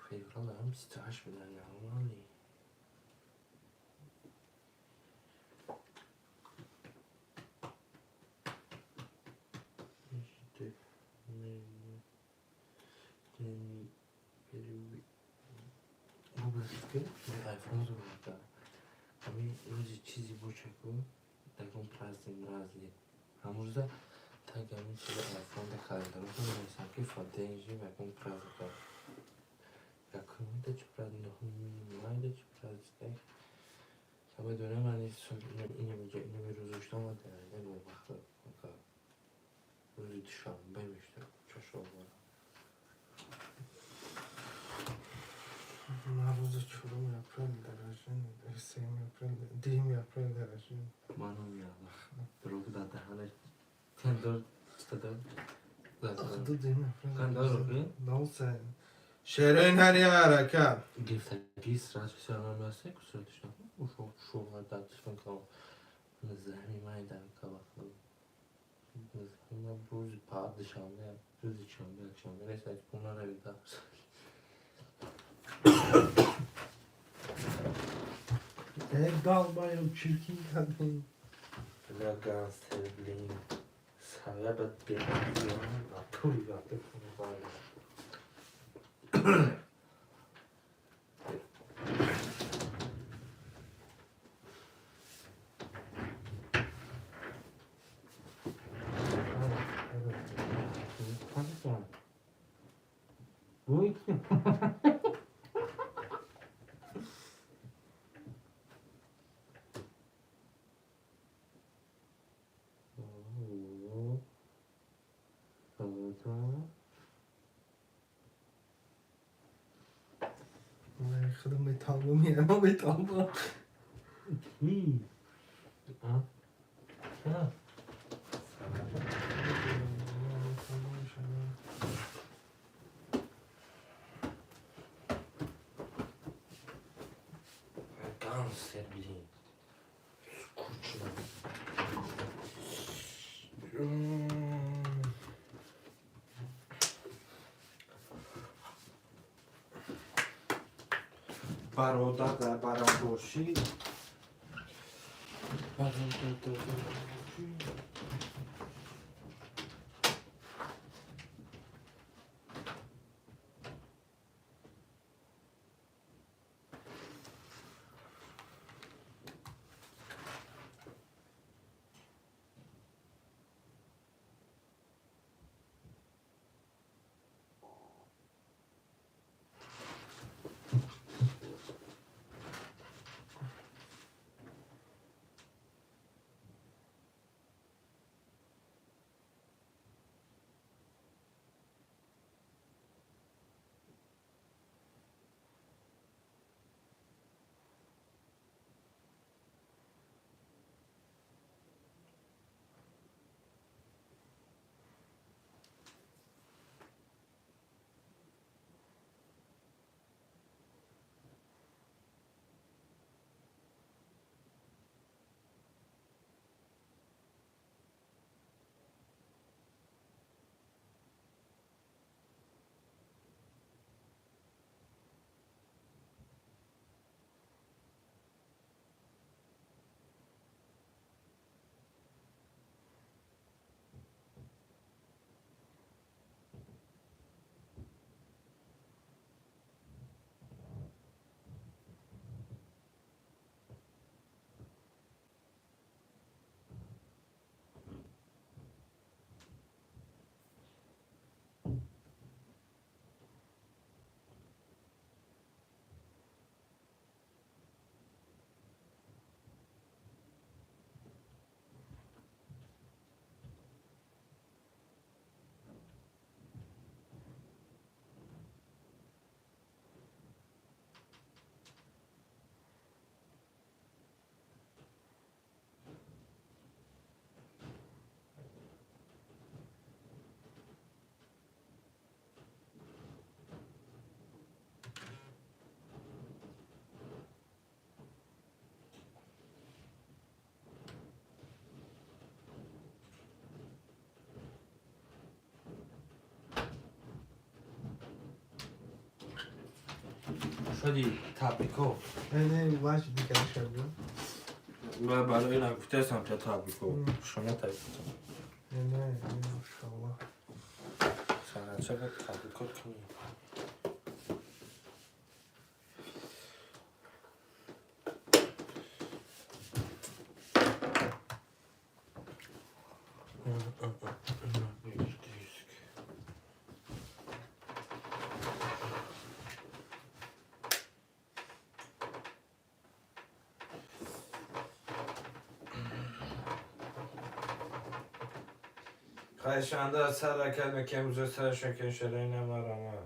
Феврал ҳам 28 будан, нормалӣ. Айфон зурда. Ҳамин рӯзи чизе бошад ку, ягон праздник мразник. Ҳамун рӯза так ҳамин чизи айфон да календарро менависам, ки в день ягон праздник. Якумида чӣ праздник, нуҳуми майда чӣ праздник. Медонам, ман инами рӯзошта омада, вақт рӯзи душанбе мешуда, чоршанбе. Ман рӯзи 4-уми апрел дар рождение, 3-юми апрел, 10-уми апрел дар рождение. Манам ялах. Дурӯғ дар даҳанаш. Чанд дор? Чита дор? Ду 10-уми апрел. Чанд дор? Налса. Шерои ҳар як ҳаракат. Гирифтагӣ сразу всё намеасе кусуратишна. Ушо шоҳар дар телефон калом. 19-ми май дар калаф. 19-ми рӯзи па душанбе, рӯзи шанбе, якшанбе нест, ай пул наравида. Эй, долбоёб, чиркин кардем. Бля, гангстер, блин. Сарабат бе, натури вақти пул. Худам металбам, яма металбам. А? А? Гангстер, блин. Скучно. Бародар барабошӣ. Бародар. Сади табрико. Не, ваш дигар шаб. Ба барои нагуфтаам та табрико. Шумо табрико. Не, иншаллоҳ. Саначага табрикот кунӣ. Хоҳишанда сар ҳаракат мекунем, рӯза сар шакер шараи намарама.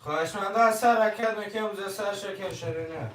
Хоҳишманда аз сар ҳаракат мекунем, рӯза сар шакер шараи.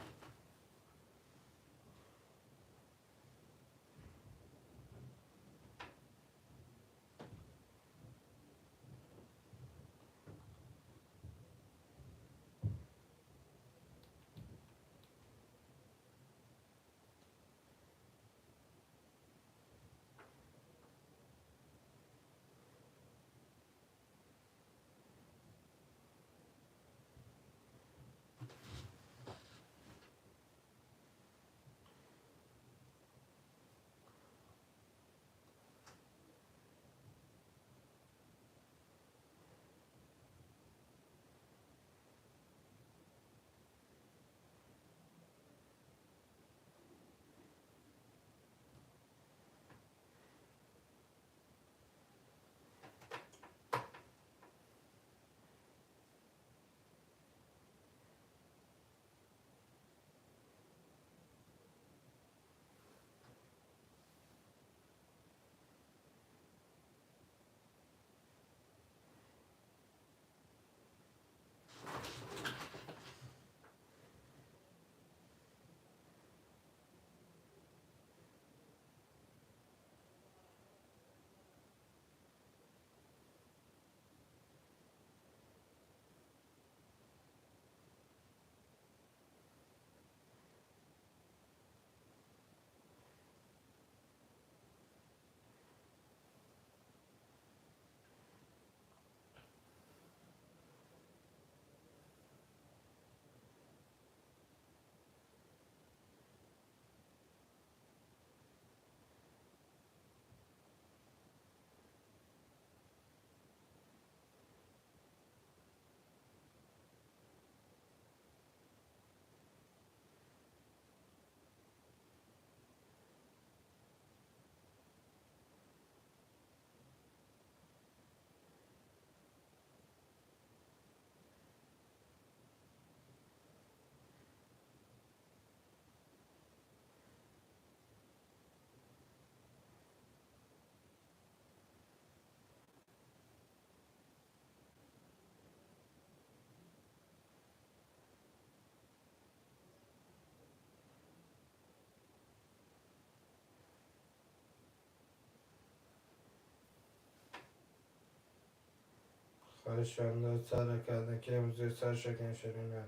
Ҳаштшанба сар кардем, ки имрӯз сар шакан ширина.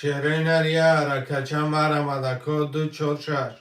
Чеҳраи нария ҳаракатча марамадако ду чор шаш.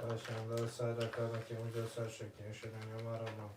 Ҳаштшанба сар кардем, ки имрӯз сар шакан ширина марама.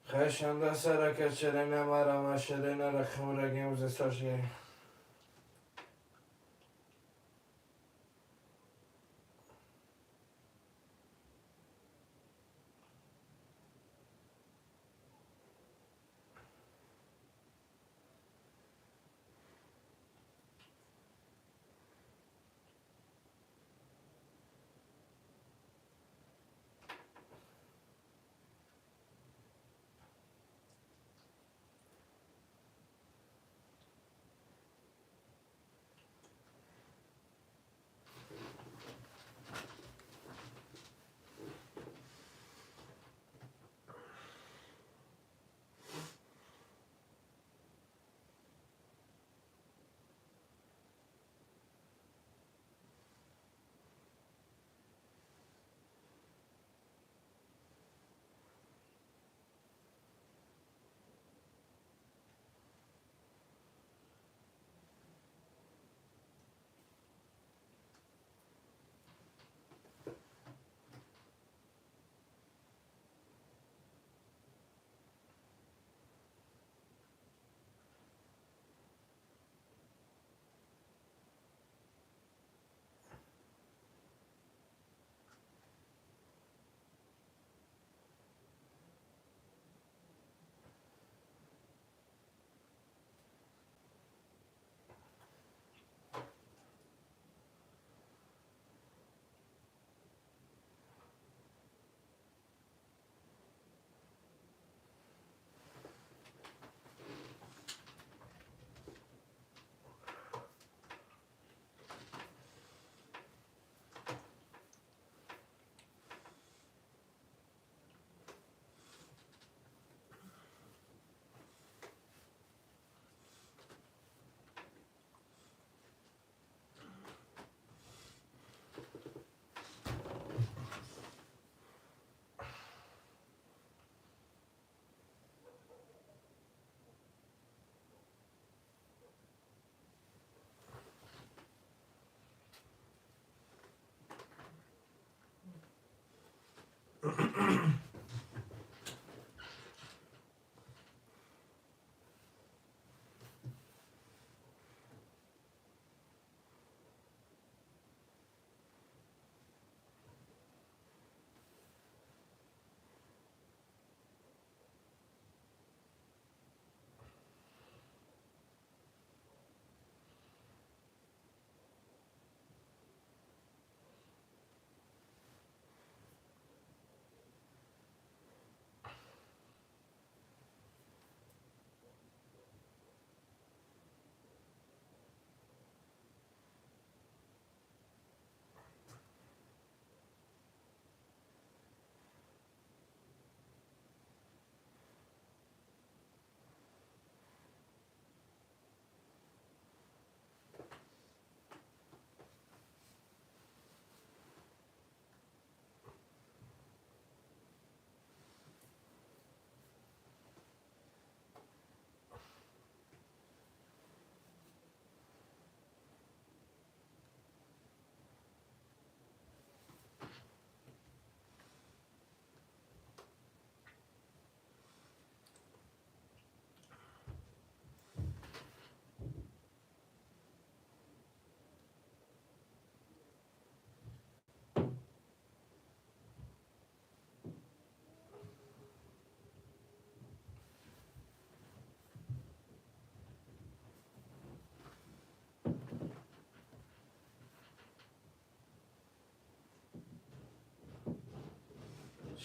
Խայշանդա սարակաչերենա մարամաշերենա ռխմուրագեմ զեսաշե։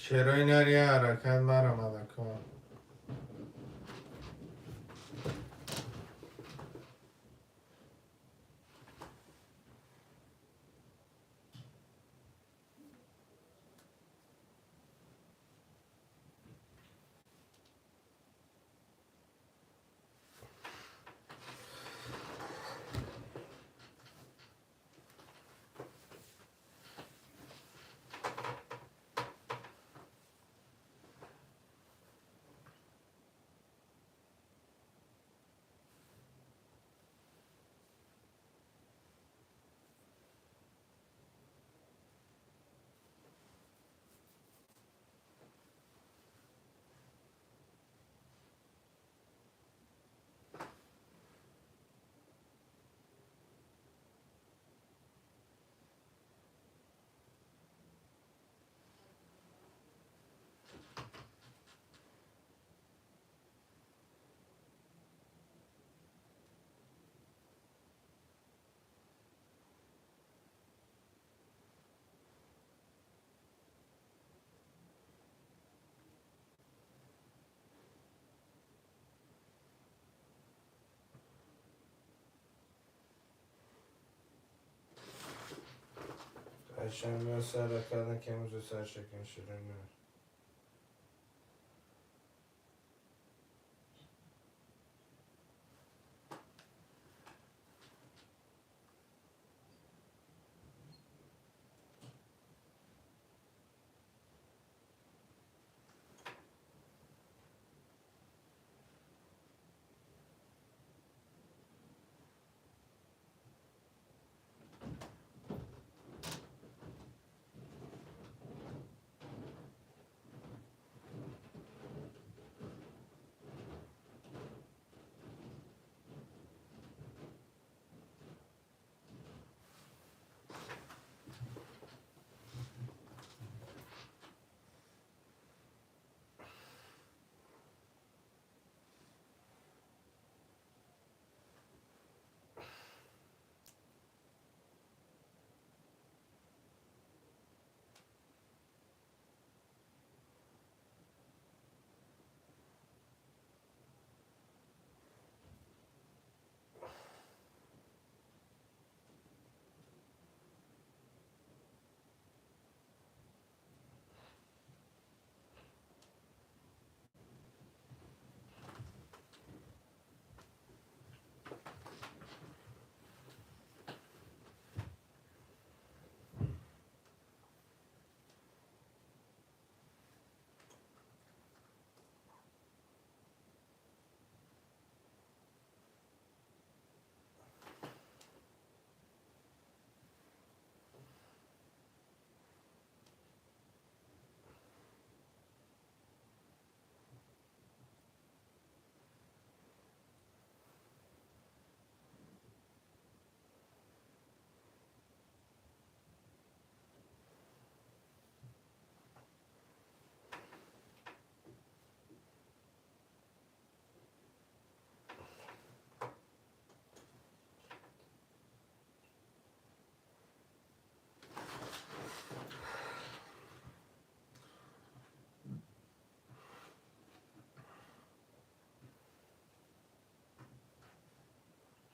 Шерои нария ҳаракат марамад ака. Perşembe sarı kemizi sar şekin şirinler.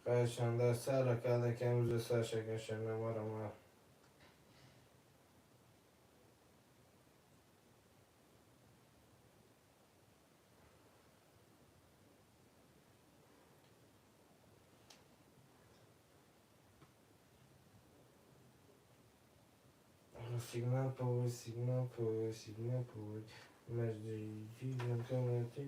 Perşembe sarı kemizi sar şekin şirinler var ama. Сигнал повысь, сигнал повысь, сигнал повысь. Между комнаты.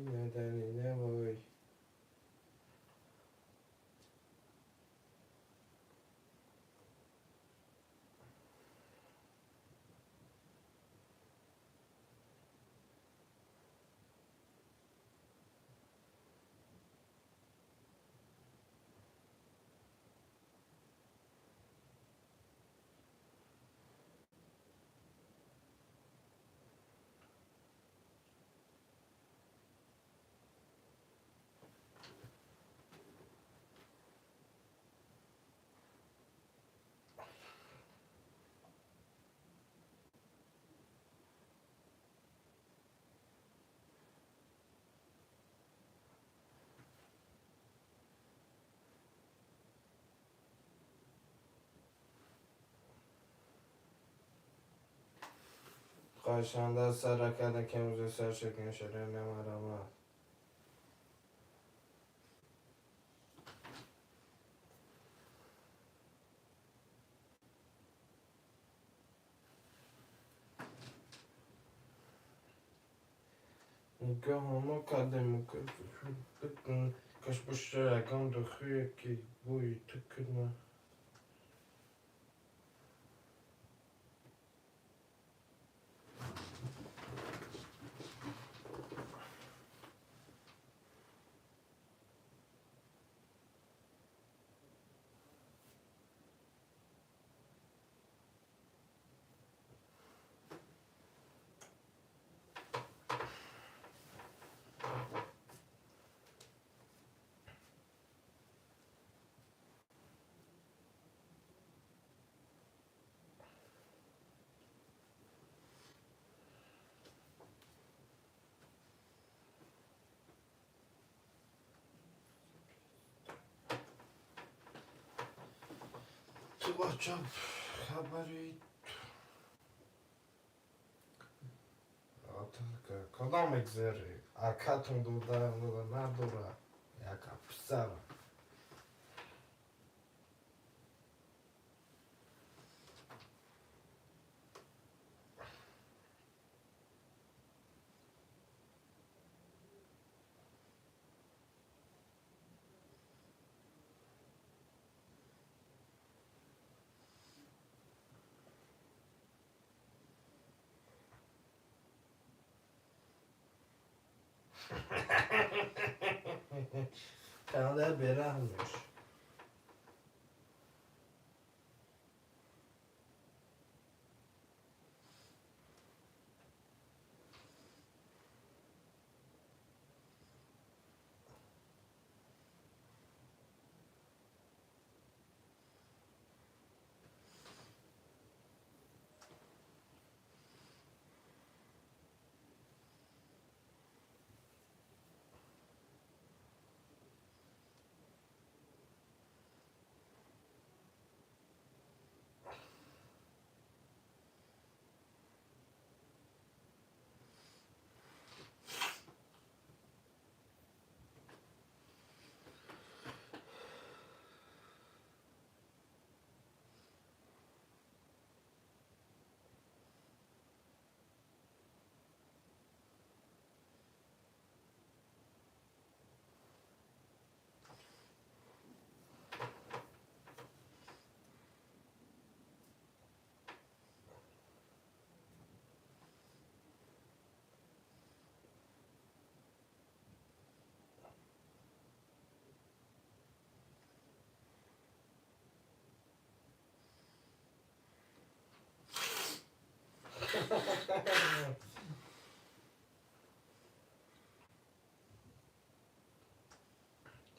Хоҳишанда саракада ки имрӯз сар шекан шуда намарамад. Нигоҳ кардем, каш боша ягон духие ки бӯи ту кунад. Ту бача хабари кадом мегзари? Акатон дода надора, яка писара. Ханда бераҳм бош.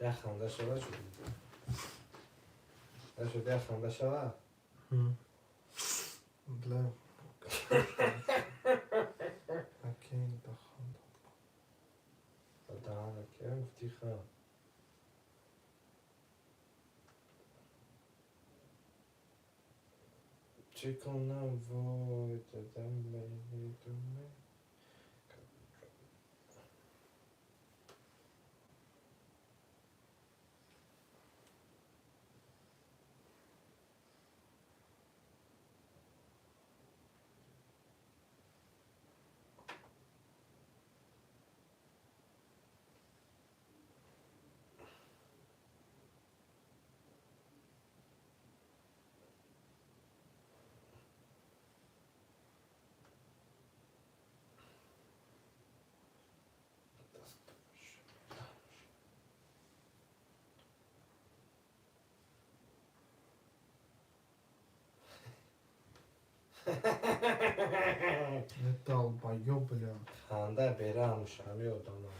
Як ханда шава шуд. Нашуд як ханда шава? Бля. Окей, да ханда. Да, окей, гуфти хан. Чӣ кунам, вой, дадам медуме. Долбоёб, бля. Ханда бераҳм шави одамон.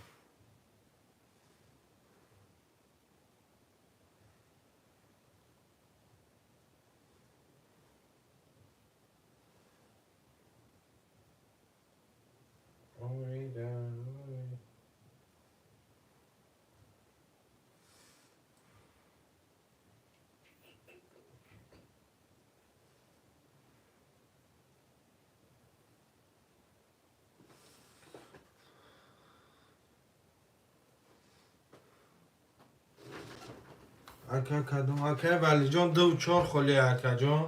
Ака, кадом акай Валиҷон? Ду чор холи, акаҷон.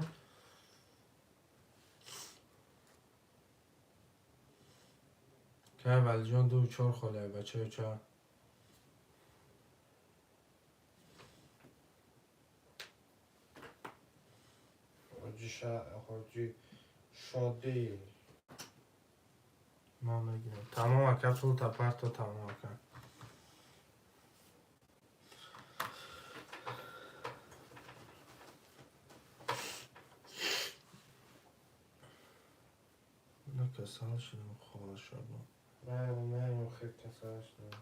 Акай Валиҷон, ду чор холи, бачаюча. Ҳоҷи Шодӣ, ма мегирем. Тамом, ака, пул тапарто. Тамом, ака. Касал шудам, хола шабо. Ман хел касал шудам.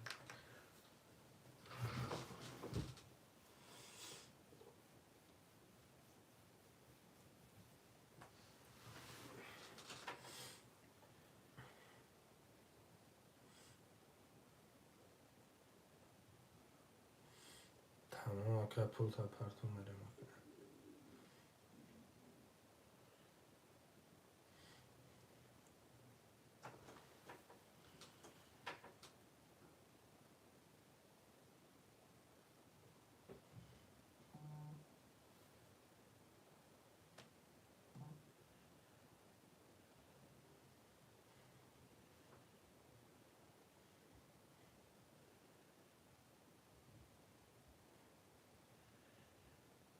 Тамом, ака, пул тапарто, мерем, ака.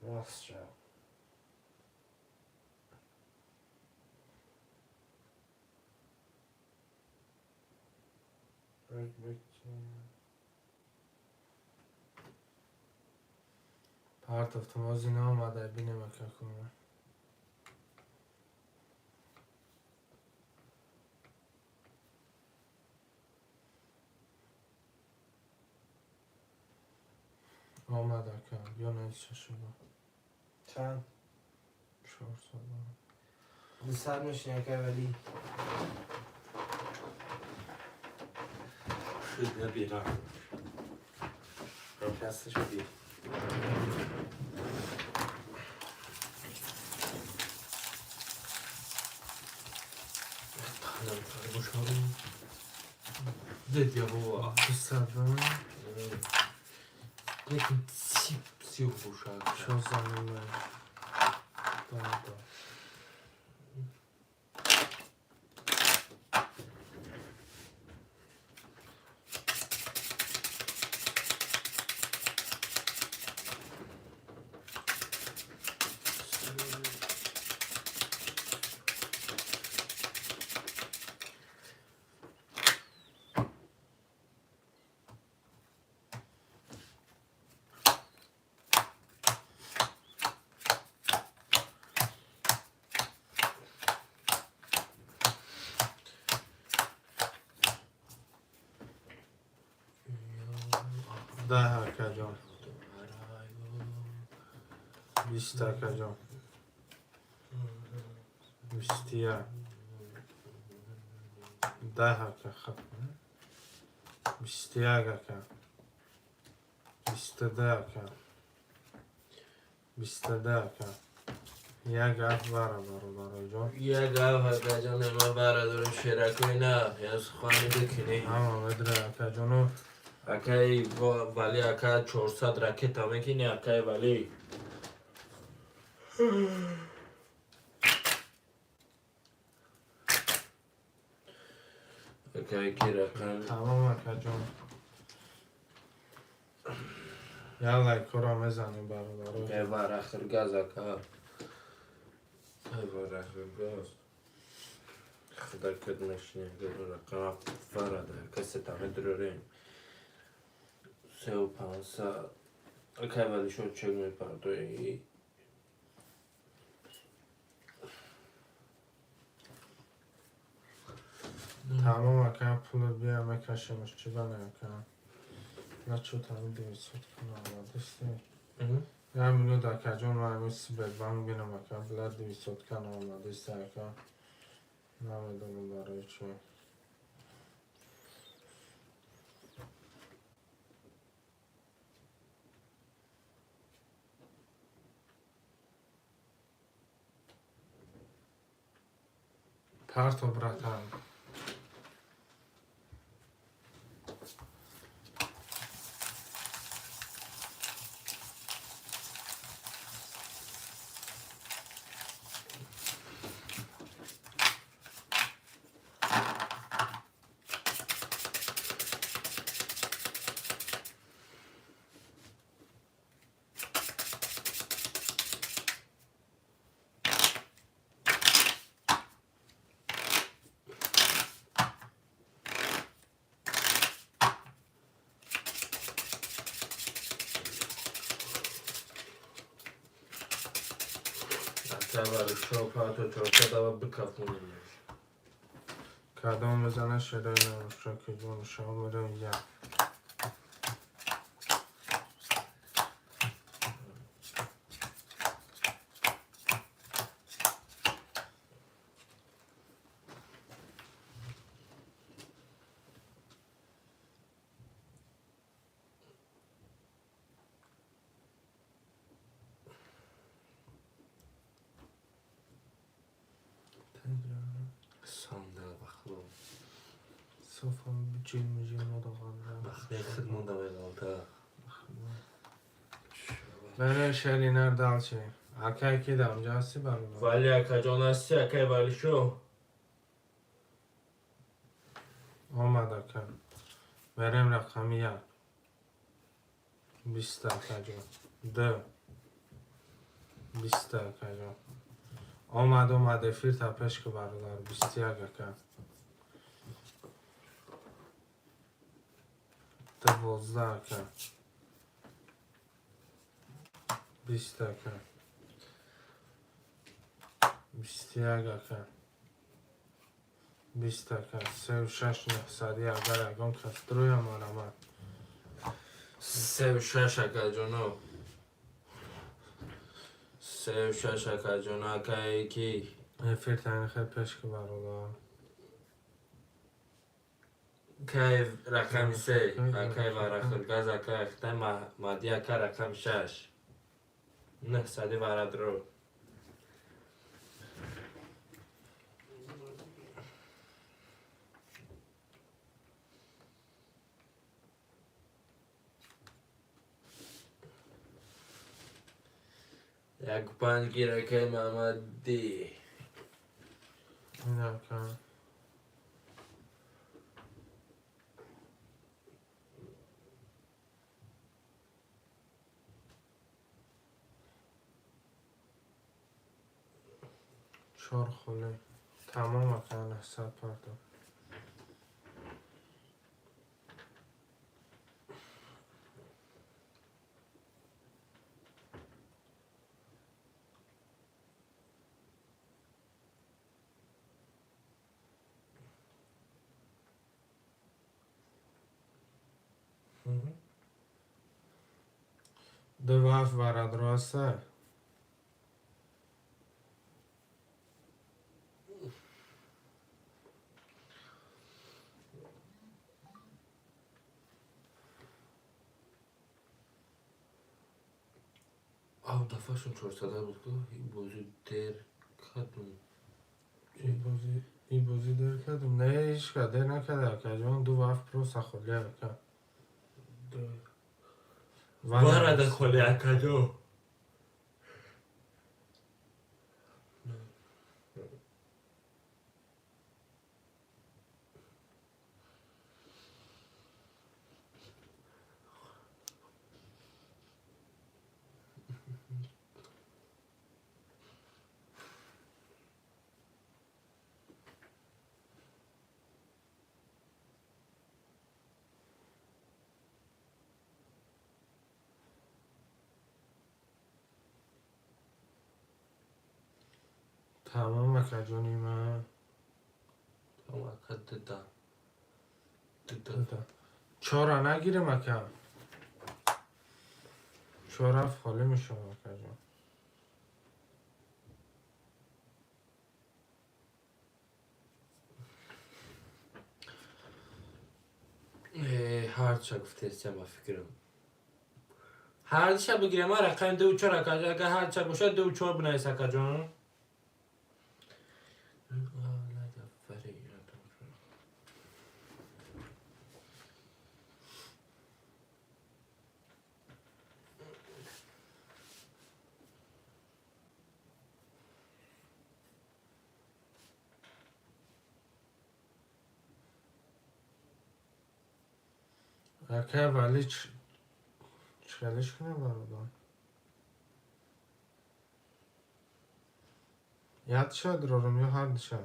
Рост шав. Партофтам, ози наомада, бинем, ака, куна. Омад, ака, ё нависта шуда. Чанд? 400. 200 мешини, акай Вали. Шуд, набирам. Хаста шудӣ. Дед я бова. 200. Лекин сип сиҳ бошад. 16 да. 10, акаҷон. 20, акаҷон. 21. 10, ака, хаб. 21, ака. 22, ака. 22, ака. Як гап бара, бародароҷон. Як гап, акаҷон, ма бара дорем, шеракои на я сухани бикунӣ. Ҳама медра, акаҷону. Акай Вали, ака, 400 ракета мекини, акай Вали. Акай, ки рақам? Тамом, акаҷон. Як лайкҳоро мезанем, бародаро. Акай варахиргаз, ака. Акай варахиргаз. Худа кад мешини, рақам варада. Касе тамедурорем. Сеу 500. Акай Вали, шо чек мепардои. Тамом, ака, пуло бия, мекашемаш, чӣ бана, ака. На чо тами 900 куна омадасти. Як минут, акаҷон, ман ҳамин Сбербанк бинам, ака, била 900 кана омадасти, ака. Намедонам барои чӣ. Парто, братан. Акай Валишо, пато 400 бикафонем. Кадом мезана, шерои нарошаки ҷон, шава мерем як. Сандал бахло. Софам ҷин мижин Бахле хидмонда меғалта. Берем шеринар дальше. Акай ки дамҷа ҳасти, бародар? Вали акаҷон, ҳасти, акай Валишо? Омад, ака. Берем рақами як. 20, акаҷон. Д 20, акаҷон. Омад, омад, эфир та пеш ки, бародар. 21, ака. 12, ака. 20, ака. 21, ака. 20, ака. Сеу шаш нӯҳсадӣ, агар ягон кас дуроя, марамат. Сеу шаш, акаҷоно. Сеу шаш, акаҷоно, акай ки? Эфир тани хел пеш ки, бародар. Кай рақами се, акай Варахилгаз, акай Ахтай Маҳмадӣ, ака, рақами шаш. Нӯҳсади варадро. Як панҷ гир, акай Маҳмадӣ. Ин, ака. Чор холе. Тамом, ака, 900 парто. Ду ҳафт варадро аста. Ав дафъашон 400 буд ку, бозӣ дер кардум. И бозӣ дер кардум? Не, ҳеч ка дер накарда, акаҷон. Ду ҳафт просто холӣ, ака. Варада холӣ, акаҷон. Тамом, акаҷони ман. Тамом, ака, дида. Дида. Чора нагирем, ака. Чор ҳафт холӣ мешавам, акаҷон. Ҳарча гуфтестям, ба фикрам. Ҳарча бигирем, ма рақами ду чор, акаҷон. Агар ҳарча бошад, ду чор бинавис, акаҷон. Ака, вале чӣ кунем, бародар? Якша дурорум ё ҳардуша?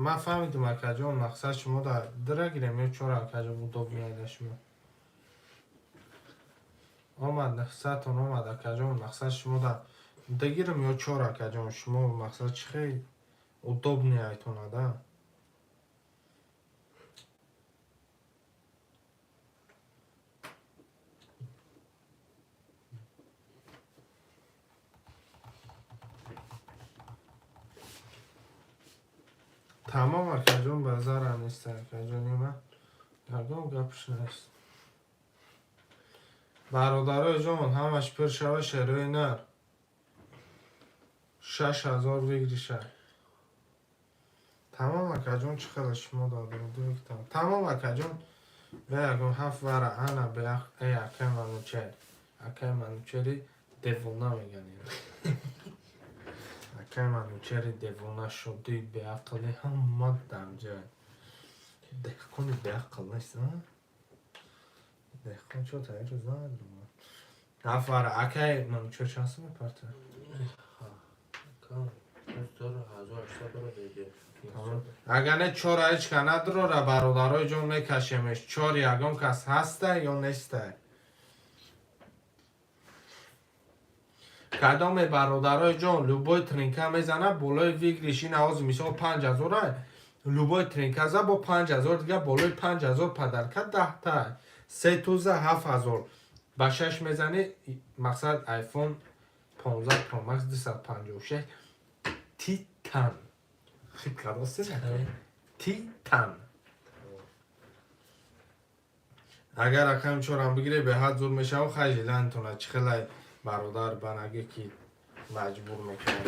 Ман фаҳмидум, акаҷон, мақсад шумо дар дира гирем ё чора, акаҷон, удобно шумо. Омад 900-тон омад, акаҷон. Мақсад шумо да дагирам ё чор, акаҷон. Шумо мақсад чӣ хел удобный айтонада. Тамом, акаҷон, базара нест, акаҷони ман. Ягон гапш нест. Бародарои ҷон, ҳамаш пур шава, шерои нар. 6000 выигрыша. Тамом, акаҷон, чӣ хела шумо додам. Тамом, акаҷон. Бе ягон ҳафт вара ана бе э акай Манучер. Акай Манучери девона меган ина. Акай Манучери девона шуди беақли ҳама дамҷа. Деҳқони беақл нест, а? Деҳқон чо таиру зад. Ҳафт вара акай Манучер чанд сум мепарта? Кам. 1800 диге. Агар не чора ҳеҷ ка надрора, бародарои ҷон, мекашемеш. Чор ягон кас ҳаста ё неста? Кадоме, бародарои ҷон, любой тринка мезана болои выигрыш ин ҳози мисол 5000, любой тринка за бо 5000 дига болои 5000 подарка 10-та. Се туза 7000 ба шаш мезанӣ, мақсад iPhone 15 Pro Max 256 Титан. Хит кардости? Титан. Агар рақами чорам бигире, беҳад зур мешава. Хай, жилантона чӣ хелай, бародар, банаге ки маҷбур мекунад.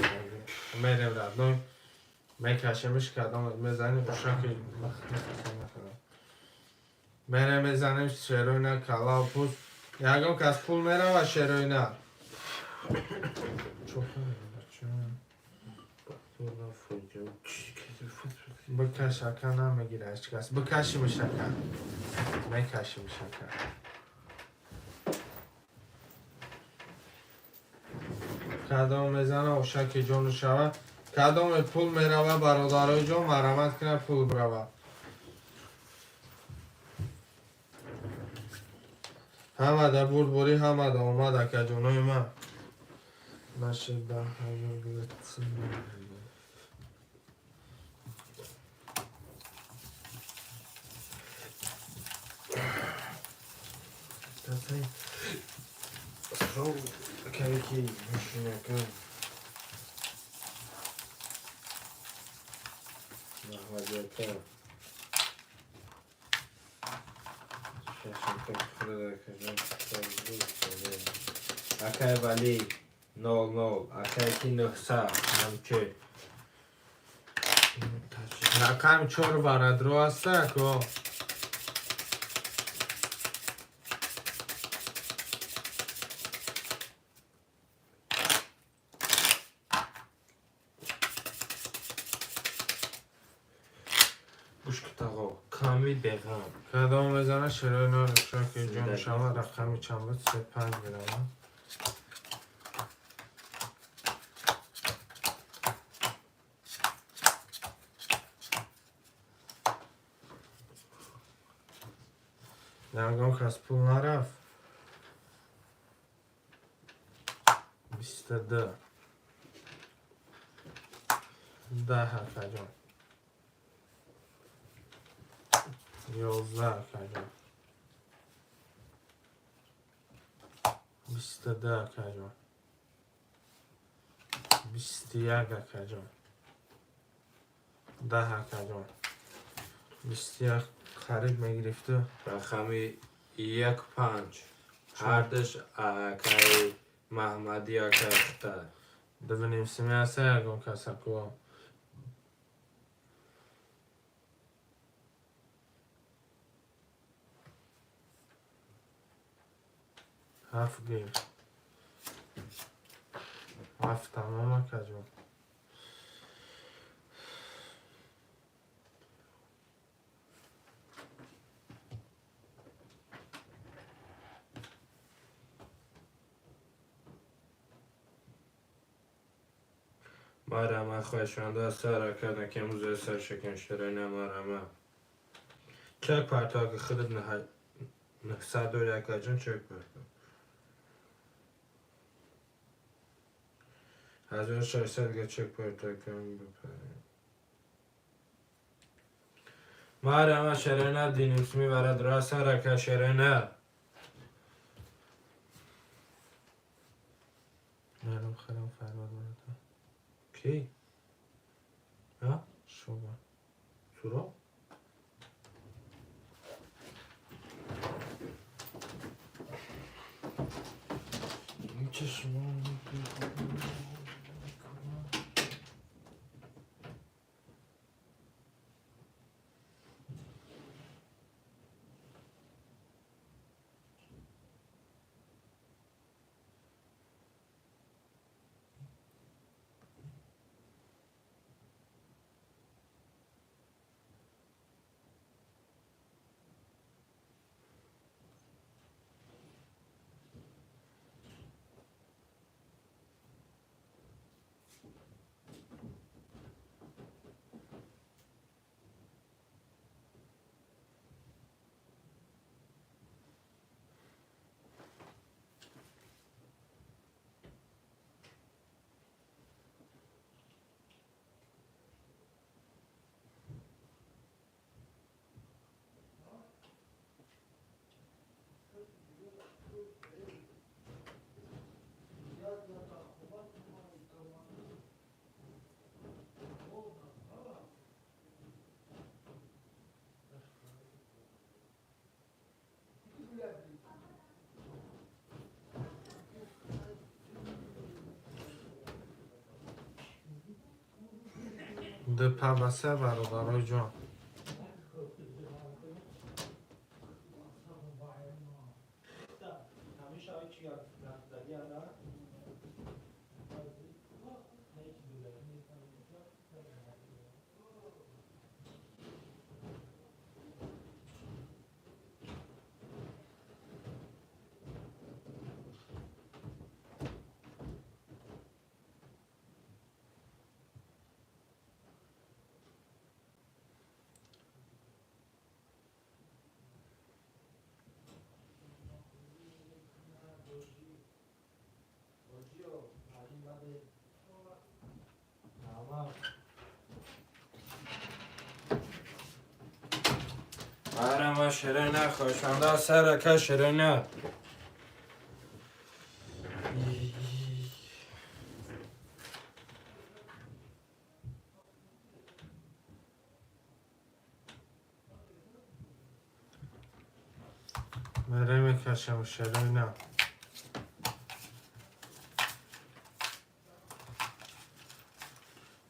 Мерем, родной, мекашемиш, кадом мезанем ушаки. Мерем, мезанем шероина калав пуст. Ягон кас пул мерава, шероина. Чо? Бикаш, ака, намегира ҳеҷ кас. Бикашимиш, ака. Мекашимиш, ака. Кадом мезана, ошаки ҷону шава. Кадоме пул мерава, бародарои ҷон, марҳамат кина, пул бирава. Ҳамада бурдборӣ, ҳамада омад, акаҷонои ман. Наши 10 000. Давай. Срол, акаки, мошинака. Маҳмадиака. Шашака худакаҷон. Акай Вали 00, акай ки 900 намче. Рақами чор варадро аста, ако. Гӯш кутағо, ками беғам. Кадом мезана, шерои нор шаки ҷон шава. Рақами чанд буд? Се панҷ мерава. Ягон кас пул нарафт. 22. 10, акаҷон. 11, акаҷон. 22, акаҷон. 21, акаҷон. 10, акаҷон. 21 харид мегирифту. Рақами як панҷ. Ҳардаш акай Маҳмади акай хута. Бибинем, сими аста ягон кас, ако. Ҳафт гир. Ҳафт тамом, акаҷон. Марама, хоҳишманда сар ака накемузе сар шакан ширина марама. Чак партоки худат 900 дори, акаҷон, чак парто. 1600 дига чек портакам бипарем. Марама шерена динусми варад раса рака шерена. Мардум хелам фармад марата. Ки? Ҳа? Шуба. Суро? Чашмон Дпабаса, бародарои ҷон. Марама шерена хошанда сарака шерена. Мере мекашам шерена.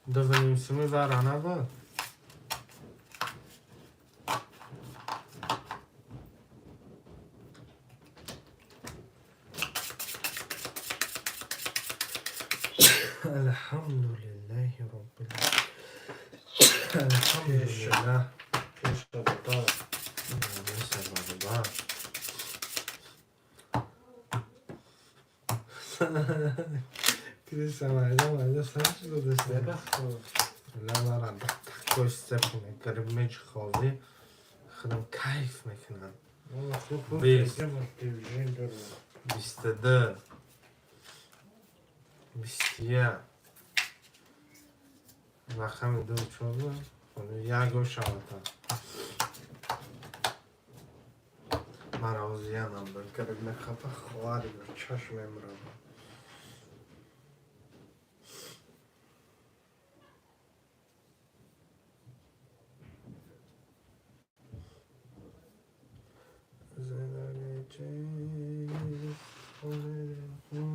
Дувнимсими вара набуд. Алҳамдулиллаҳи роббил алҳамдулиллаҳ. Пеша бата. Неса, бародар. Криса майда майда сарш додеста. Ла мара такой степени грибмеч хозӣ худам кайф мекунам. 20, 22, 21, рақами ду чор як шавата. Мара озиянам гриб мехапа, ховари чашм мемрава.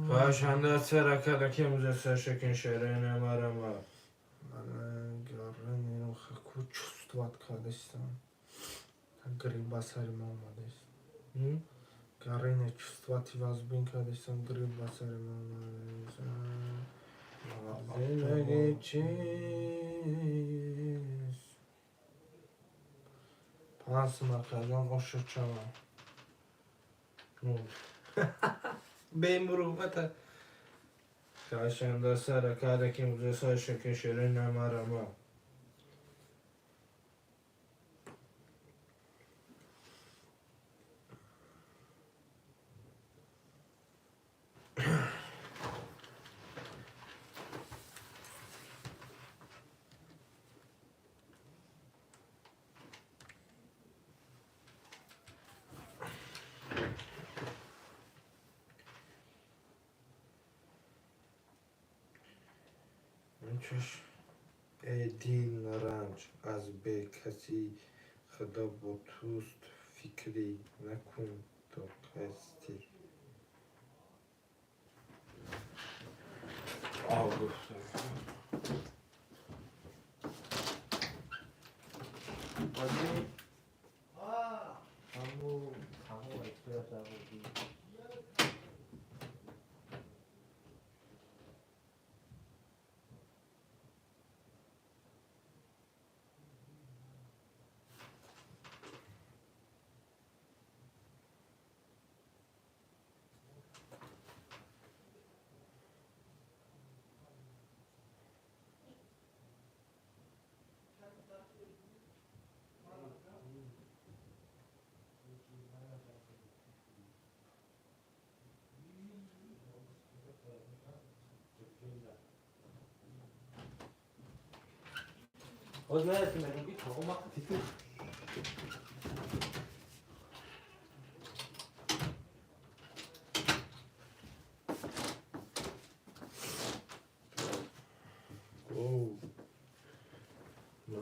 Хошанда сарака даки музассар шекин шерена марама. Чувствовать кардастам. Гриб ба сари ма омадааст. Гарине чувствовать вазбин кардастам, гриб ба сари ма омадааст. Зиндагӣ чист? 5 сум акаҷон, ошо чава. Бемуруввата. Хошанда сарака даки музассар шекин шерена марама. Чаш. Эй дил, наранҷ аз бекасӣ, Худо бо туст, фикрӣ накун то кастӣ. Гуфта. 어디? 강우 강우 엑스프레스 비. 어디 나였으면 여기 저거 막 뒤쪽. Оу. На.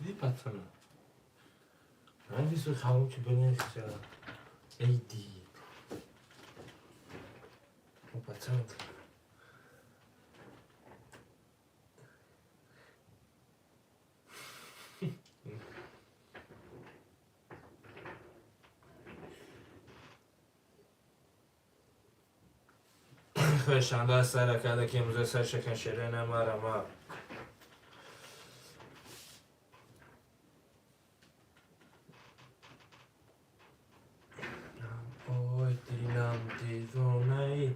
Диди, пацана? Ранги хамучи бенефиса. Эй, ди. Ну, пацан. Хоҳишанда аст сар карда, ки имрӯза сар шакан шере намарама. Ой, дилам девонаи.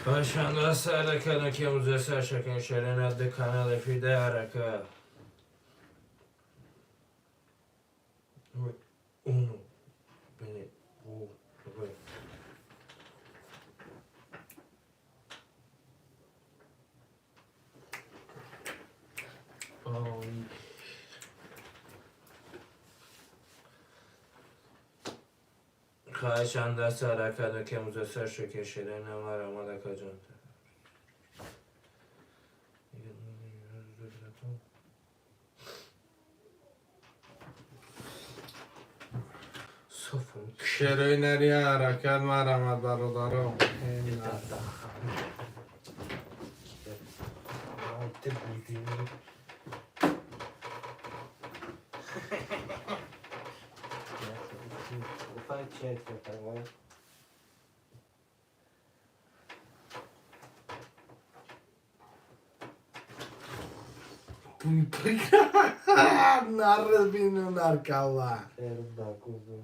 Хоҳишанда сар карда, ки имрӯза сар шакан шере назди канал эфирда ҳарака. Уну. Бене. У. В. Ой. Хоҳишанда сар карда, ки имрӯза сар шакан шере намарамад, акаҷон. Шерои нари ҳаракат марамад, бародаро. Ты будильник. Нарбину наркалла.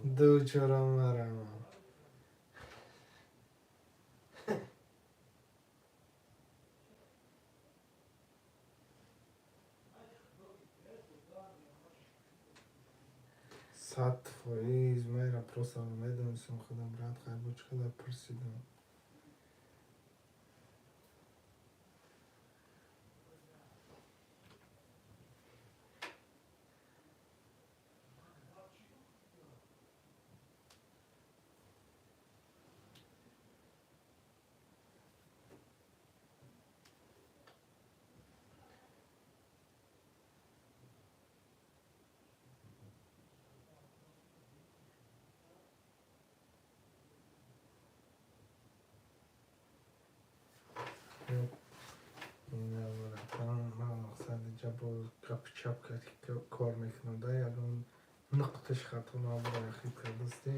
Ду чорам марама. 100% майра просто медонистам худам, брат, хайбо чӣ қадар пурсидам. Ман мақсад иҷа бо гапи чап кор мекунам да, ягон нуқташ хато набура, хит кардасти.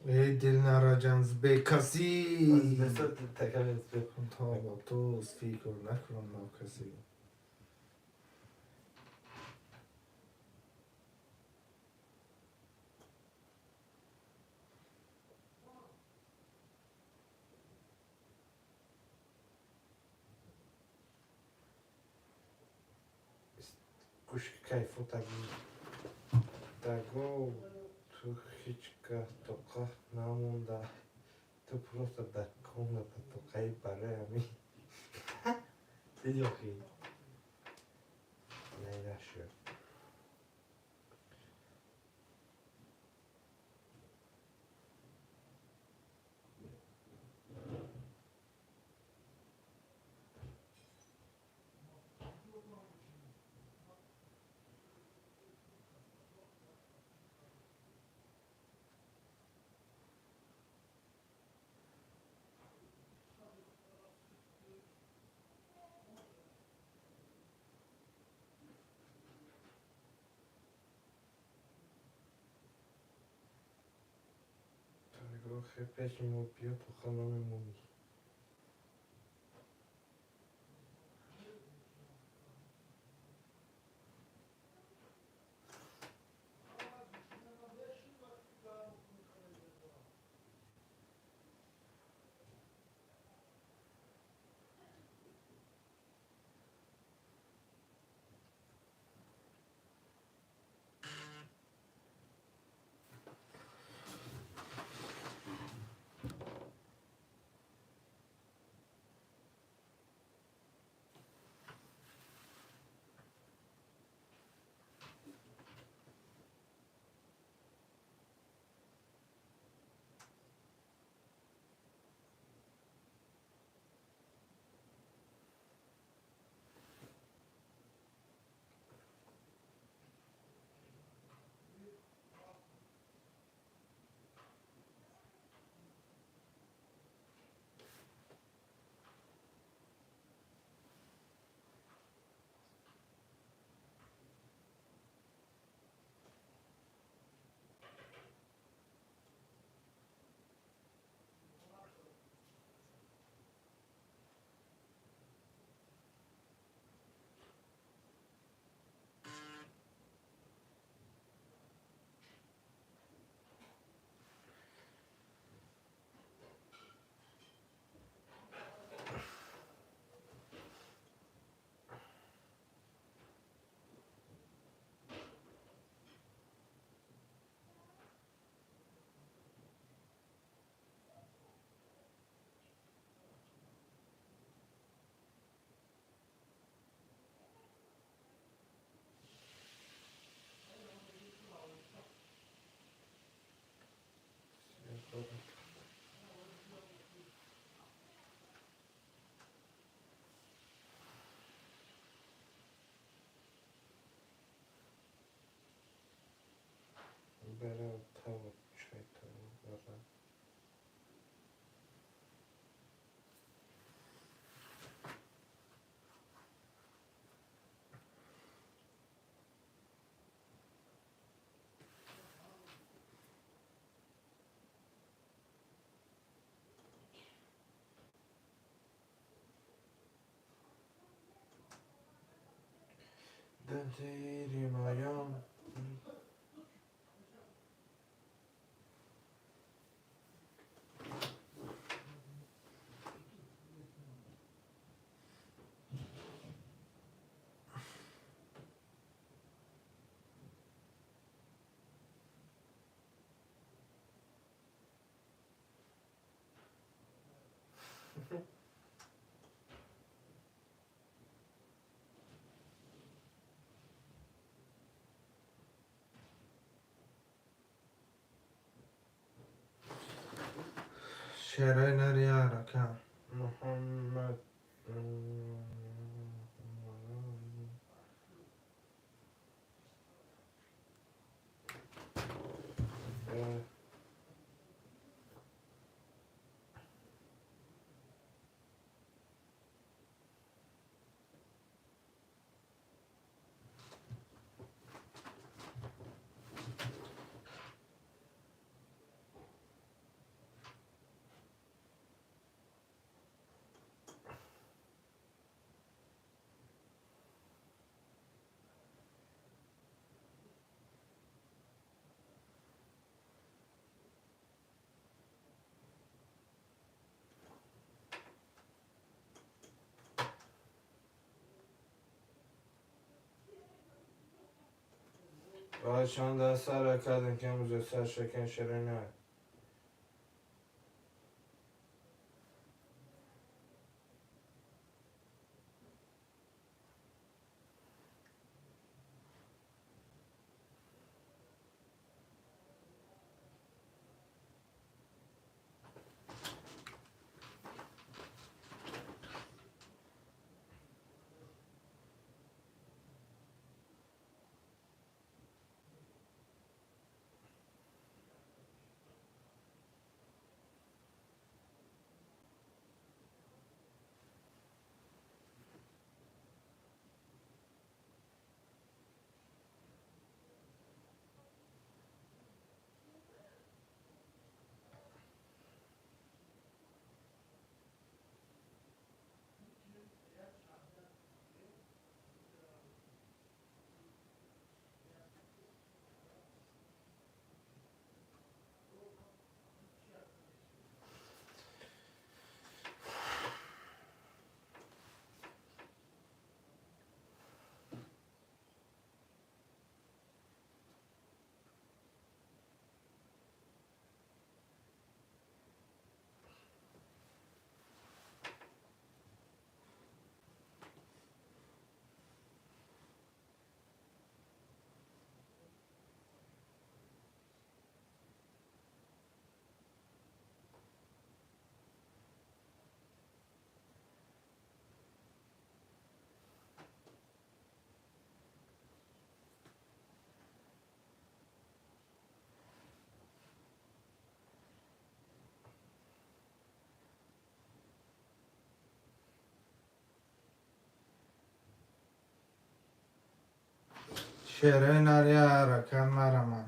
Эй, Дилнараҷан, бекасӣ то бо туст, фикр накун нокасӣ. Кайфу таго ту ҳеҷ кас тоқа намонда, ту просто дар комната тоқаи, барои ҳамин диди охи найрашуд. Хе, пеши мо биё, тоқа намемонӣ. Берав таву чай таву бара. Дантири моем. Шерои нари арака. Муҳаммад. Бачанда сара кардем ки ҳамӯза сар шакан шерои нар. Шерои нари арака мараман.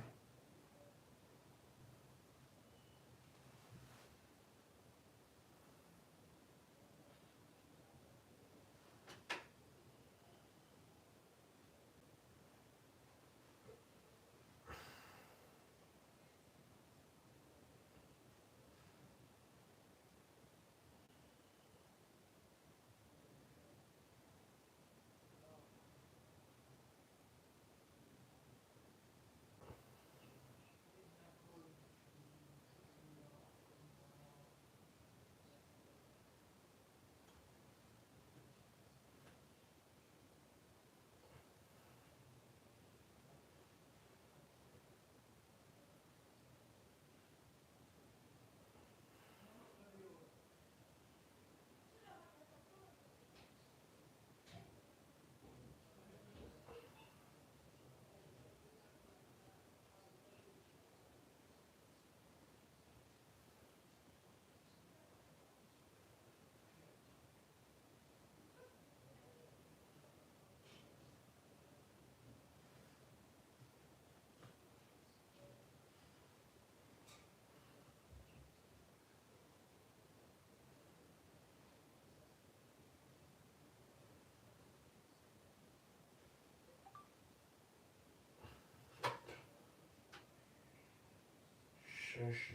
Шаш,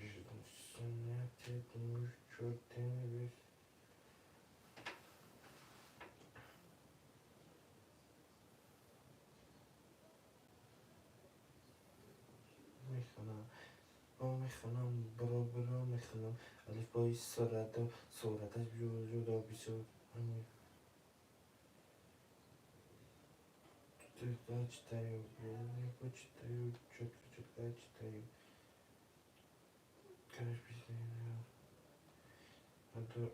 14. Мехонам, бо мехонам, бро бро мехонам, алифбои сурата, сураташ ҷудо бисёр. Читаю, читаю, четко, четко читаю. Короче, а то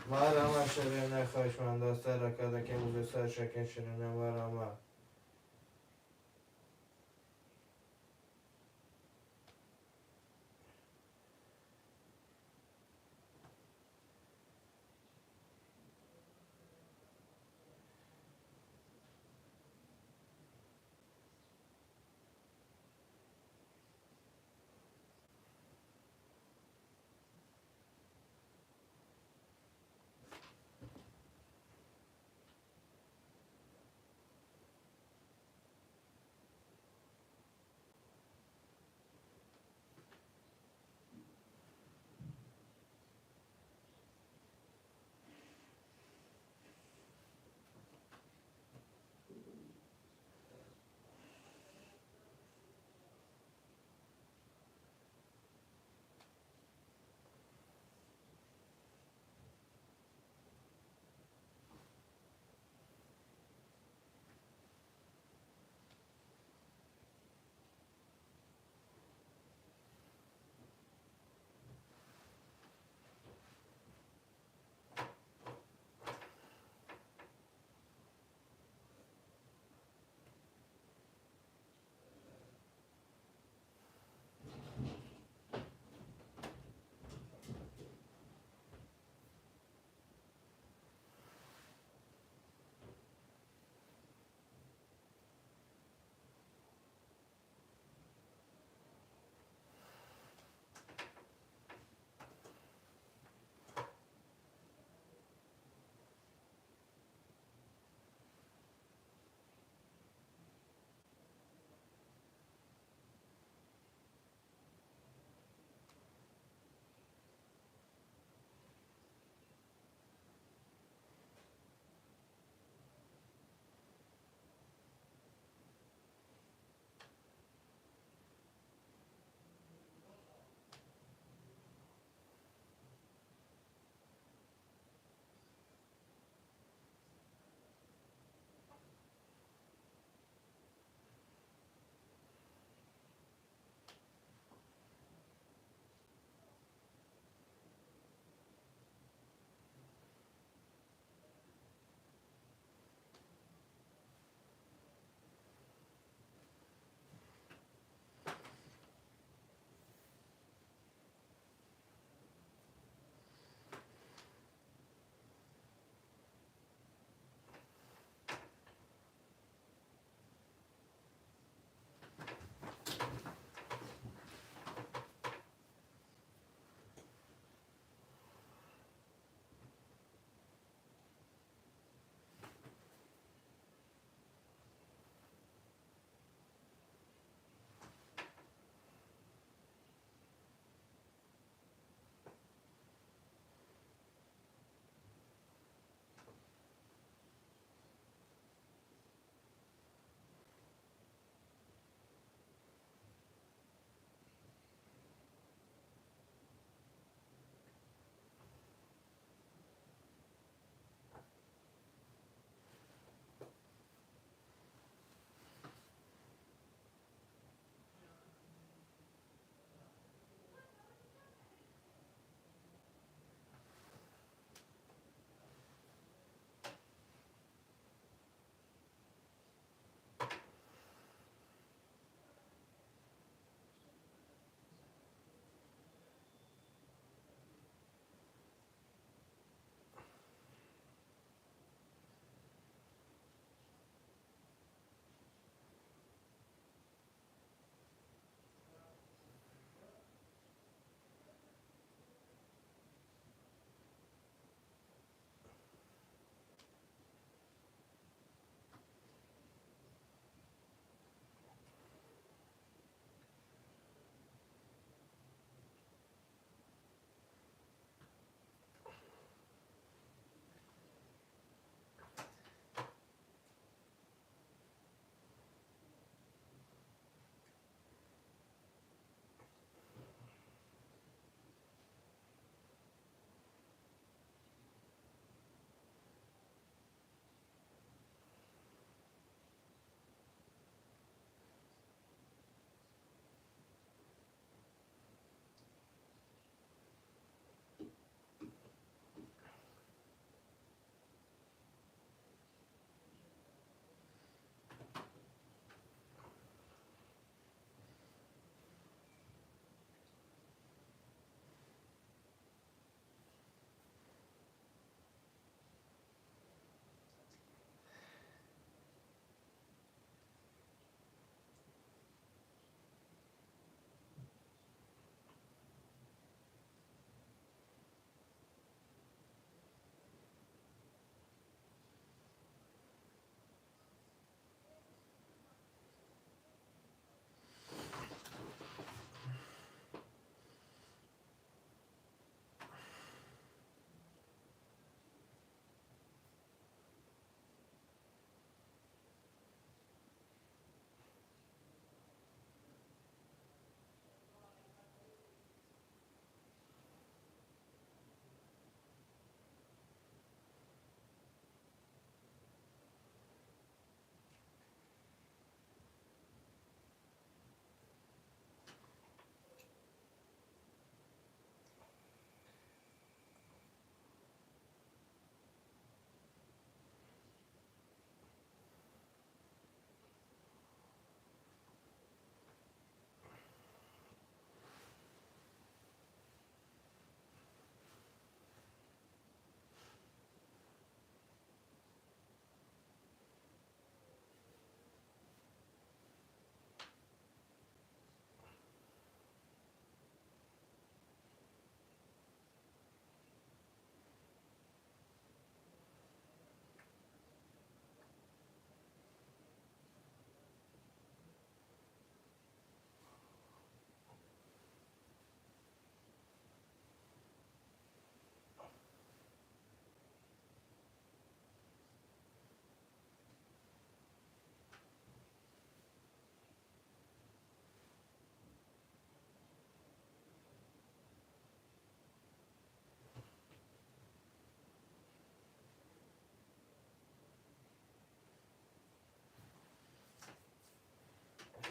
Марама ширина хоҳишманда сар карда ки музеса шакин ширина марама.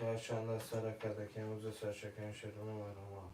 Чанд сара карда ки имрӯза саршакани шеруна барома.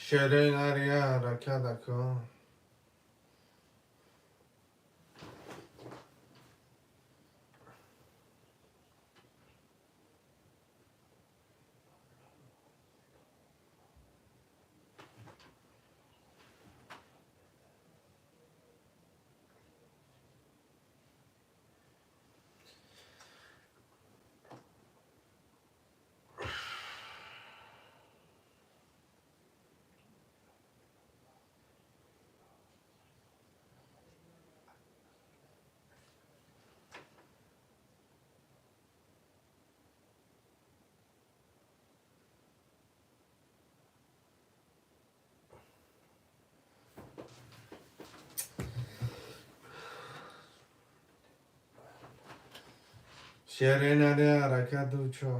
Шерои нария ҳаракат ако. Шерои нария ҳаракат дучо.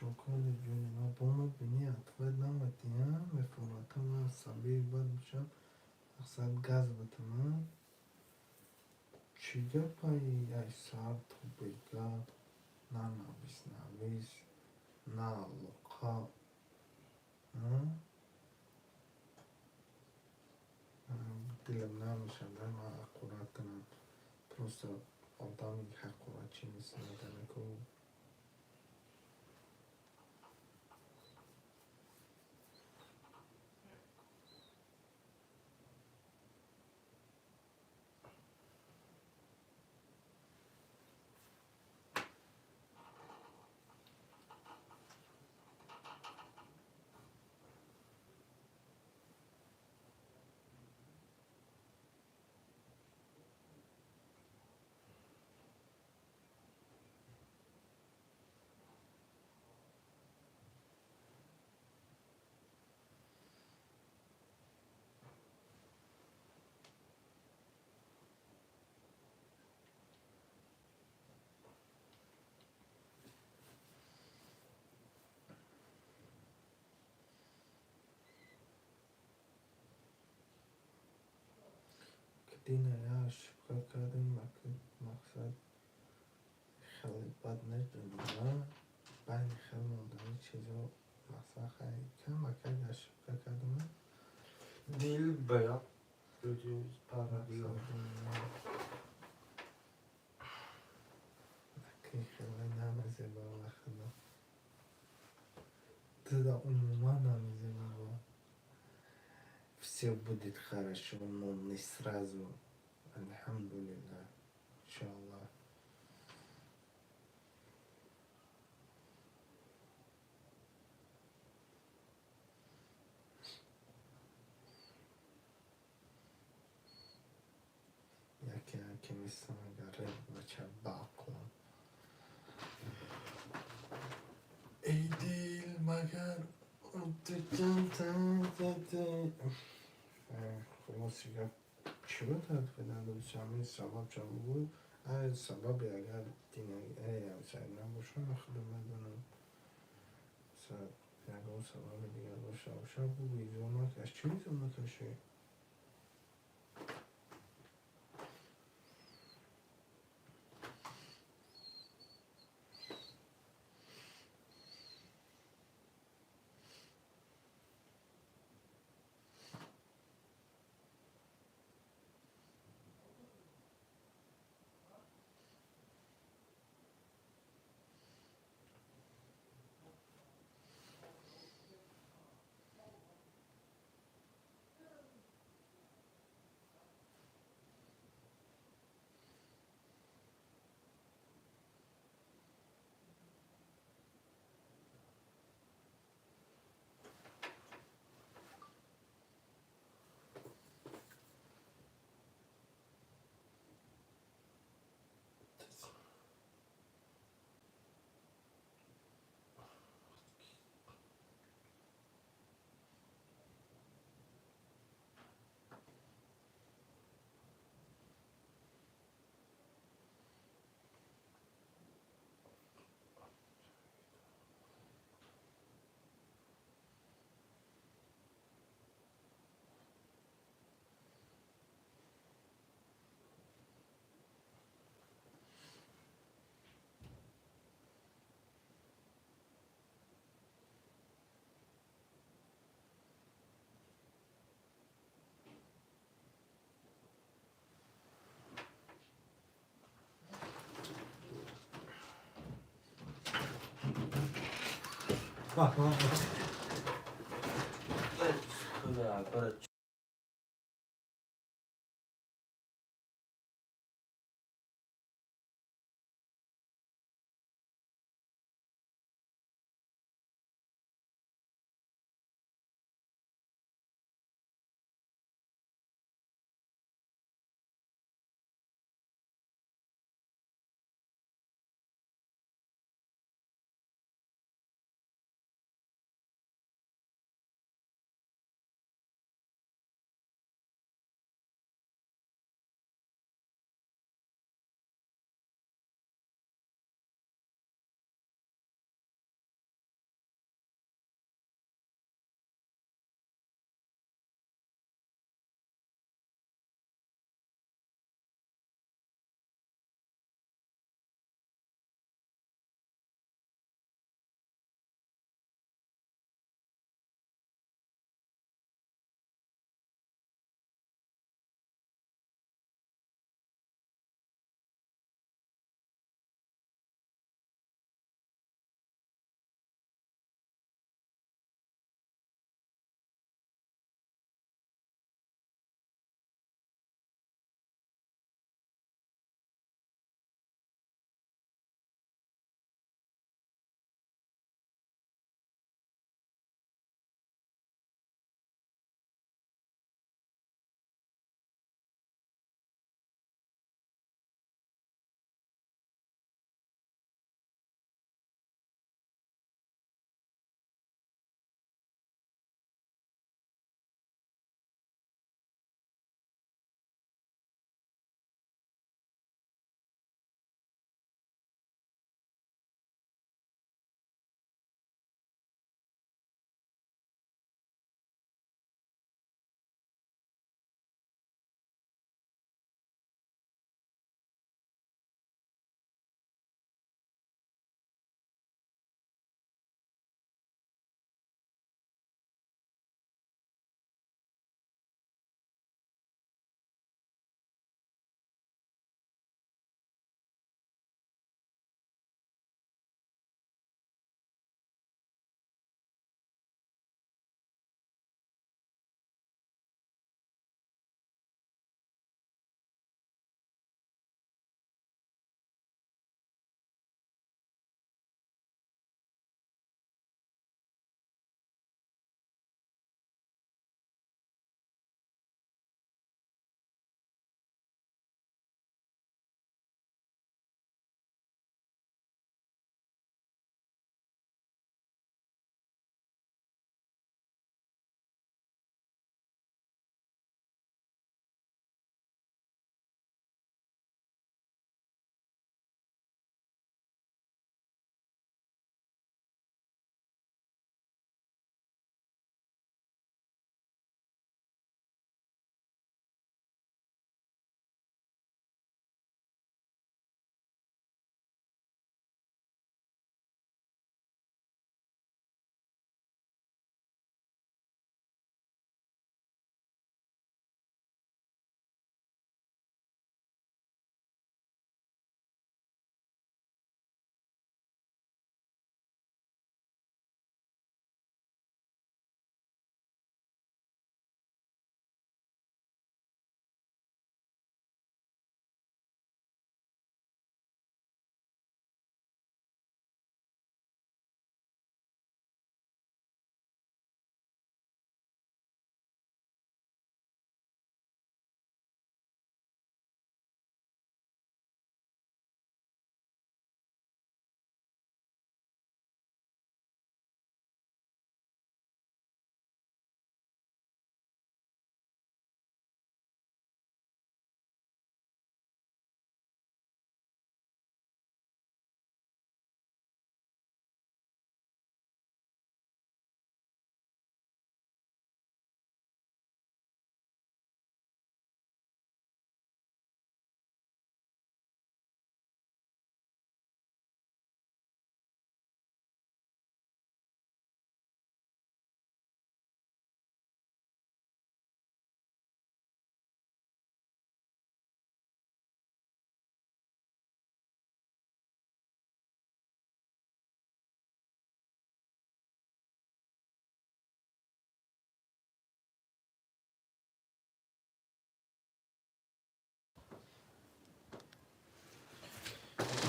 Шоколи ҷони ман бо ма бини ответ намедиҳам, мефоратам, ман асабӣ бад мешавам, мақсад газ битамам. Чӣ гапаи ай сар то бега на навис навис, на алоқа. Дилам намешавад, ман аккуратнам. Просто одами ҳақоратчӣ нестам, одаме ку дина я ошибка кардем, мақсад хеле бад нест, байни хел мондани чизо мақсад хай камакак ошибка кардем. Дил бая. Хеле намезеба вақта. Туда умуман намезеба. Все будет хорошо, но не сразу. Альхамдулиллах, иншаллах. Яке яке мислам агар бача баақлам. Эй дил магар хулоси гап чӣ буд ҳамин сабаб ча буд? Сабаби агар динасайд набоша, ман худам медонам. Ягон сабаби дигар дошта боша, бугӯ изо накаш. Чӣ изо накашӣ?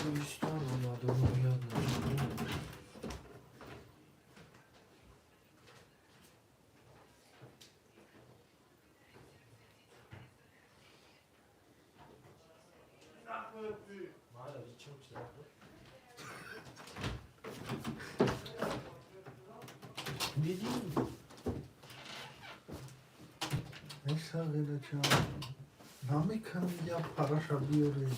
Гулистон омаду ёд нашуд. Дидӣ? Эй, сағирача, намекани як параша биёре.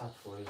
100%.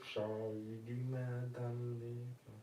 Шоири мадам бекун.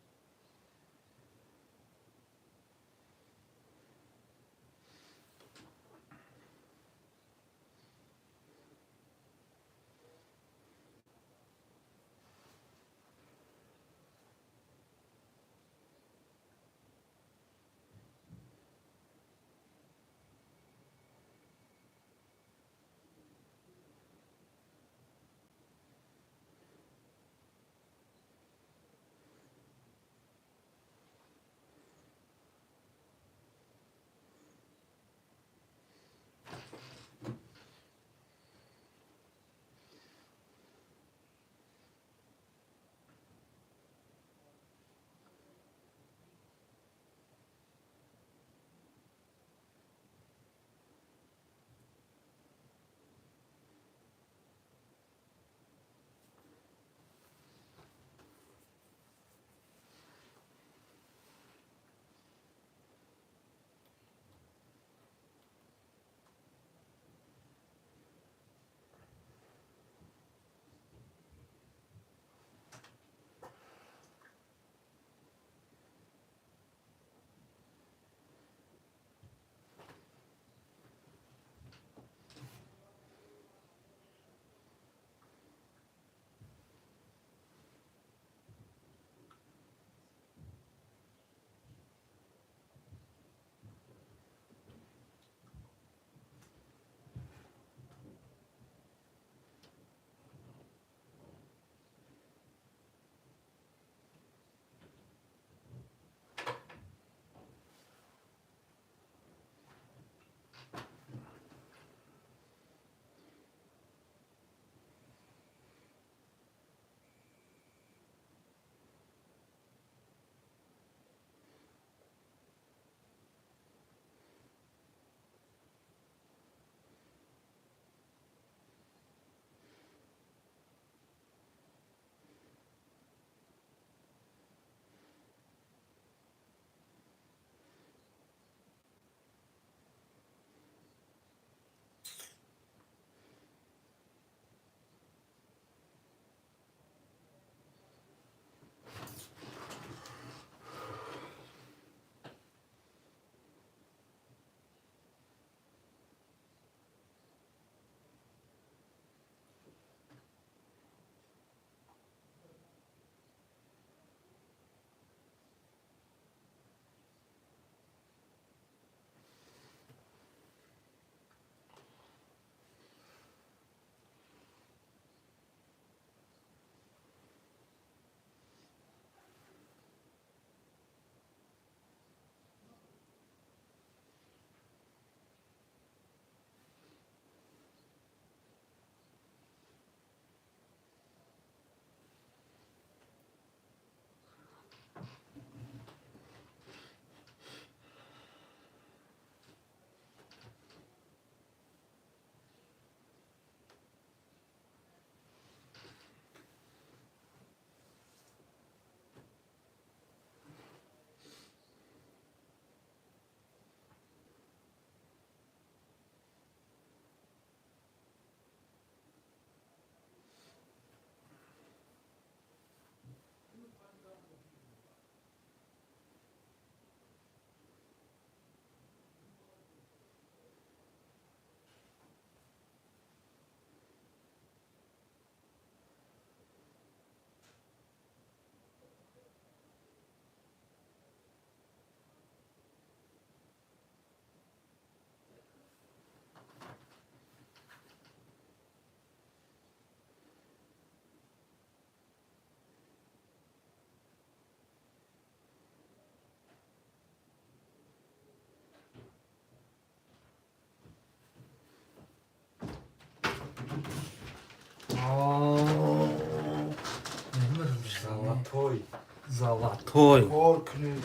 Золотой. Золотой. Кор кунед.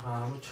Ба ҳамун чӣ?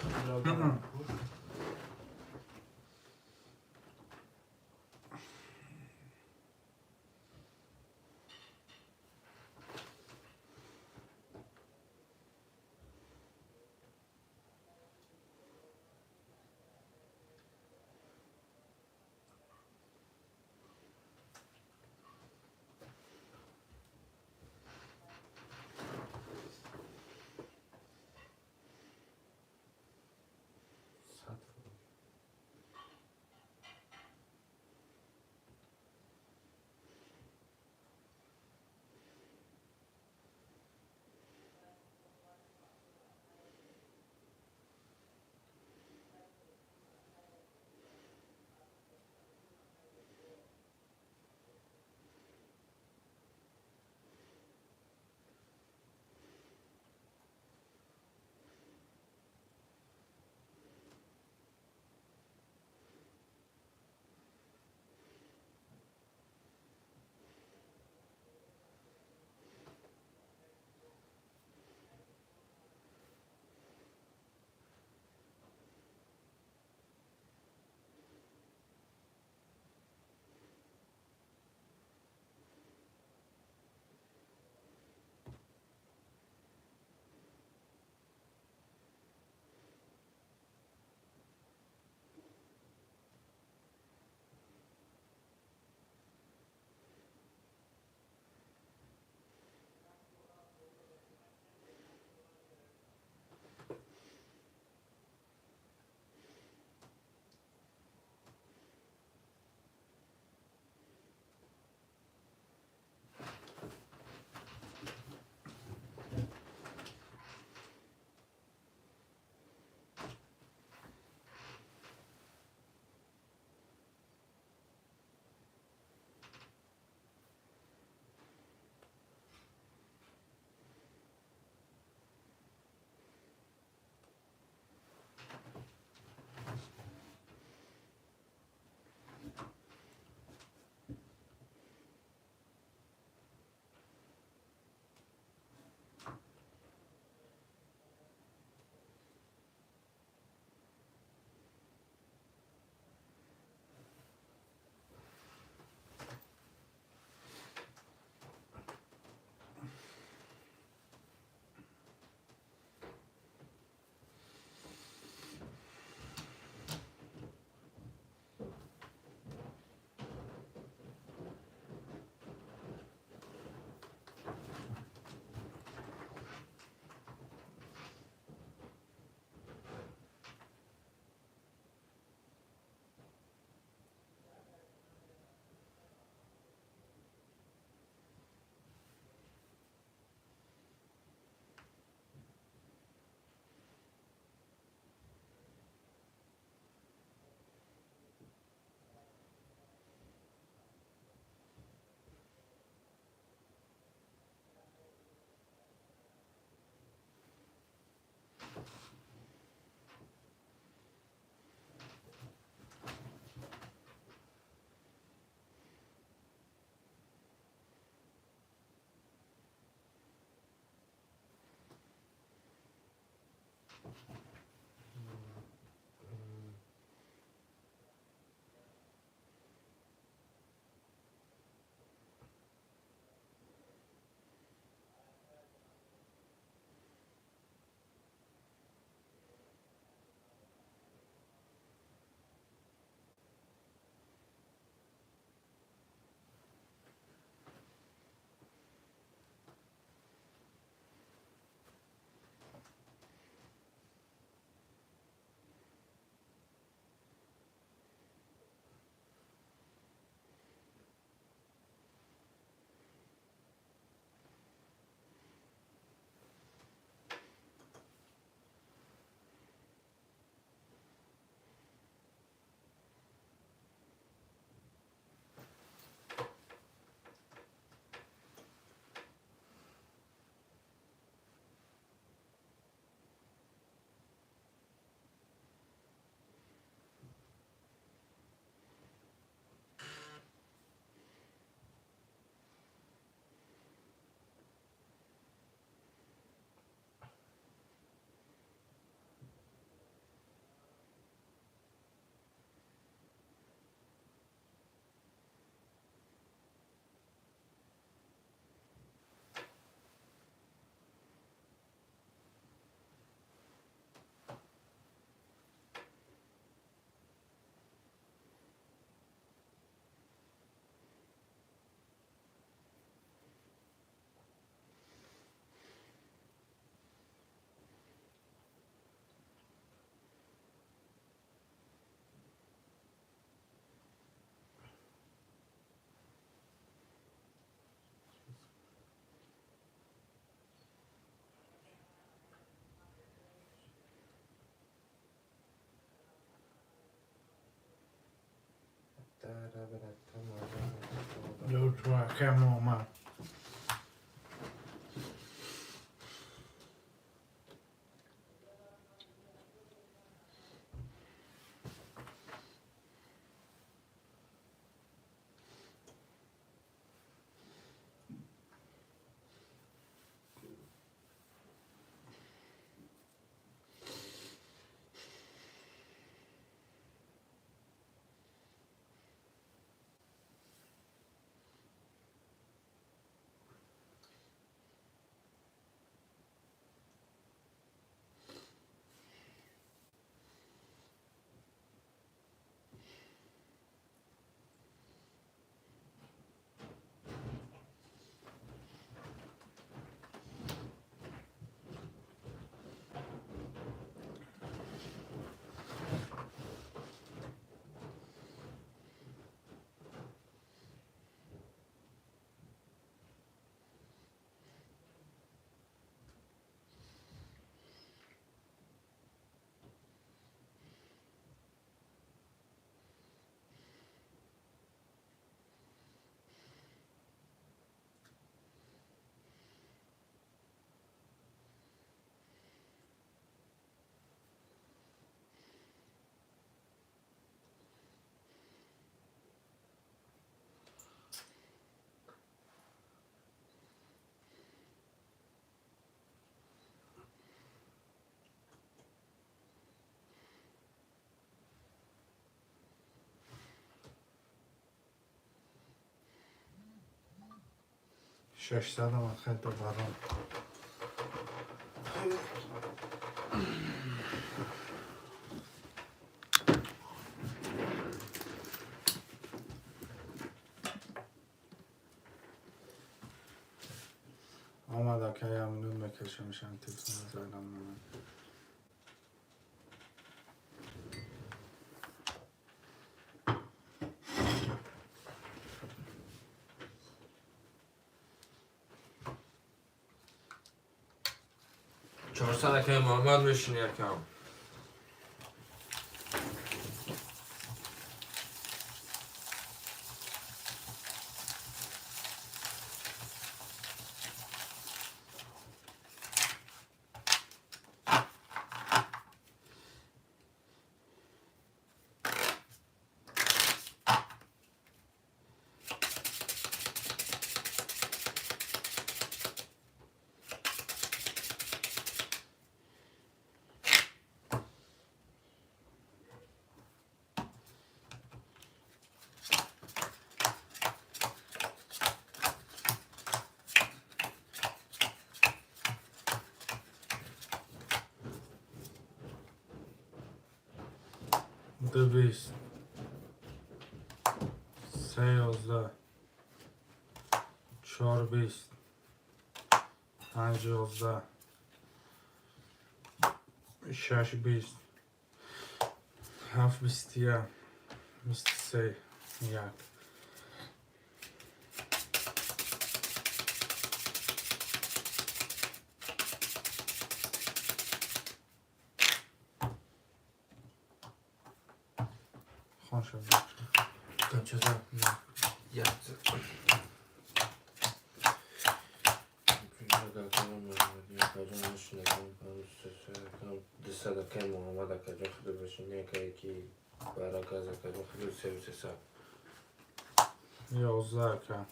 Ду 600 омад, хеле барон. Омад, ака, я минут мекашам, телефон задам. 400 акай Муҳаммад, мешини, акам. 2 20, 3 11, 4 20, 5 11, 6 20, 7 21, 23, 1. Хон шуд. Канчада? Як. 200, акай Муҳаммад, акаҷон, худу бошини, акае ки бараказ, акаҷон, худу севу сесад. 11, ака.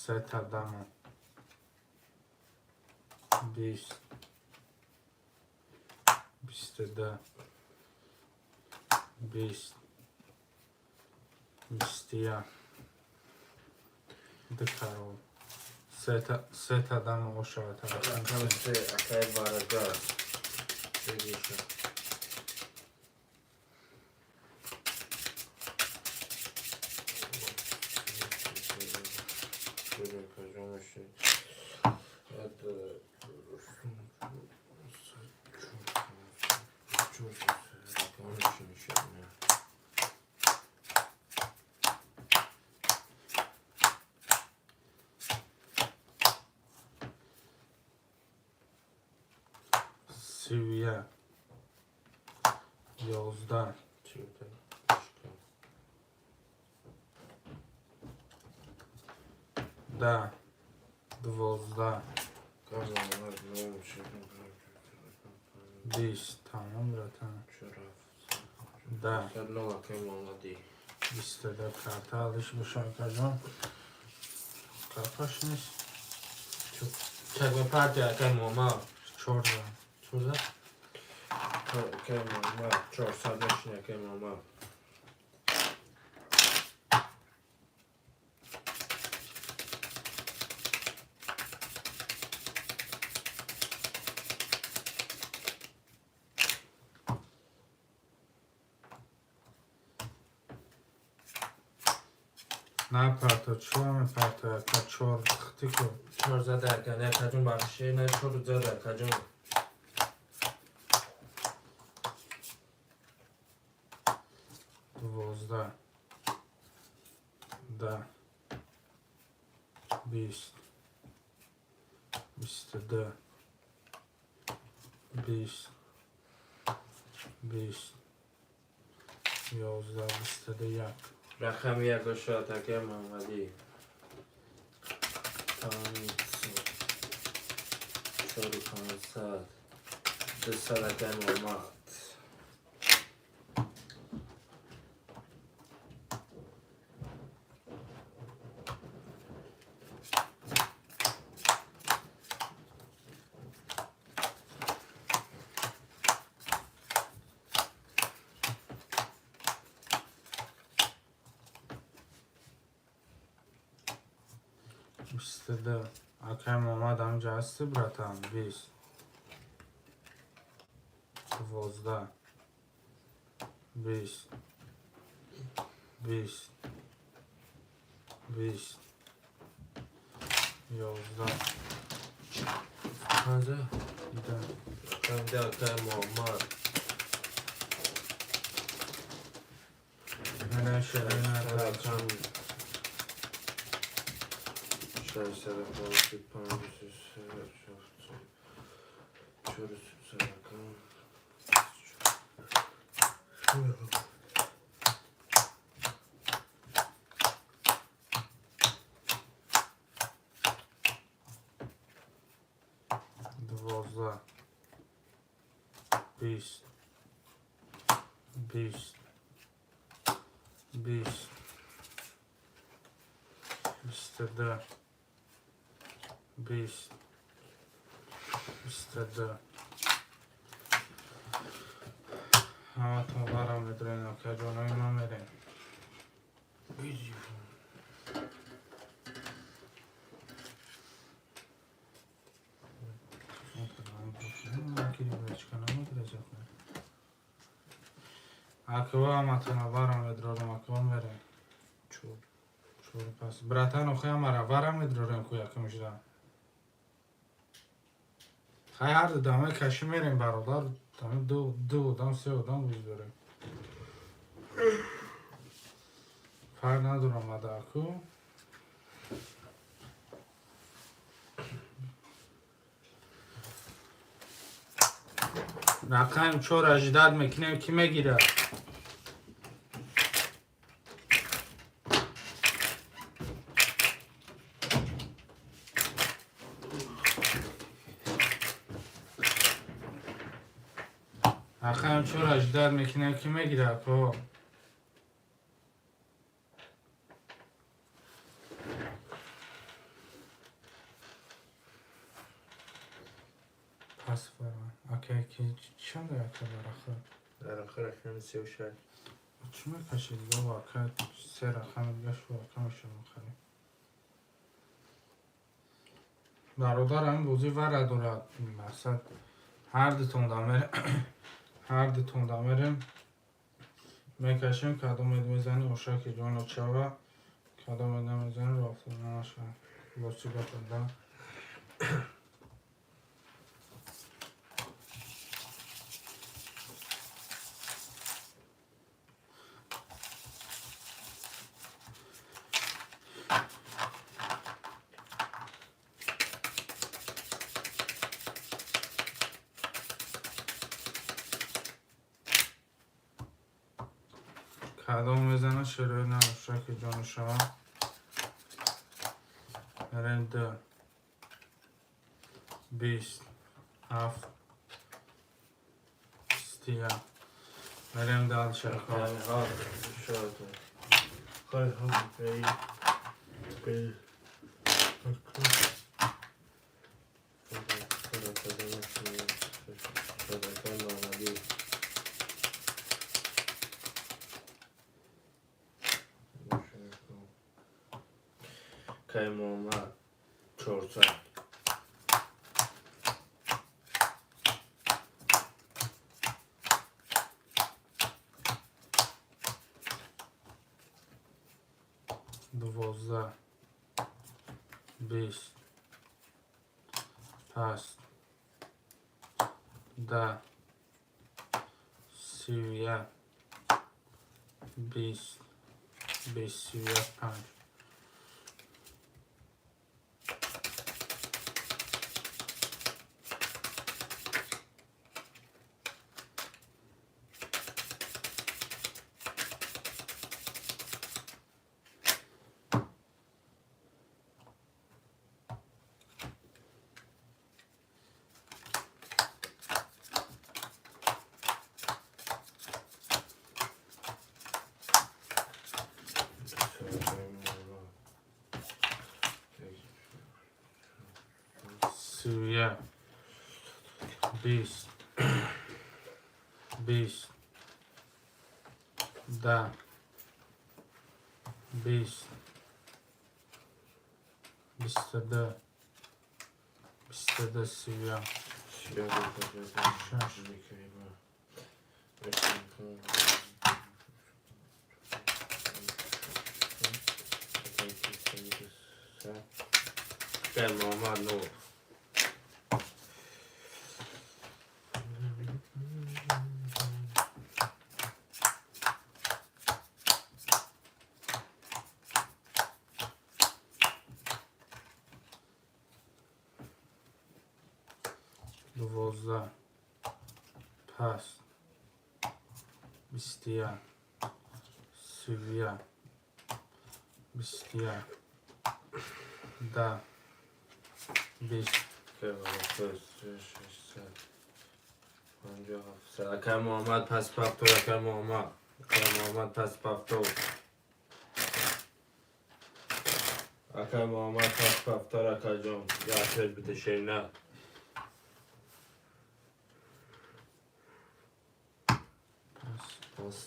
Сета дама. 20. 22. 20. 21. Ду карол. Сета дама ошавад. Рақами се, акай бараказ. Сегиша. 31. 11. Да, 12. 20. Тамом, братан. Да. 22 карта алиш боша, акаҷон. Капаш нест. Чакма партия, акай Муҳаммад. Чорда. 14? Акай Муҳаммад, 400 мешини, акай Муҳаммад. На парто, чор мепарто, ака, чор хти ку. Чор зада, ака, не, акаҷон, бахши, не, чор зада, акаҷон. 12. Да. 20. 22. 20. 20. 11. 21. Рақами як бошад, акай Муҳаммадӣ. Панҷ, чору 500, 200, акай Муҳаммад. 22. Акай Муҳаммад, ҳамҷа ҳасти, братан? 20. 12. 20. 20. 20. 11. 15. Да. Рақами ду, акай Муҳаммад. Рақам. 655, 400, рақам. 12. 20. 20. 20. 22. 20. 22. Ҳаматон варам медорем, акаҷонои ман, мерем. Аква, ҳаматона варам медорам, аква, мерем. Чор. Чор пас. Братан, охи ҳамара варам медорем ку якумшда. Хай, ҳар ду даме кашӣ мерем, бародар. Даме ду одам, се одам гӯш дорем. Фарқ надорам ада аку. Рақами чор аждад мекунем, ки мегирад? Рақами чор аждад мекунем, ки мегирад? Ко? Пас фарма. Ака, ки чанд ака дар ахир? Дар охир рақами 36. Чӣ мекашид, бобо, ака? Се рақами дига шу ака мешавам харем. Бародар, ҳамин бозӣ вара дорад. Мақсад, ҳар дутон дамерем, ҳар дутон дамерем. Мекашем, кадомед мезанӣ, ошаки ҷонот шава, кадомед намезанӣ, рафта намашава. Боз чӣ гапа, да? Кадом мезана, шерои на, ошаки ҷону шава. Мерем ду, 20, 7, 21. Мерем дальше. Кай Муҳаммад, 400. 12, 20, 8, 10, 31, 20, 25. 31, 20, 20, 10, 20, 22, 22, 31, 6. Кай Муҳаммад, 9. 12, 8, 21, 31, 21, 10, 20. Акай Муҳаммад, пас пафтор. Акай Муҳаммад, акай Муҳаммад, пас пафтор. Акай Муҳаммад, пас пафтор. Акаҷон, як бита шерина. Пас. Пас.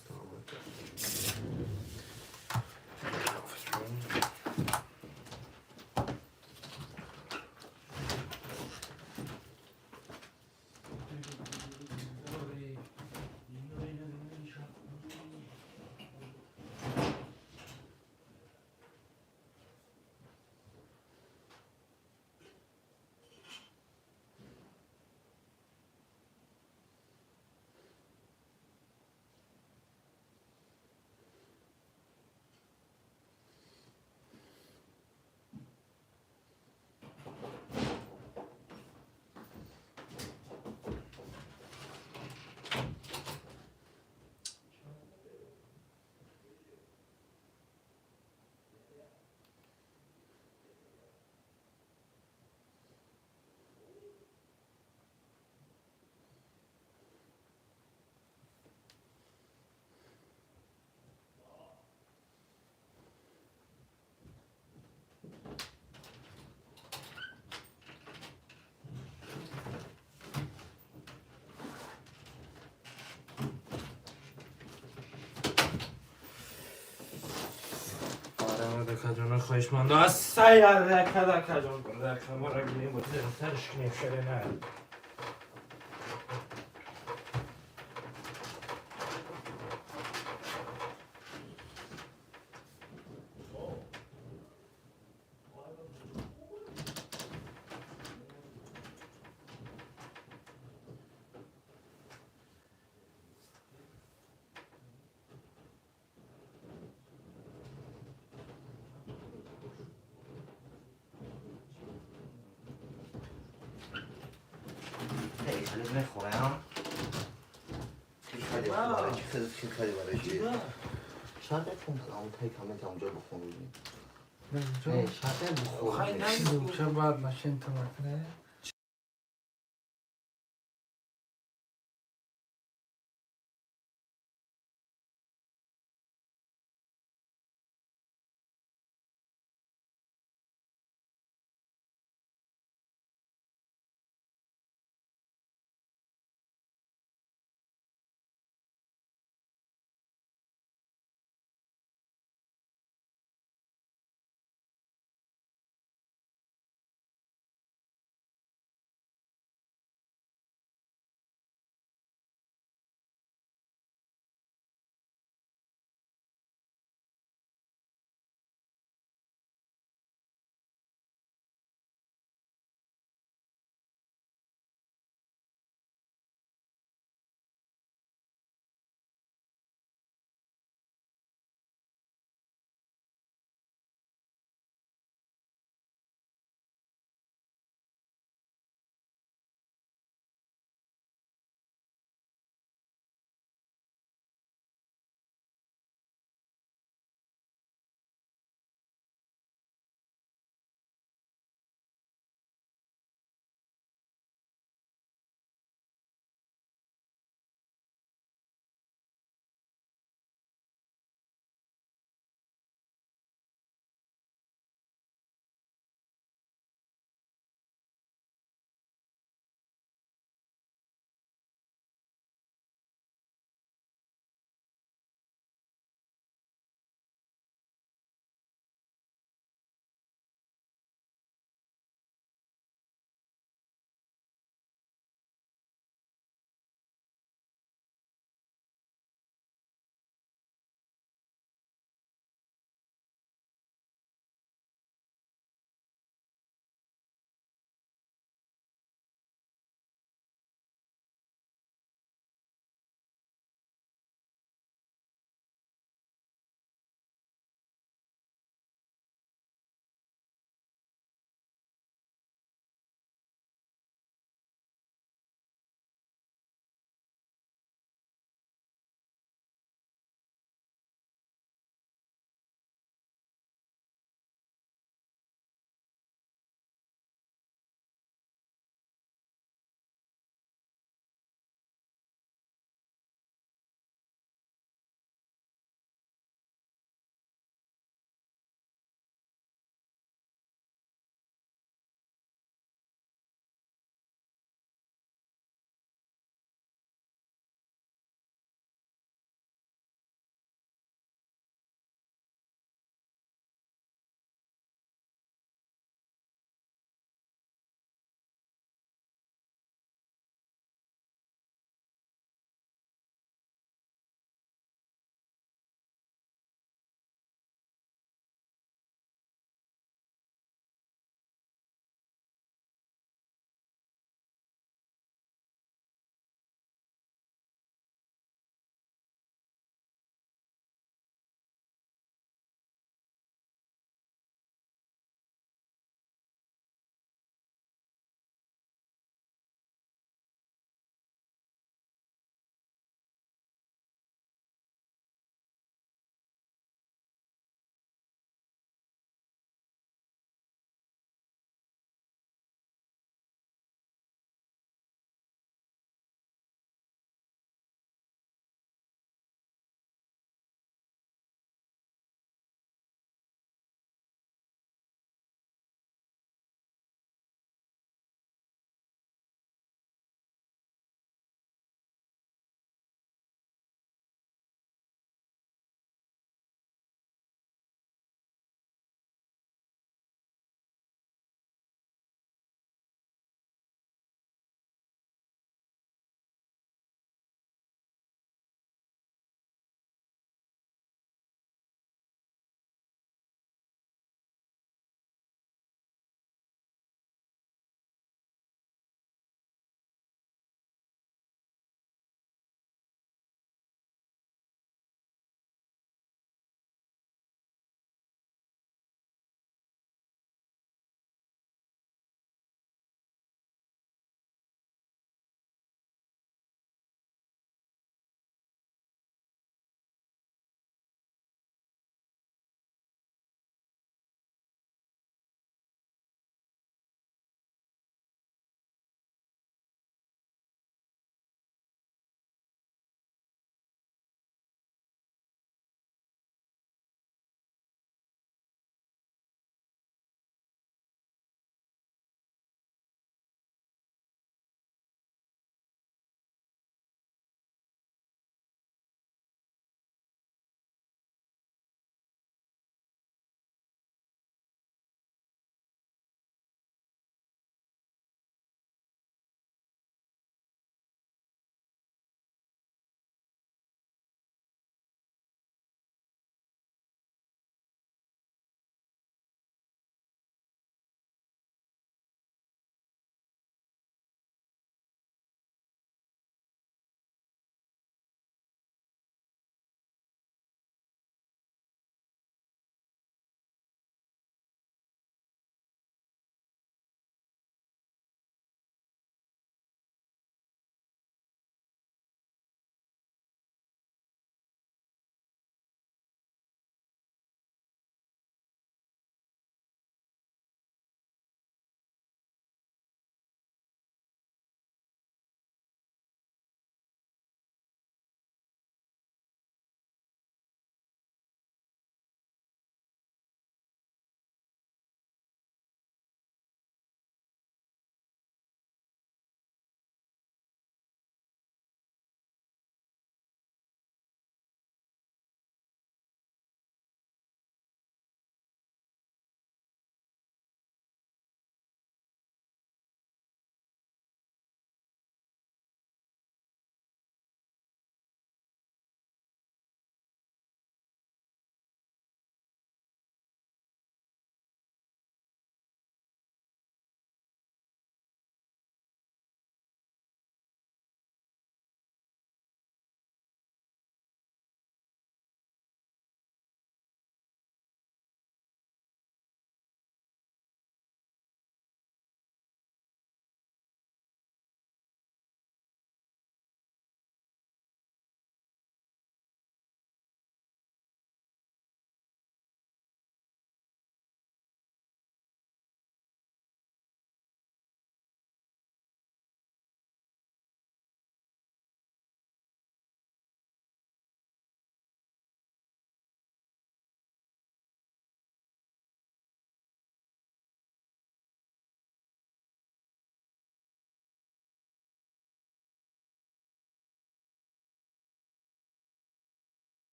Дакаҷона, хоҳишмандо, аз сай рака, дакаҷон, ракамора гирем, сарш кунем, шерена. خیلی میخورم. خیلی خیلی برای چی؟ خیلی خیلی برای چی؟ شاید بتونم اون تای کامنت اونجا بخونم. Не, шарте бухор. Баъд машин тамакне.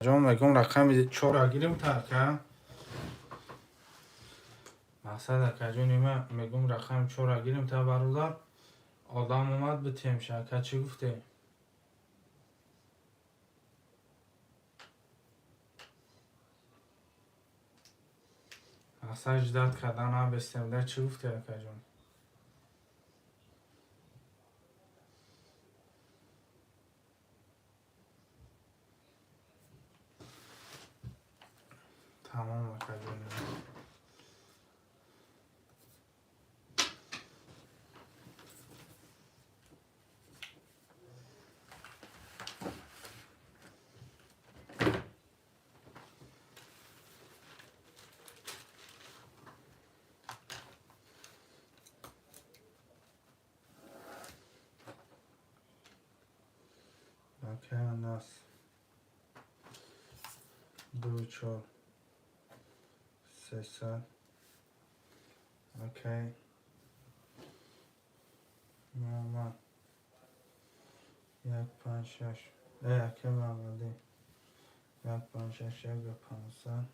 Ҷон, мегум рақами чора гирим та ака. Мақсад акаҷони ма, мегум рақами чора гирим та, бародар. Одам омад, битемша, ака, чӣ гуфте? Мақсад ждать кардан набестем да, чӣ гуфте, акаҷон? Тамом, акаҷони ма. Акай Анас. Ду, чор. 300. Окей. Муҳаммад. Як, панҷ, шаш. Акай Муҳаммадӣ. Як, панҷ, шаш, як ва 500.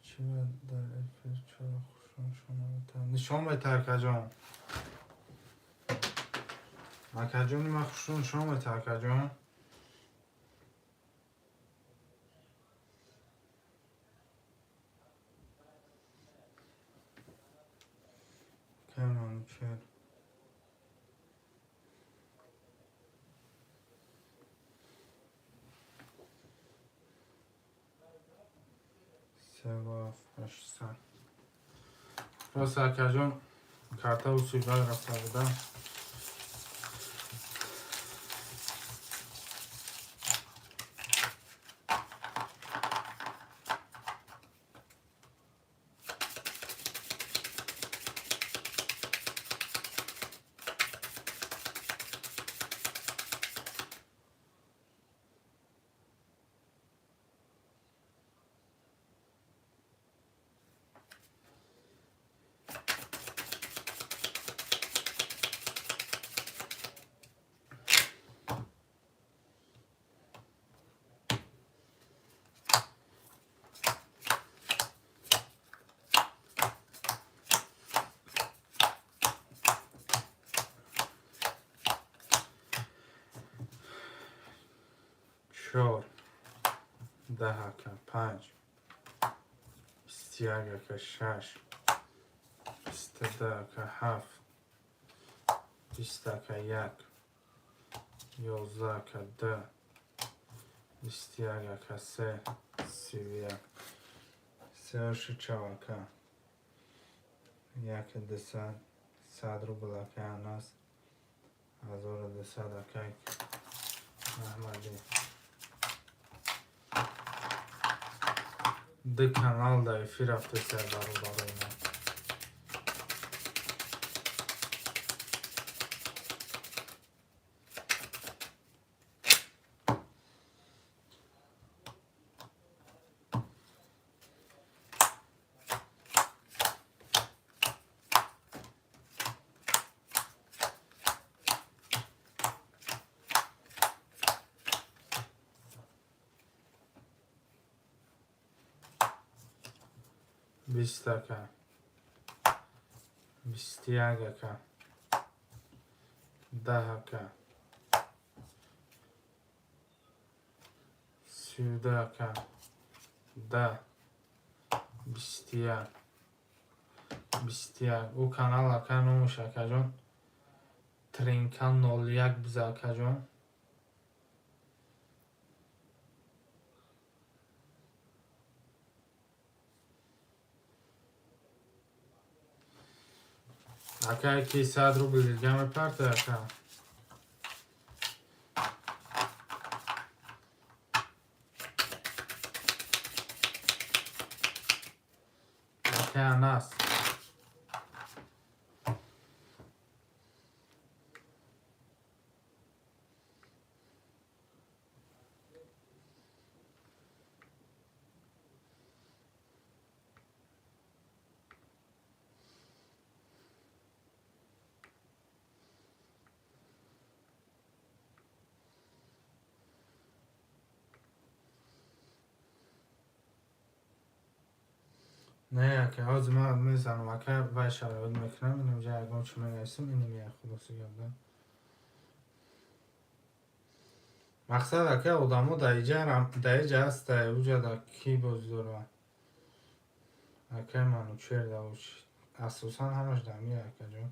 Чӣ дар эфир чора хушрӯ нишон наметаҳад? Нишон метаҳад, акаҷон. Акаҷони ман, хушрӯ нишон метаҳад, акаҷон. Акай Манучер. Севу ҳафт, 800. Просто, акаҷон, картаву суйбак рафта буда. Чор, 10, ака, панҷ, 21, ака, шаш, 22, ака, ҳафт, 20, ака, як, 11, ака, ду, 21, ака, се, 31, сеоши чав, ака, яки 200, 100 рубл, ака Анас, 1200, ака Аҳмадӣ. Ду канал дар эфир рафтеса, бародарои ман. 20, ака, 21, ака, 10, ака, 32, ака, 10, 21, 21. Ӯ канал, ака, номаш, акаҷон, Тринка 01 биза, акаҷон. Ака, ки 100 рубл дига мепарта, ака? Ака Анас. Не, ака, ҳозир ман мезанам, ака, вай шароит мекунам, инамҷа ягон чӣ менависам, инам як хулоси гапда. Мақсад, ака, одамо дар иҷа ҳаста, уҷа да кӣ бозӣ дорад? Акай Манучер да асосан ҳамаш дар мира, акаҷон.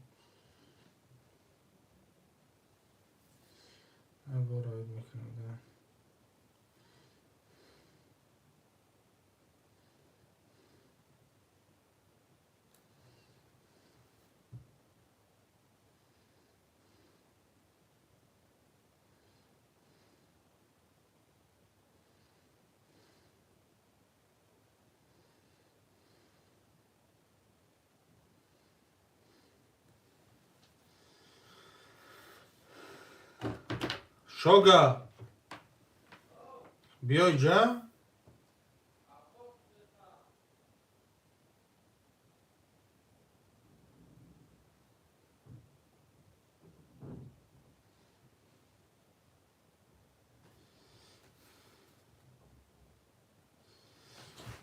Бо роид мекунам да. Шога, биё иҷа.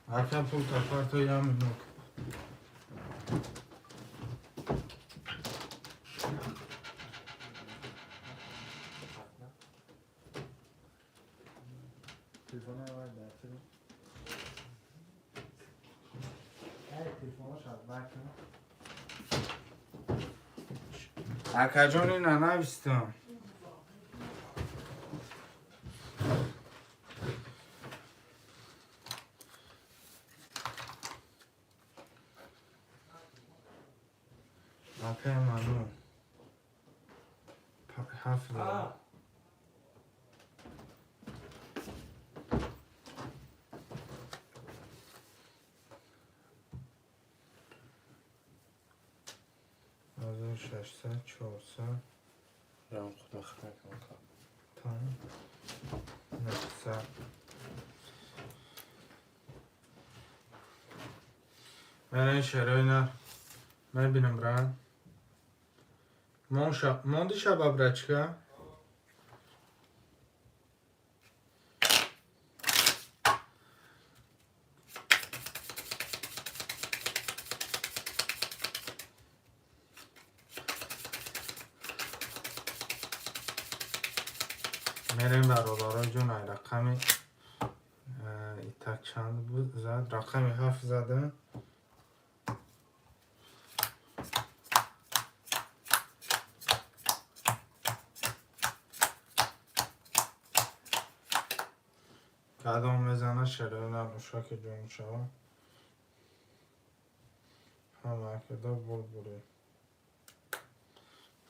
Ака, пул тафарто я минут. Телефон вай дар чиро? Ай, телефонаш аз бар кун. Акаҷон, ина навистам. Акай ману ҳафт дорам. 1600, 400. Рам худо хатак. Тамом. 900. Ман шарои нар мебинам, брат. Монди шаба, брачка. Мерем, бародарои ҷон, ай рақами итак чанд буд зад? Рақами ҳафт зада. Кадом мезана, шарои нар мушаки ҷон шава. Ҳама када бурбуре.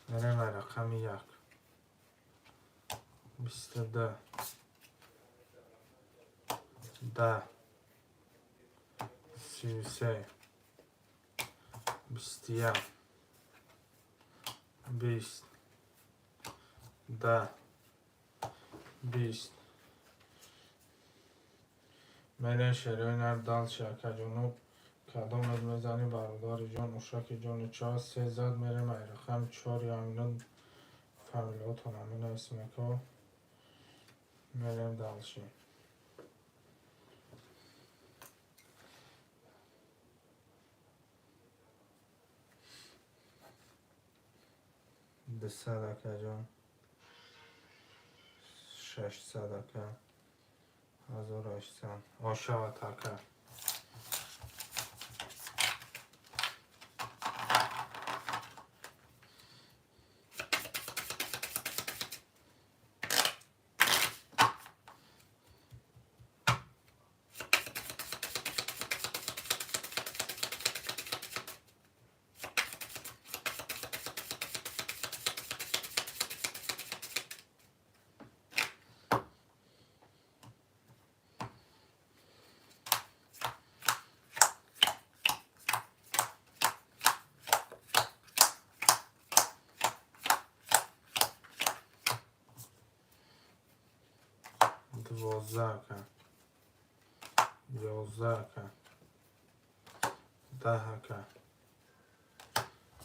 Мерем ай рақами як. 22. 10. 33. 21. 20. 10. 20. Мерем шерои нар дальше, акаҷону. Кадомет мезанӣ, бародари ҷон, ушаки ҷони ча се зад. Мерем ай рақами чор ямино фамилиотон менависем, ака. Мерем дальше. 200, акаҷон. 600, ака. 1800. Ошавад, ака. 12, ака. 11, ака. 10, ака.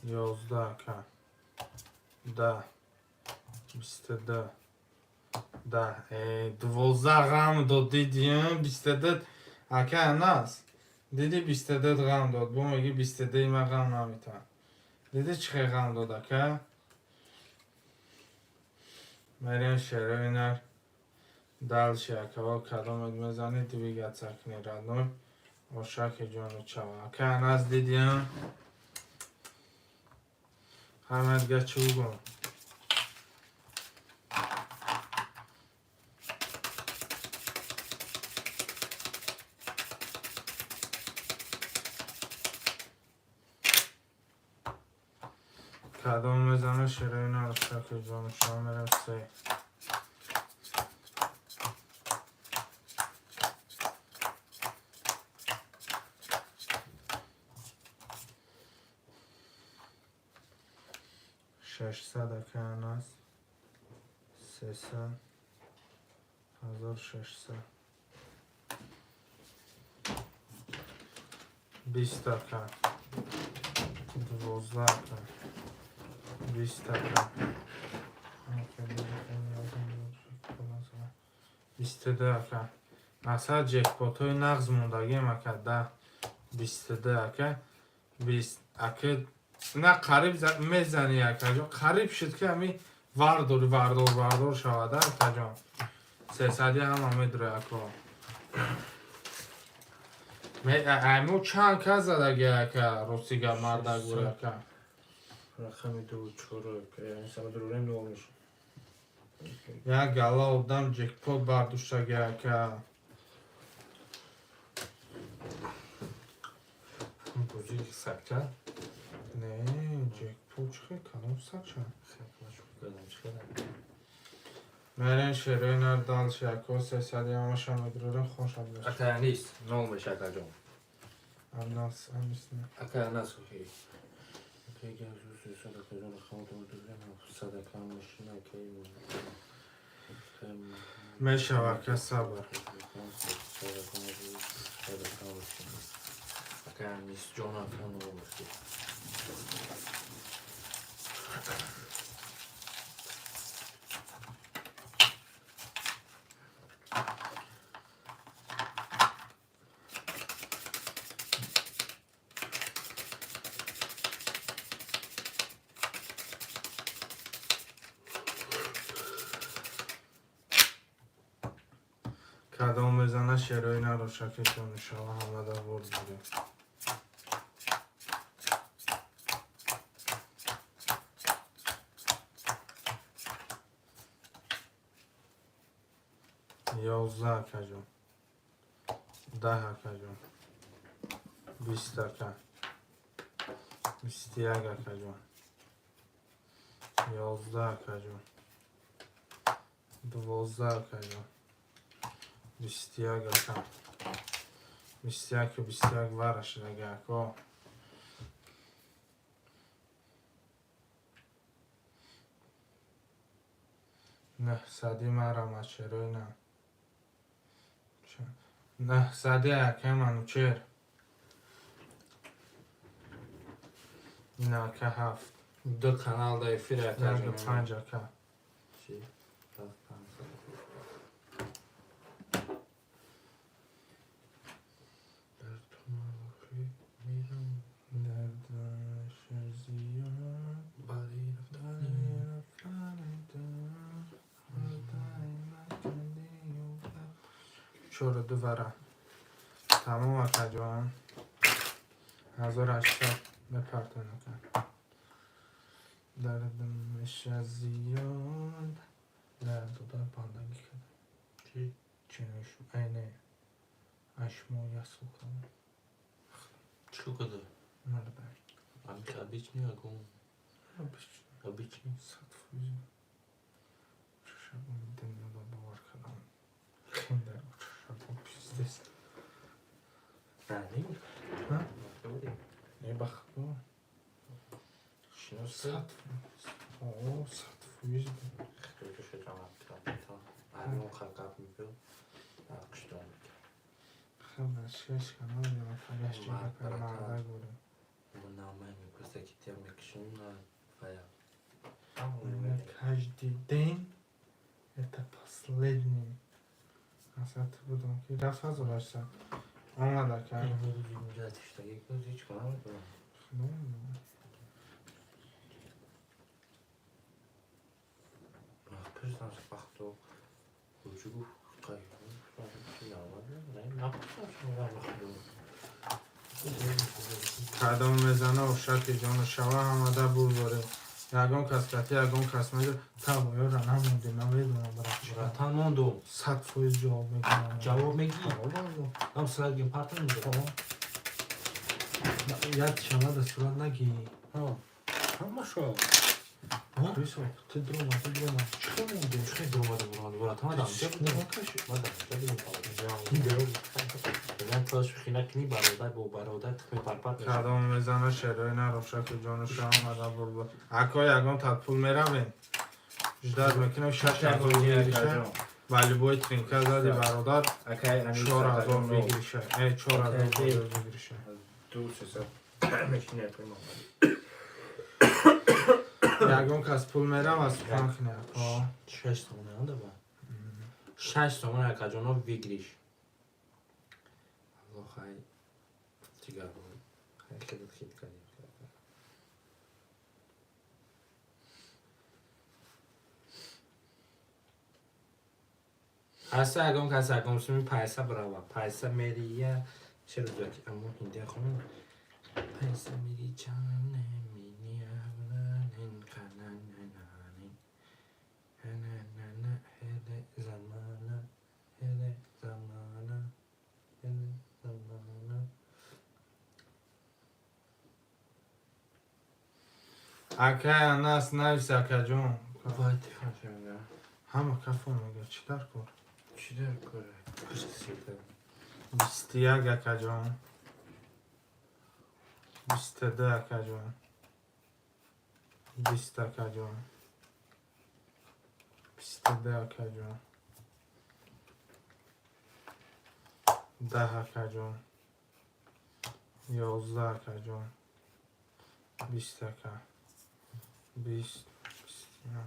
11, ака. 10. 22. 10. 12 ғам додидиям, 22, ака, нас. Диди, 22 ғам дод, бо меги 22 ма ғам наметавам. Диди, чӣ хел ғам дод, ака? Мерем, шерои нар. Дальше, акаво, кадомет мезанӣ, двигаться кни, родной. Ошаки ҷону чава. Ака Анас, дидиам? Ҳамадга чӣ бугум? Кадом мезана, шерои нар, ошаки ҷону чава, мерем се. 600, ака Анас. 300. 1600. 20, ака. 12, ака. 20, ака. 22, ака. Масалан, ҷекпотҳои нағз мондагием, ака, да. 22, ака. 20, ака. На, қариб мезанӣ, акаҷон. Қариб шуд, ки ҳами вардор, вардор, вардор шавад, акаҷон. 300-и ҳама медуре, ако. Айму чанд кас задаги, ака, рости гап, мардак бур, ака. Рақами ду чор, яъне сама дурорем, нол мешад. Як гала одам ҷекпот бардоштаги, ака. Бозӣ сакча. Не, ҷекпот чӣ хел, кадом сакча? Кадом чӣ хел? Мерем, шерои нар, дальше, ако, 300-и ҳамаша медурорем, хошад бошад. Ака, нест, нол меша, акаҷон. Анас, анис не. Ака Анас, окей. Окей, газ акаҷон, рақами ду дурорем, 700, ака, машина, окей. Мешава, ака, сабр. Ака Анис ҷон, ака, нол мешад. Кадом мезана, шерои наро, шакетон, иншалло ҳамада бурд будем. 11, акаҷон. 10, акаҷон. 20, ака. 21, акаҷон. 11, акаҷон. 12, акаҷон. 21, ака. 21-у 21 вара шудага, ако. 900-и мара шерои на. 900-и, ака Манучер. Ина, ака, ҳафт. Ду канал да эфир. Як акаҷон. панҷ, ака. Чӣ? Ҳафт, панҷ. Дар тумалохи мерам. Дардаш зиёд. Барои рафтани. Чору ду вара. Тамом, акаҷон. 1800 мепартон, ака. Дардам меша зиёд. Дода бандагӣ кардам. Чӣ? Чинош, ай не. Ашмо ясул кардам. Чӣ када? Марда. Обычный огонь. Обычный. Обычный. 100%. Чашабон дунёда бовар кардам. Хинда чашабон пиздец. Не? Ҳа? Будем. Не, ба худо. Шинос. 100%. О, 100%. Ҳамон қақаб мебиёд. Қиштон. Хабар шаш канал ё фагаш Мард, чига братан. марда горем. Намай мепурса, ки тя мекишем на вая. Каждый день это последний. Асад будам ки рафт 1800. Омад ака. Кадом мезана ошаки ҷону шава ҳамада бурборе. Ягон кас кати ягон кас мега табоёра намонди, намедонам брат. Братан, мондум. 100% ҷавоб мекунам. Ҷавоб мегӣ? Ам сурат гим партам инҷо. Як шамада сурат нагӣ. Ҳамашо. Крисо, ту дурома, ту дурома. Чӣ хел монди? Чӣ дуромада бурад? Братан, ман дамҷа будам. Ман дамҷа будам. Ман то шӯхӣ накунӣ, бародар бо бародар тухми парпар мешавад. Кадом мезана шерои нарошаки ҷону шава ҳамада бурборе. Ако ягон тат пул меравем. Ждать мекунем 6000 выигрыша. Ба любой тринка зади бародар 4000 выигрыша. 4000 доллар выигрыша. Ду сесад мешини акай Муҳаммадӣ. Ягон кас пул мерава сухан кунӣ ако. 6 сомон анда ба. 6 сомон акаҷоно выигрыш. Алло хай. Чӣ гап? Хай хидат хит кардем. Ҳаста ягон кас ягон суми пайса бирава. Пайса мерия. Чӣ рӯзоки аммо ҳиндия хонам. Пайса мери чане мини авланин кананананин. Хананана хеле замана хеле замана хеле замана. Акай Анас навис акаҷон. Вай телефон шуда. Ҳама кафон мега чӣ дар кор? Чӣ дар кор? Пушти сита. 21 акаҷон. 22 акаҷон. 20 акаҷон. 22 акаҷон. 10 акаҷон. 11 акаҷон. 20 ака. 20 21.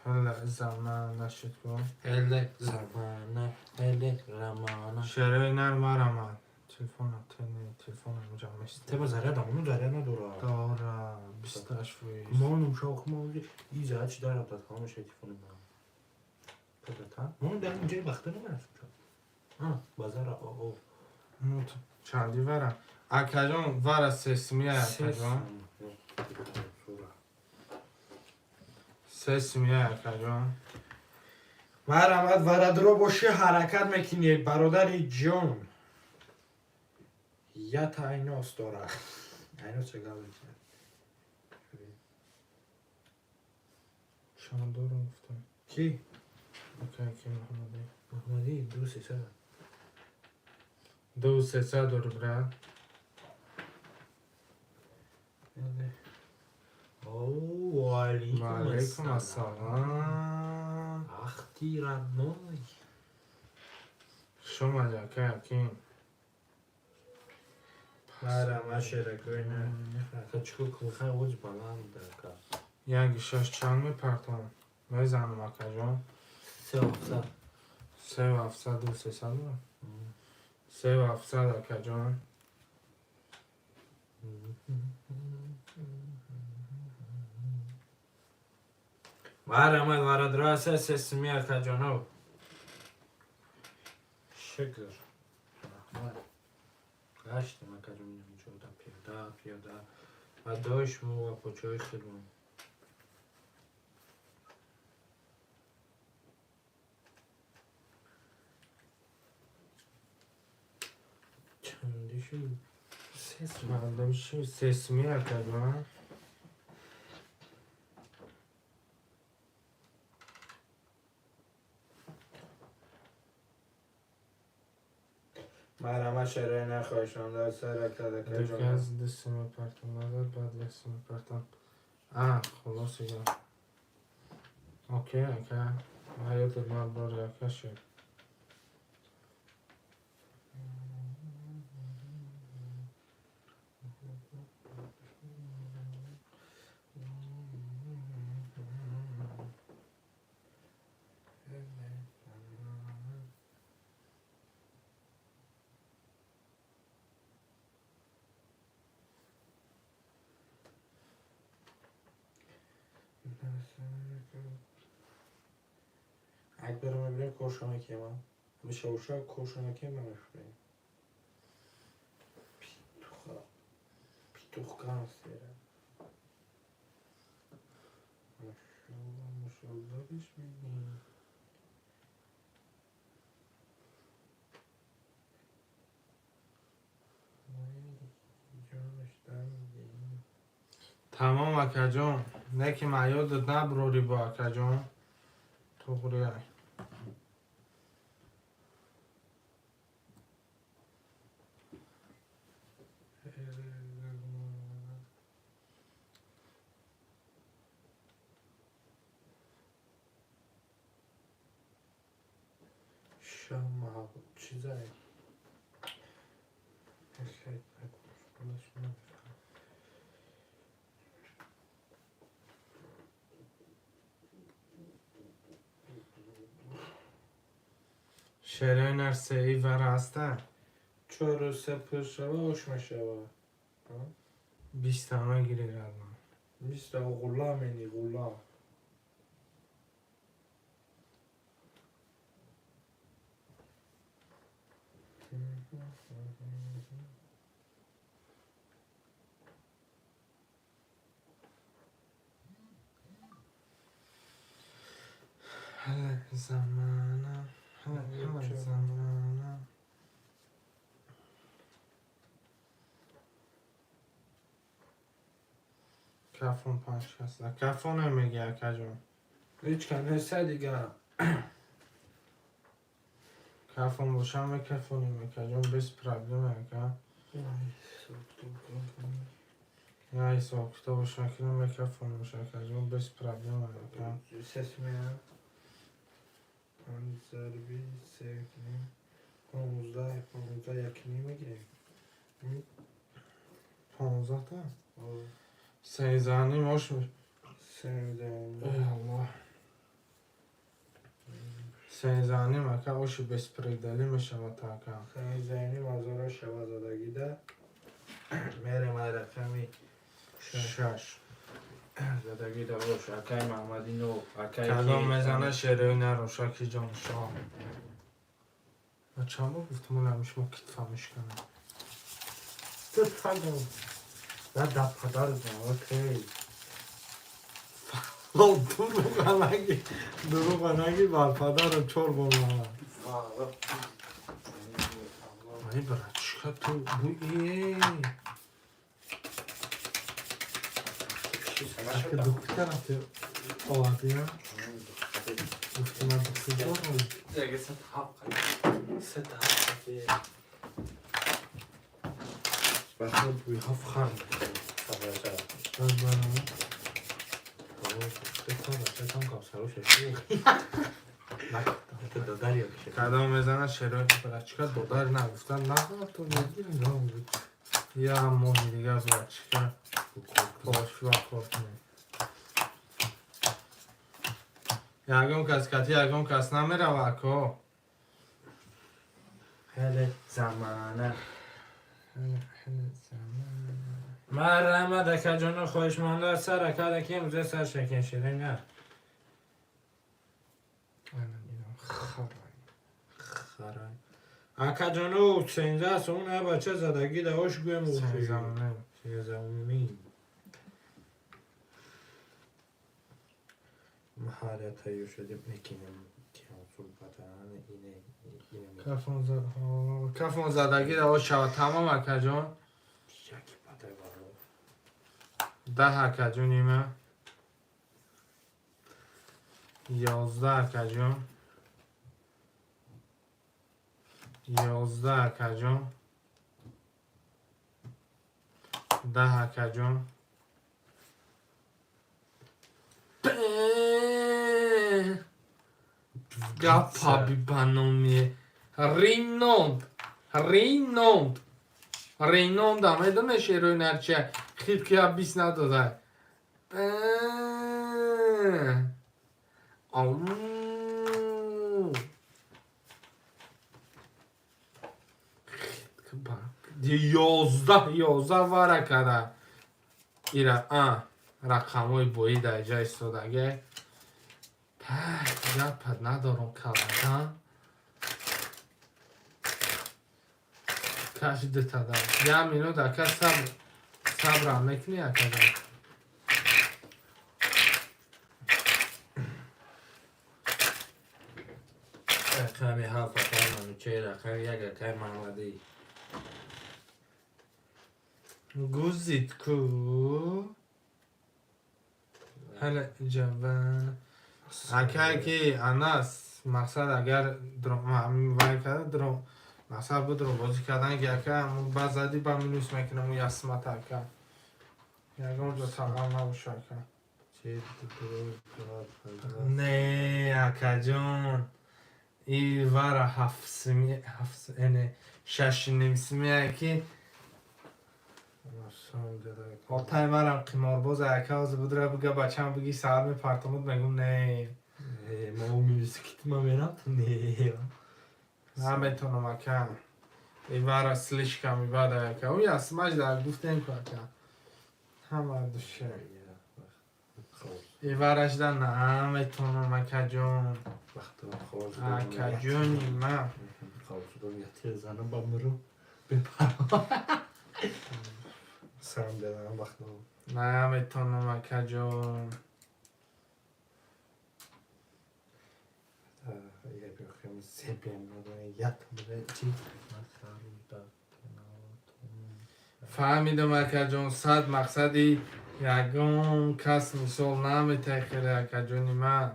Ҳала заман нашуд ку. Хеле замана хеле рамана. Шерои нар марамад. Телефонам тене, телефонам ҷамъ мест. Теба заряд амону заряд надорад. Дора 28%. Монум шох мози и заряд чи дар рафтад ҳамаша телефони ман. Братан, мон дар инҷои вақта намерафт. А, базара о. Ну чанди вара? Акаҷон вара сесмия акаҷон. Сесмия акаҷон. Марамад варадро боши ҳаракат мекунӣ бародари ҷон. Ята айнос дора. Айнос ча гап мекунад? Чанд дорам гуфтам. Ки? Акай ки Муҳаммадӣ. Муҳаммадӣ ду сесад. Ду сесад дори брат. О, алейкум Ва алейкум ассалом. ассалом. Ах ты родной. Хуш омадӣ акай Акин. Марама шеракои на. Ака чико кунхай оз баланд ака. Яки шаш чанд мепартам? Мезанам акаҷон. Се ҳафтсад. Сеу ҳафтсад ду сесад ма? Сеу ҳафтсад акаҷон. Марамад варадро се сесми акаҷоно. Шукр. Раҳмат. Гаштем акаҷон инҷода пиёда пиёда. Ва дои шумо ва почои хидмат. Чанди шуд? Се сум. Мардум ши сесми акаҷон. Марама шерои нахоҳишонда сар акаҷон. Дуказ ду сим мепартам назад, баъд як сим мепартам. А, холос ига. Окей, ака. Ҳаётат ман бори ака шуд. Акбар мебирем, коршо мекемам. Мешавуша коршо мекем, намефурем. Питуха. Питух гангстера. Машалла, машалла, бисмилла. Тамом, акаҷон, не ки ман ёдат наброрӣ бо, акаҷон, туғри. Шама чизае. Шерои нарсеи вара аста. Чору се пур шава, ош мешава. 20 тама гири радма. Биста ғула мени ғула. Ҳала замана, ҳала замана. Кафон панҷ каса. Кафон намеги, акаҷон. Ҳеҷ кам неста дига. Кафон боша, мекафонем, акаҷон, без проблема, ака. Я ҳисоб китобаш накунам, мекафонем, акаҷон, без проблема, ака. Сесмея. Панҷ зарби се кунем. 15, 15 якним мегирем. 15-та? 13-ним ош. 13. Эй, Аллоҳ. 13-ним, ака, оши беспределӣ мешавад, ака. 13-ним ҳазора шава задагида. Мерем ай рақами шаш. Задагида ош, акай Маҳмади Нов, акай Кадом мезана шерои наро, шаки ҷон шоҳ. Ма чанд бор гуфтам, олами шумо китфа мешканад. Ту тагом. Да да падар окей. Дурӯға наги, дурӯға наги, бар падарам чор бор мана. Ай, братишка, ту буи. Ака духтар рафти оварди, я? Гуфти ман духтар дорам. Яге сет ҳафт қади. Сет ҳафт қади. Баха буйҳо хар. Баз барам. Кадом мезана шерои братишка, додар нагуфтан нахоҳад ту мегирам. Я моҳи дига, братишка. Пошва кор кунем. Ягон кас кати ягон кас намерава, ако. Хеле замана. Хеле хеле замана. Марҳамат, акаҷоно, хоҳишманда сар акада ки имрӯза сар шакин шире на. Ана дидам харай. Харай. Акаҷоно, 13 сомон ай бача задагӣ да ош гӯем. 13-ним. 13-ним. Маҳалия тайёр шудем, мекунем ине ине. Кафон зад. Кафон задагӣ да ош шава тамом, акаҷон. Яки падай вало. 10, акаҷон, има. 11, акаҷон. 11, акаҷон. 10, акаҷон. Гапа бибаноми. Рейнонд. Рейнонд. Рейнонда медонеш шерои нарчия хит ки я бис надода. Ау. 11, 11 вара када. Ира, а. Рақамҳои боӣ дар ҷа истодаге. Гапат надорам, калага. Каш дутада. Як минут, ака, сабр, сабрам мекунӣ, акаҷон? Рақами ҳафт, акай Манучер, рақами як, акай Маҳмадӣ. Гузид ку ҳала ҷаван акай ки Анас, мақсад, агар вай карда дро, мақсад будро бозӣ кардан ки, ака, ба зади ба минус мекунам ясмата, ака, ягон ҷо сағал набоша, ака. Не, акаҷон, и вара ҳафтсими, ҳафт, шашнимсимия ки отай марам қиморбоз, ака, ҳозир будра бига, бачам биги, саҳар мепартомуд, мегум не. Не. Наметонам, ака, ивара слишком ибада, ака, ӯ ясмаш дар гуфтем ку, ака, ҳама душе иварашда наметонам, акаҷон, акаҷони ман. Занам ба муру бепарво. Сарам дедам вақт. Наметонам, акаҷон. Я бихем себем ят чи. Фаҳмидам, акаҷон, сад мақсади ягон кас мисол наметаи хеле, акаҷони ман.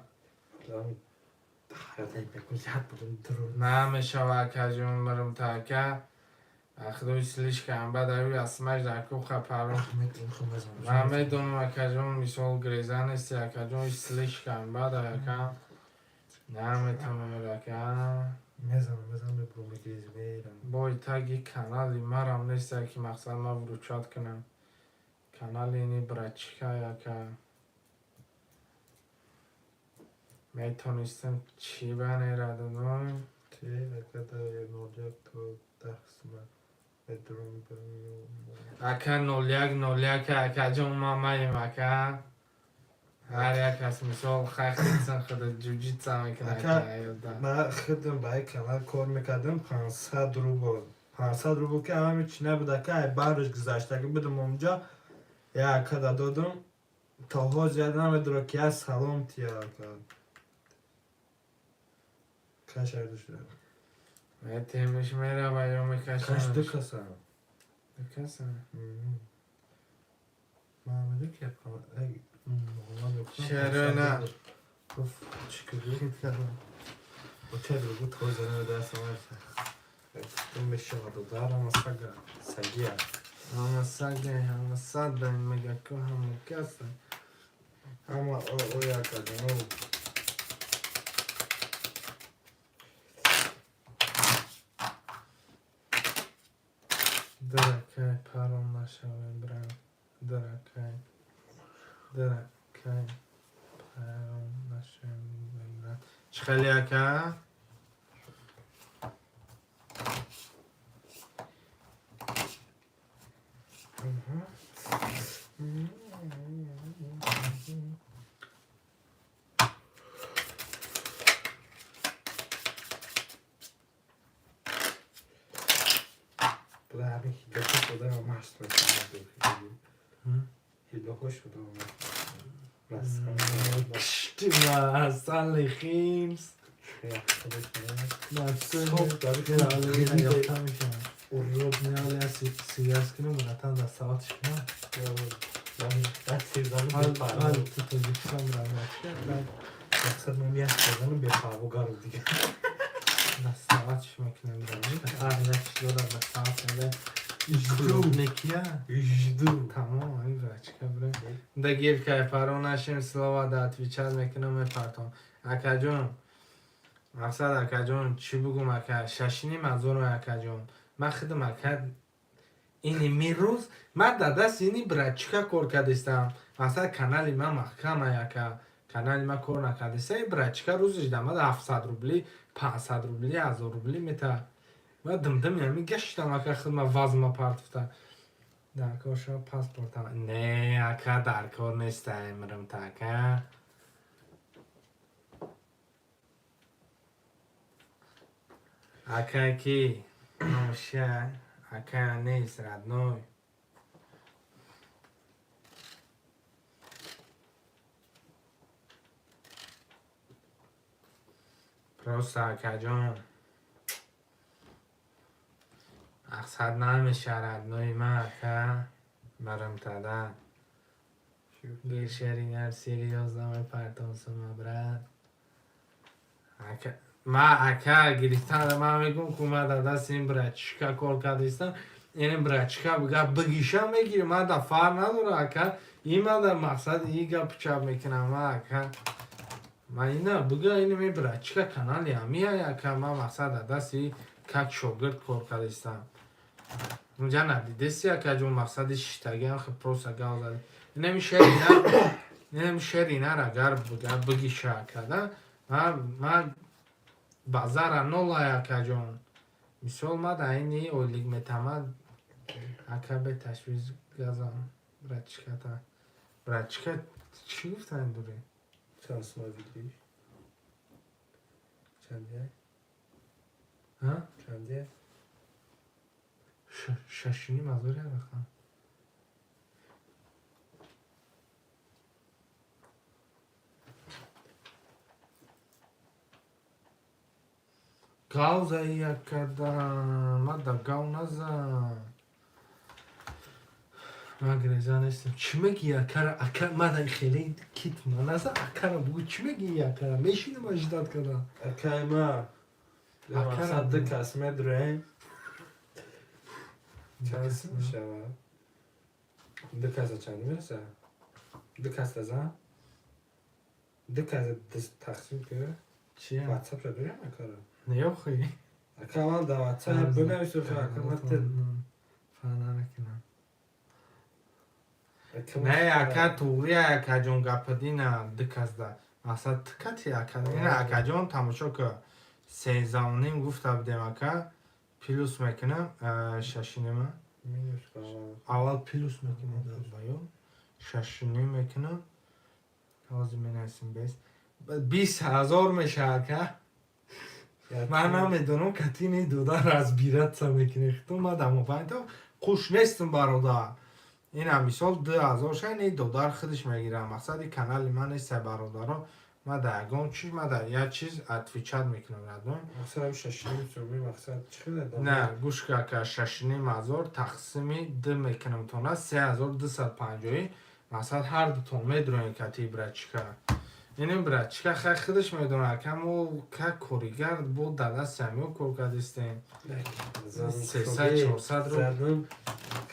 Намешава, акаҷон, мирам та, ака, ахдои слишком баъд аю ясмаш дар куха паро. Ман медонам, акаҷон, мисол греза нести, акаҷон, слишком баъд, ака, наметонам, ака. Мезанам, мезанам, мебурам, мегрези, мерам. Бой таги канали марам нест, ки мақсад ман вручать кунам канали ини братчика, ака. Метонистам чӣ банерададом. Чи, ака, да 01 то 10 сма медурам. Ака, 01 01, акаҷон, ман маем, ака, ҳар як кас мисол хахтисан худа ҷуҷитса мекунад. Ака, ман худам ба як канал кор мекардам, 500 рубл, 500 рубл ки ҳамами чи набуд, ака, ай барш гузаштагӣ будам онҷа, як ака да додам, то ҳозир яд намедора ки як салом тия, ака, кашарду шуда. Метемиш мерава ё Каш мекашам. Ду каса. Ду каса. Маҳмаду ки Шерои на. Гуфт чӣ кугу? Оча другу то зана даст омад. Мешавад дарам сага сагия. Ҳама сага, ҳама сада мега ку, ҳама каса. Ҳама оя кардам. Дыракай парон нашавем, брат. Дыракай. Дыракай. Парон нашавем, брат. Чӣ хеле, ака? Буда ҳамин ҳилоҳо шуда маст мекунад. Ҳилоҳо шуда маст. Кишти ма асали химс. Ёфта мешавад. Урод связь кунам, братан, дар саватш кунам. Ту Тоҷикистон равна. Мақсад ман як сезану бепарво гару дига. Дар саватш мекунам, брат. Як чиз дорад дар сават меда. Жду. Некия. Жду. Тамом, ай брачка, бра. Да гир кай паро нашим, слова да отвечать мекунам, мепартом. Акаҷон, мақсад, акаҷон, чӣ бугум, ака, шашиним ҳазорум, акаҷон. Ман худам, ака, ини мирӯз ман дар дасти ини братчика кор кардистам. Мақсад, канали ман маҳкам, ака. Канали ман кор накардиста, ин братчика рӯзиш дамад 700 рубли, 500 рубли, 1000 рубли мета. Ман димдим ҳамин гаштам, ака, худма вазма партофта. Дар кор шава паспорт. Не, ака, дар кор нестай, мирам та, ака. Ака ки номша, ака нест, родной. Просто, акаҷон, мақсад намеша, родной ма, ака, барам тада. Гиршеринар серьёзно мепартом сума, брат. Ака, ма, ака, гирифтан ма мегум ку ма дар дасти ин братишка кор кардистам. Ин братишка гап бигиша мегирим, ма да фарқ надора, ака. Ин ма дар мақсади и гап чап мекунам, ма, ака. Ма ина бига ин ми братишка канали ҳамия, ака, ма мақсад дар дасти как шогирд кор кардистам. Унҷа надидеси, акаҷон, мақсади шиштагиам хе просто гав зади. Инами шери нар, инами шери нар агар бига бигиша, акада, ма базара нолай, акаҷон. Мисол, ма да ини ойлик метама, ака, бе ташвиз газам братишката. Братишка чӣ гуфтан дуре? Чанд сума видиш? Чандия? Ҳа? Чандия? 6,5 ҳазор як рақам. Гав заи якада, ма да гав назан. Ман греза нестам. Чӣ мегӣ, акара, ака, ма да хеле кит ма наза, акара бугӯ, чӣ мегӣ, акара? Мешинам аждат кардам. Акай ма. Акара Мақсад ду кас медроем. Чанд сум мешавад? Ду каса чанд мераса? Ду каса зан? Ду каса тақсим кунад? Чия? WhatsApp ша дорем, акара? Не, охи. Ака, аввал дар WhatsApp бинавис, охи, ака, ма те Фаҳм намекунам. Ака, ма Не, ака, туғри, акаҷон, гападина ду касда. Мақсад тикати, ака. Ина, акаҷон, тамошо ка. 13,5 гуфта будем, ака. Плюс мекунам, шашинима. Минус аввал. Аввал плюс мекунем, баё. 6,5 мекунам. Ҳозир менависем бес. 20 000 меша, ака. Ман намедонам, катини дода разбираться мекунем. Хитон ма дар мобайнто қуш нестам, бародар. Ина мисол 2000 ша ини додар худаш мегирам. Мақсади канали ман нест, бародаро. Ма дар ягон чиз, ма дар як чиз отвечать мекунам, родной. Мақсад 6,5 суми, мақсад чӣ хеле дам? Не, гӯш ка, ака, 6,5 ҳазор тақсими ду мекунам тона 3250. Мақсад ҳар дутон медроем кати братишка. Ини братишка хай худаш медонад, ака, мо как коригар бо дар дасти ҳамиё кор кардистем. 300, 400 рубл. Задум.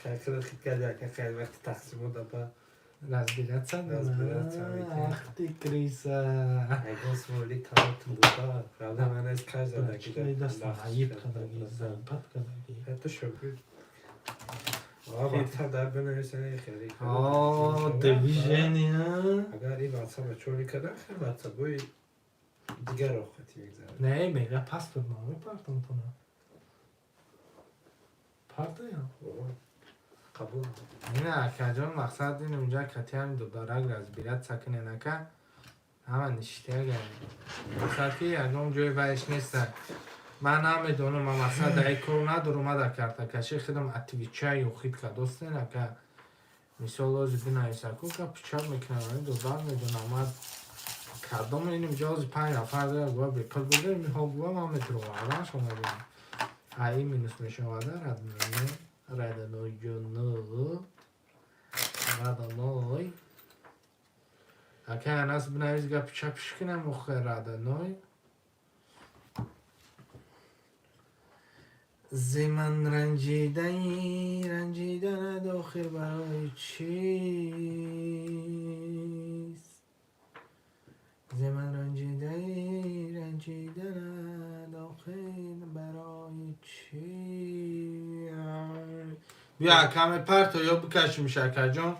Хай хеле хит карди, ака, хай вақти тақсимот апа. Разбираться? Разбираться мекунем. Ах ты крыса. Ягон сумоли калотум буда. Правда, ман аз каш задаги. Братишка даст наиб кадаги, заебат кадаги. Ҳатто шогирд. WhatsApp дар бинависани хеле. О, движение. Агар ин WhatsApp чоли кардан, хеле WhatsApp-ҳои дигар охати мегзарад. Не, мега паспорт ма мепартам тона. Партаям. Қабул. Ина, акаҷон, мақсад ин унҷа кати ҳами додарак разбираться кунен, ака. Ҳама ништяга. Мақсад ки ягон ҷои вайш неста. Ман намедонам, ман мақсад дар ин кор надорам, ман дар картакаши худам отвечаю хит кадостен, ака. Мисол, ҳозир бинависаку, ка пичак мекунам, ин додар медонам, ман кадом ин инҷа ҳозир панҷ нафар дорам, гува бепул бурдем, михоҳ гува ман метровардан шумо медонам. А ин минус мешавада, родной, родной ҷону, родной. Ака Анас, бинавис, гапи чапиш кунам, охе, родной. Зи ман ранҷидаи, ранҷиданад охир барои чист? Зи ман ранҷидаи, ранҷиданад охир барои чи? Биё, каме парто ё бикашимш, акаҷон.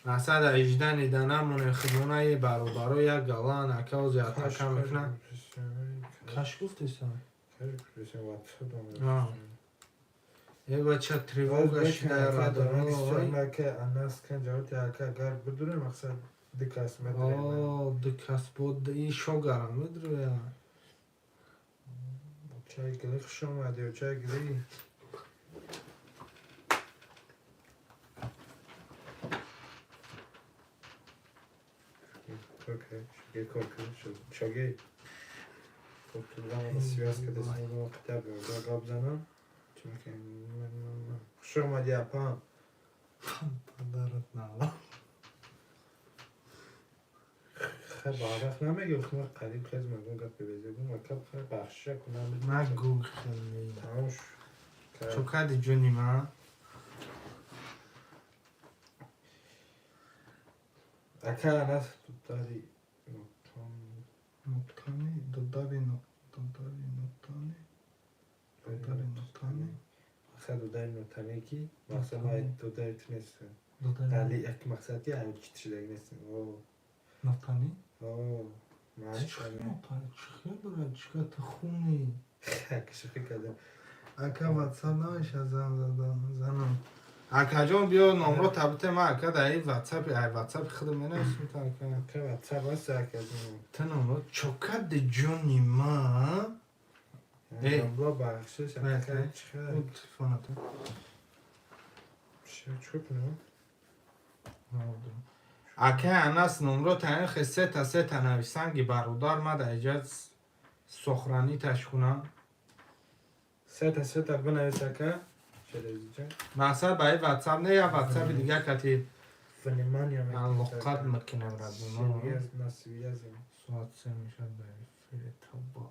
Мақсад 18 нида намонем, хидмонаи бародаро як галан, ака, ози атака мекунам. Каш гуфтеса? Э, бача, тревога шида, радоной. Анас кан ҷавоб ака, агар бидурем, мақсад ду кас медурем. О, ду кас бод и шогарам медуроя. Чай гили, хуш омадӣ, чай гили. Окей, шоги кор кун, шоги. Связка десмодам қитя бе, гап занам. Чӣ мекунем? Хуш омадӣ, апам. Падарат нала. Хай, барвақт намегӯ, ма қариб хез мегӯм, гапи безегум, ака, хай, бахшиша кунам. Нагӯ хеле. Тамом шуд. Чо кади, ҷони ман? Ака Анас дудари Нотани, дудари дудари нотани. Дудари нотани. Мақсад дудари нотане ки мақсад ма дудари ту нестам. Дудари Али як мақсад ки ай чит шудаги нестам. О, нотани? о, маъни Чӣ нотани? Чӣ хел дорад? Чӣ хел ту хуни? шӯхӣ кардам. Ака, ватсап намеша зан задан занам. Акаҷон, биё номро табите ма, ака, дар ин ватсапи ай ватсапи худам менависем та, ака. Ака, ватсап аст, ака. Ту номро чо кади, ҷони ман? Э. Абла, бахшиш, ака, чӣ хел? Телефонато. Чӣ кунам? Ака Анас, номро таин хе сета сета нависанги, бародар, ма дар иҷа сохраниташ кунам. Сета сета бинавис, ака. Шерезиҷон. Мақсад ба ин ватсап не, я ватсапи дига кати Внимание. алоқат мекунем, радоно. На связи. Соат 3 мешад дар эфири тоба.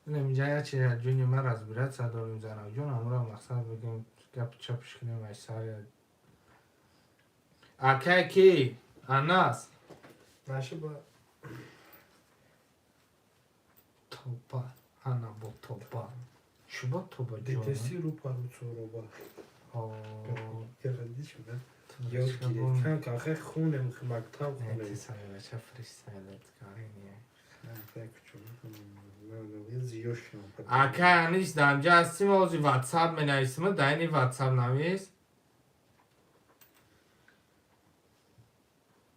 Инам инҷа як чиз, ҷони ман, разбираться дорем, занаҷон, амура мақсад бигем, гап чапш кунем ай сари акай ки Анас. Наша ба. Тоба, ана бо тоба, чӣ бо тоба, ҷон? Дитеси ру пару цуроба. Гирди шуда. Ёд гиред. Кам кам хай хунем, мактаб хунем. Бача, фристайлет карини. Ака Анис, дар инҷа ҳастим, ози ватсап менависим, дар ини ватсап навис.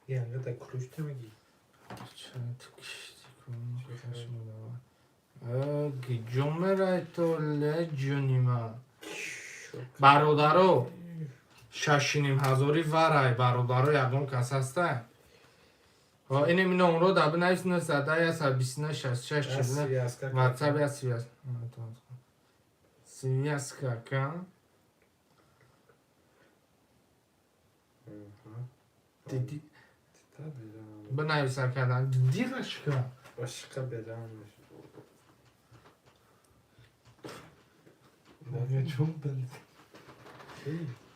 Янга да ключ темеги. Гиҷо мерай то ле, ҷони ман? Бародаро, шашиним ҳазори варай, бародаро, ягон кас ҳастай? Инем номро да бинавис: 901 129 66 49. Ватсап я связь. Связка, ака. Диди бинавис, акадан диди рашка. Башқа берам. Чун удалит?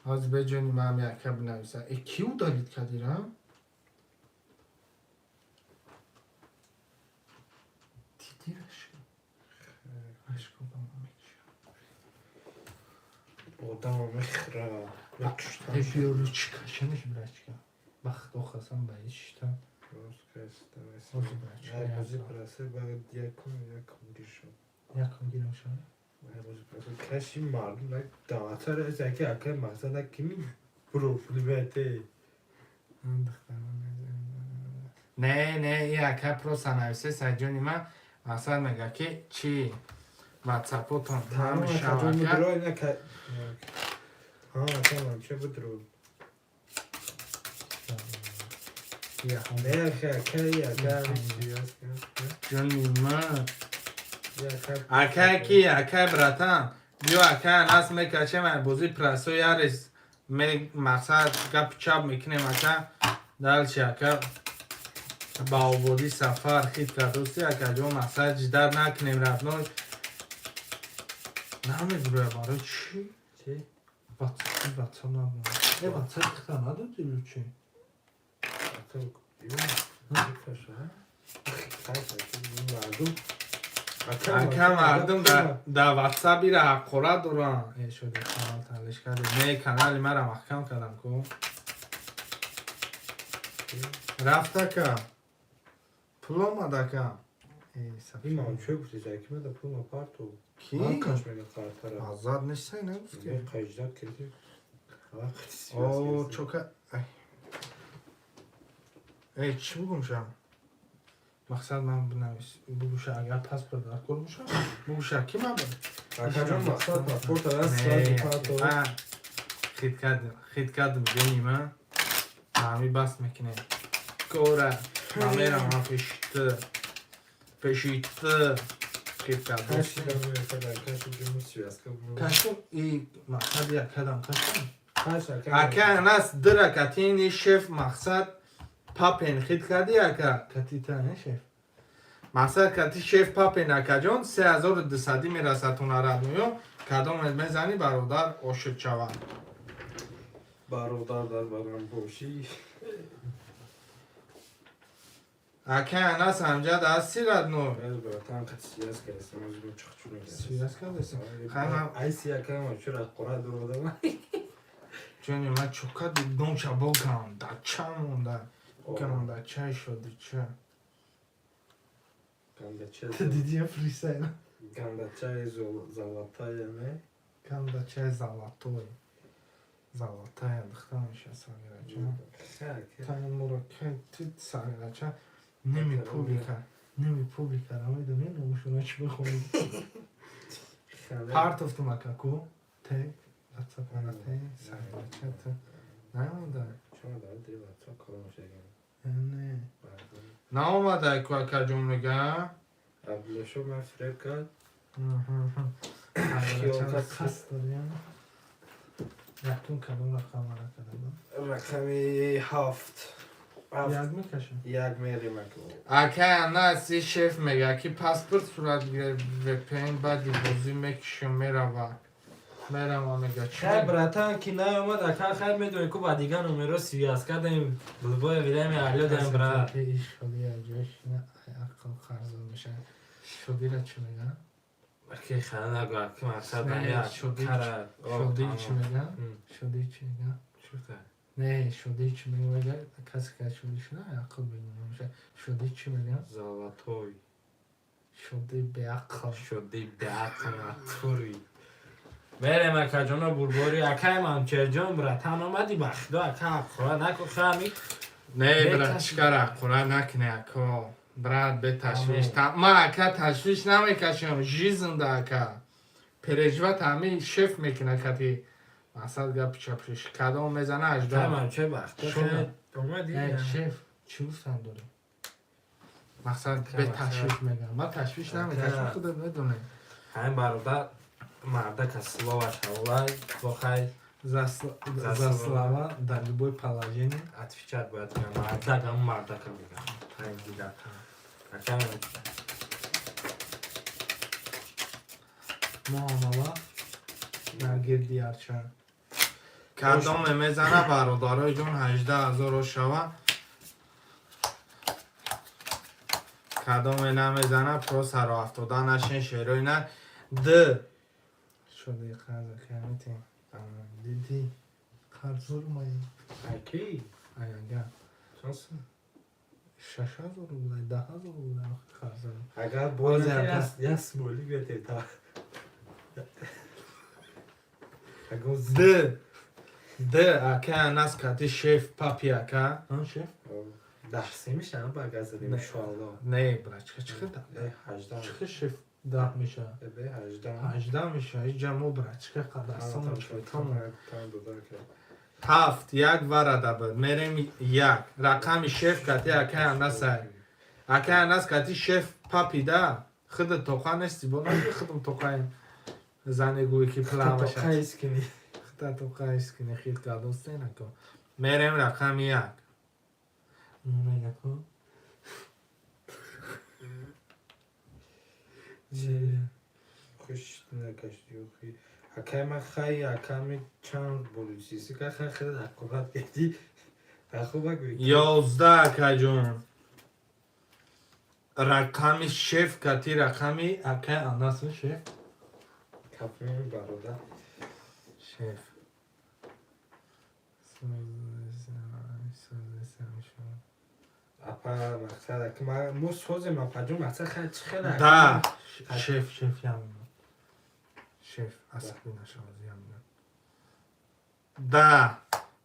Ҳозир беҷони ман яка бинависа. Э, ки удалить кардира? Диди рашка. Рашка ба ман мекушам. Одам мехра. Э, биё ручка, шаниш брачка. Ба худо қасам, ба ишта. Ҳозир брачка. Бози прасе багат якум якум гиршо. Якум гирам шава. Бози прасе каши мардум лак даватар аз яки ака мақсад кими бро пули Не, не, и ака просто нависе, саҷони ман, мақсад мега ки чи ватсапотон ҳамешава, ака. Ҳа, тамом, ча будро. Не, ака, ака, Ҷони ман. Ака ки, ака, братан, биё, ака Анас, мекачем ай бози прасо ярес, ме мақсад гап чап мекунем, ака. Дальше, ака, ба ободӣ сафар хит кардости, акаҷон, мақсад ждать накунем, родной. Намедуроя, барои чӣ? Чӣ? Ватсап, ватсап набуд. Э, ватсап хита надоди лучи. Ака, мардум. Ака, мардум дар ватсап ира ҳаққорат доранд. Э, шуди канал талиш карди. Не, канали мара маҳкам кардам ку. Рафт, ака. Пул омад, ака. Ин ман чӯ гуфти, заки мада пул ма парту. Ки? Ман каш мега қартара. Азад нестай, нагуфти? Не, қайждат кирди. О, чока. Эй, чӣ бугум шам? Мақсад ман бинавис, бугуша, агар паспорт дар кор боша, Бугуша ки ман буд? Акаҷон, мақсад паспорт аст, сразу парту. Хит кардем, хит кардем, ҷони ман. Ҳами бас мекунем. Кора, ман мерам ҳам пеши ту. Пеши ту. Хит кардем. Кашум и мақсад як кадам кашум. Ака Анас дира катини шеф мақсад папен хит кардӣ, ака? Катита не шеф. Мақсад кати шеф папен, акаҷон, 3200 мерасад ҳунарат кадомет мезанӣ, бародар, ошиқ шавад. Бародар дар барам бошӣ. Ака Анас, ҳамҷад ҳасти, родной? Братан, қати связь кардастам, Связь кардастам. Айси акама чура қора дуродам. Ҷони ман, чока дидомша бокам дача монда. Бокам дача шоди ча. Гандача. Диди фристайл. Гандачаи золотая, не? Гандачаи золотой. Золотая духта меша, Сагирача. Таймура ти, Сагирача. Неми публика. Неми публика ра медонӣ номушона чӣ бихонӣ? Партофтум, ака, ку? Те, WhatsApp ана те, Сагирача те. Наомада. Не. Наомада ку, акаҷон, мега? Абдуллошо ман фиреб кард. Қасд дорӣ? Якум кадом рақам ара кардам? Рақами ҳафт. Як мекашам. Як мерем. Ака Анас, и шеф мега ки паспорт сурат гирифт, VPN баъди бозӣ мекишам, мерава. Мерава, мега. Чӣ? Хай, братан, ки наомад, ака, хай, медонӣ ку, ба дигар номеро связь кардем, любое время алё даем, брат. Шоди аҷоиш ақл қарзо мешавад. Шодира чӣ мегӯяд? Ки хана нагӯ, ки мақсад. Шодӣ чӣ мегӯяд? Шодӣ чӣ мегӯяд? Не, шодӣ чӣ мегӯяд? Касе ки шодӣ шуда, ақл бегуна мешавад. Шодӣ чӣ мегӯяд? Золотой. Шодӣ беақл. Шодӣ беақл натури. Мерем, акаҷоно, бурбори, акай Манчерҷон, братан, омадӣ, ба худо, ака, ҳаққора наку, хами. Не, брат, чикар ҳаққора накне, ако, брат, беташвиш. Ман, ака, ташвиш намекашам жизнь да, ака, переживать ҳами шеф мекуна кати мақсад гапи чапшиш кадом мезана ажда. Манчер вақт омадӣ. Шеф чӣ гуфтан дорӣ? Мақсад беташвиш мегам, ман ташвиш намекашам, худат медонӣ. Ҳамин бародар мардака, словаш ҳаволай бохай. За слова дар любой положение отвечать бояд кунам. Мардак, ҳамун мардака мегам. Дида, ака. Мо ҳамава дар гирди арча. Кадоме мезана, бародарои ҷон, 18 000 шава. Кадоме намезана, просто ро афтода нашин, шерои на д. Шоди қарза камити диди, қарзор май. Аки? Аяга. Чанд? 6000 рубл, 10 000 рубл қарзор. Агар боз як смоли бетета. Д д, ака Анас кати шеф папи, ака. Шеф. Даҳ се мешавам, ба газадем, иншоалло. Не, брачка, чихе да? 18. Чихе шеф 10 мешава? 18. 18 мешава. Иҷа мо, брачка, қадастон. Ҳафт як варада буд, мерем як рақами шеф кати акай Анасай, акай Анас кати шеф папи да. Худа тоқа нести, бо наки худам тоқаем, зане гӯй ки пламаша худа тоқа искини хит кардостенако. Мерем рақами як. Мегако. Хуш накашди. Акай ман, хай, аками чанд болисиси ка, хай, хеле ҳақорат кардӣ. Хуба гӯй. 11, акаҷон, рақами шеф кати рақами акай Анас. Шеф. Капмин, бародар. Шеф. Апа, мақсад ки мо созем, апаҷон, мақсад хай чӣ хела? Да, шеф, шеф ямина. Шеф, асаби нашаваз ямина. Да,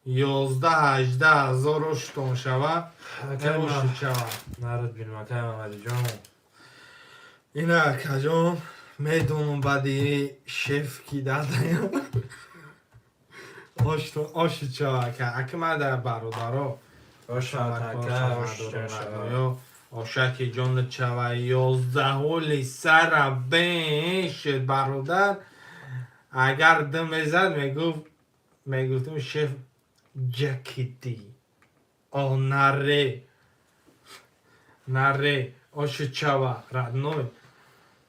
11-18 ҳазор оштон шава, оши шава. Народ бинем, акай Мамадиҷон. Ина, акаҷон, медонам, баъди шеф ки дадаям. Оштон оши шава, ака. Ака, ма да бародаро. Ошаки ҷонат шава, 11 ҳоли сара бешед, бародар. Агар дим мезад, мегуфт, мегуфтум, шеф ҷакиди. О, наре. Наре, оши чава, родной.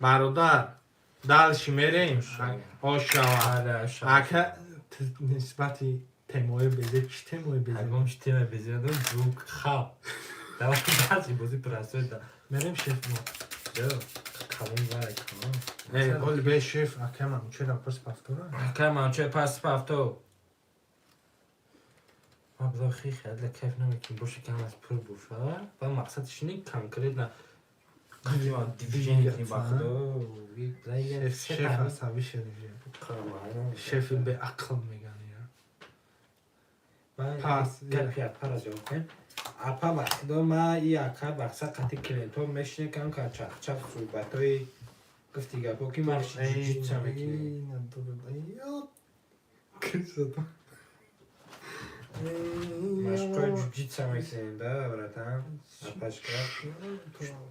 Бародар, дальше мерем. Ошава. Ака, нисбати темои безе, чӣ темои безе? Ягон чи тема безе надорам, звук хаб. Давай дальше, бози простой да. Мерем, шеф мо. Калон вай, калон. Не, оли бе шеф, ака Манучера пас повтора. Акай Манучер пас повтор. Ма бизо хи хеле кайф намекунем, боше кам аз пур боша. Ва мақсад шини конкретно движение кунем, ба худо. Шеф асабӣ шуд. Шефи беақл меган я. Пас гапи апара ҷавоб кунем. Апа, ба худо, ма и ака мақсад қати клиентҳо мешине, кам кам чахчах, суҳбатҳои гуфти гапҳо, ки ман ҷуҷитса мекунем. Машқҳои ҷуҷитса мекунем да, братан. Апашка.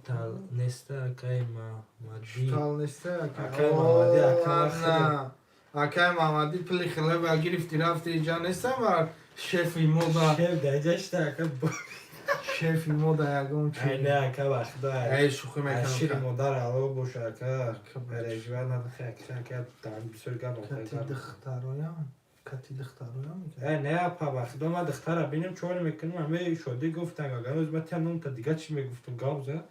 Тал неста, акай Мамади. Тал неста, акай Мамади, ака. Акай Мамади, пули хлеба гирифти, рафти, иҷа неста бар шефи мода. Шеф даҷа шта, ака. Шефи мода ягон чи. Ай, не, ака, ба худо. Ай, шӯхӣ мекунам. Шири модар ало боша, ака. Переживать надо, ака, ака, там бисёр гап. Кати духтароям. Кати духтароям. Э, не, апа, ба худо, ман духтара бинем, чор мекунем, ҳаме шодӣ гуфтам, агар оз ман тиям номта дига чӣ мегуфтум, гап за.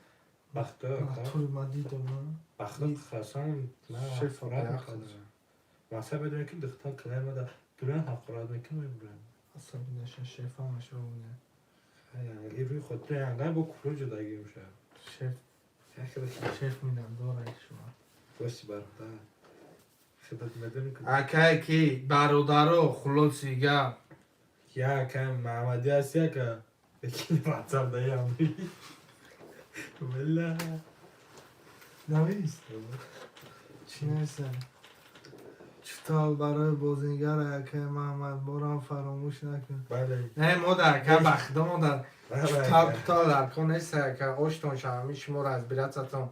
Ба худо, ака. Тури ма дидам. Ба худо, қасам, Шеф ҳақорат беақл. мекунам. Мақсад медонем, ки духтар калай мада дуран ҳақорат мекунам, мебурам. Асаби наша, шеф ҳамаша уне. И рӯи хотири ангай бо куфр ҷудагӣ мешавад. Шеф, шеф миннатдора шумо. Боси, бародар. Худат медонӣ ки Акай ки бародаро, хулоси гап. Я ака Маҳамадӣ ҳасти, ака. Лекин WhatsApp даям. Валла. Навис. Чӣ неста? Чутал барои бозингар, акай Маҳамад, борам фаромӯш накун. Бале. Не, модар, ака, ба худо, модар. Бале, Чутал ака. путал дар кор нест, ака, оштон шавами, шуморо аз бирацатон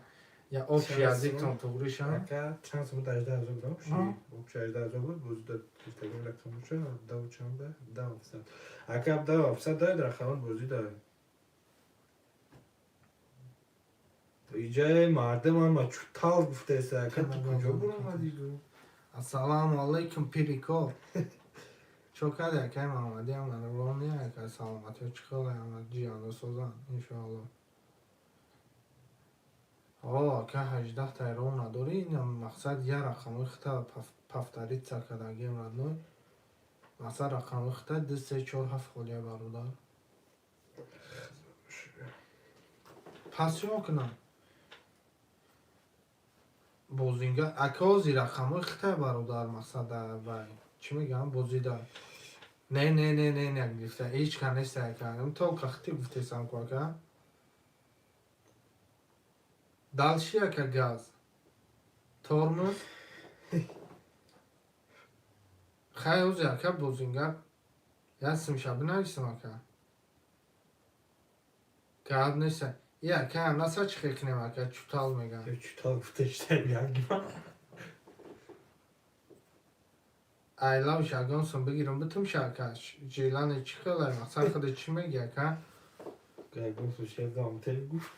я общий языктон туғри шава. Ака, чанд сум да 18 ҳазор буд, общий? А? Общий 18 ҳазор буд, боз да гуфтагим рақам боша, 17 чанда? 17 700. Ака, 17 700 даед рақамон бозӣ дорад. Иҷаи мардум ама чутал гуфтеса, ака, ту куҷо буромадӣ гу? Ассалому алайкум, пирико. Чо карди, акай Маҳамадӣ? Ама рони, ака, саломатиё чӣ хеле, ама ҷияндо созан, иншоалло. О, ака, 18 тай ром надорӣ, ина мақсад я рақамои хита повториться кардагием, родной. Мақсад рақамои хита ду, се, чор, ҳафт холия, бародар. Пас чико кунам? Бозинга, ака, ози рақамои хитай, бародар, мақсад вай. Чӣ мегӯям, бозида. Не, не, не, не, не, гирифта. Ҳеҷ ка нест, ака. Только хити гуфтесам ку, ака. Дальше, ака, газ. Тормоз. Хай, ози, ака, бозинга. Я симша бинависам, ака. Гап нест. И ака, наса чӣ хел кунем, ака, чутал мегам. Чутал гуфтештем ягма. Айлав ягон сум бигирам, битум ша, ака. Жилане чӣ хелай, мақсад худе чӣ меги, ака? Гуфт, шеф дам тел гуфт.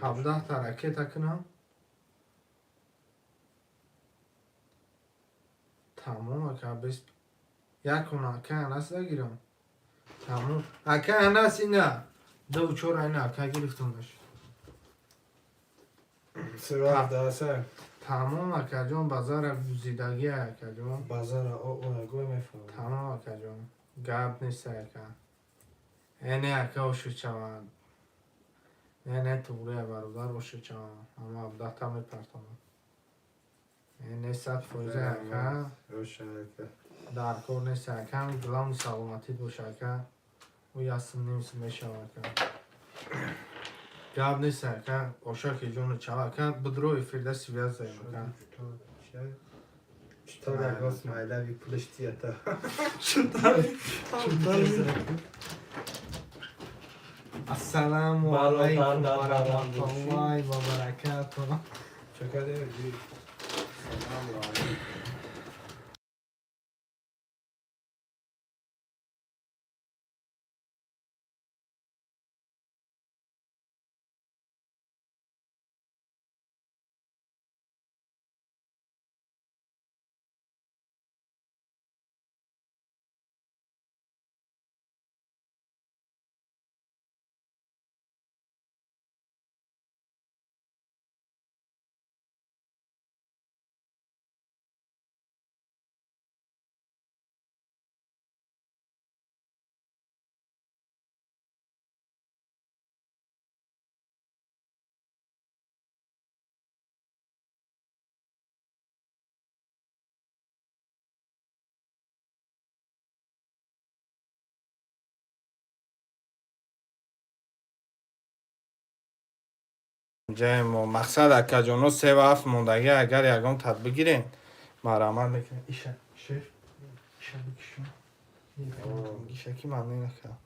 17 та ракета кунам. Тамом, ака, бес якун, ака, Анас нагирам. Тамом. Ака Анас, ина. Ду чор, ина, ака, гирифтамаш. Сира. Тамом, акаҷон, базара гузидагӣ, акаҷон. Базара о о гой мефаҳмам. Тамом, акаҷон. Гап нест, ака. Не, ака, ошо чаванд. Не, не, туғрия, бародар, ошо чаванд. Ама 17-та мепартонам. Не, 100%, ака. Оша, ака. Дар кор нест, ака. Главный саломатит боша, ака. Ӯ ясм нимс мешава, ака. Гап нест, ака. Ошаки ҷону чава, ака. Бидро эфирда связь даем, ака. Читор ягон смайлави пулиш тията. Ассаламу алайкум ва раҳматуллоҳи ва баракатуҳ. Чакаде. Саламу алайкум. Ҷаи мо мақсад, акаҷоно, сева ҳафт мондагӣ, агар ягон тад бигирен, марҳамат мекунем. Иша, шеф, иша бикишон. Гишаки ман накардам.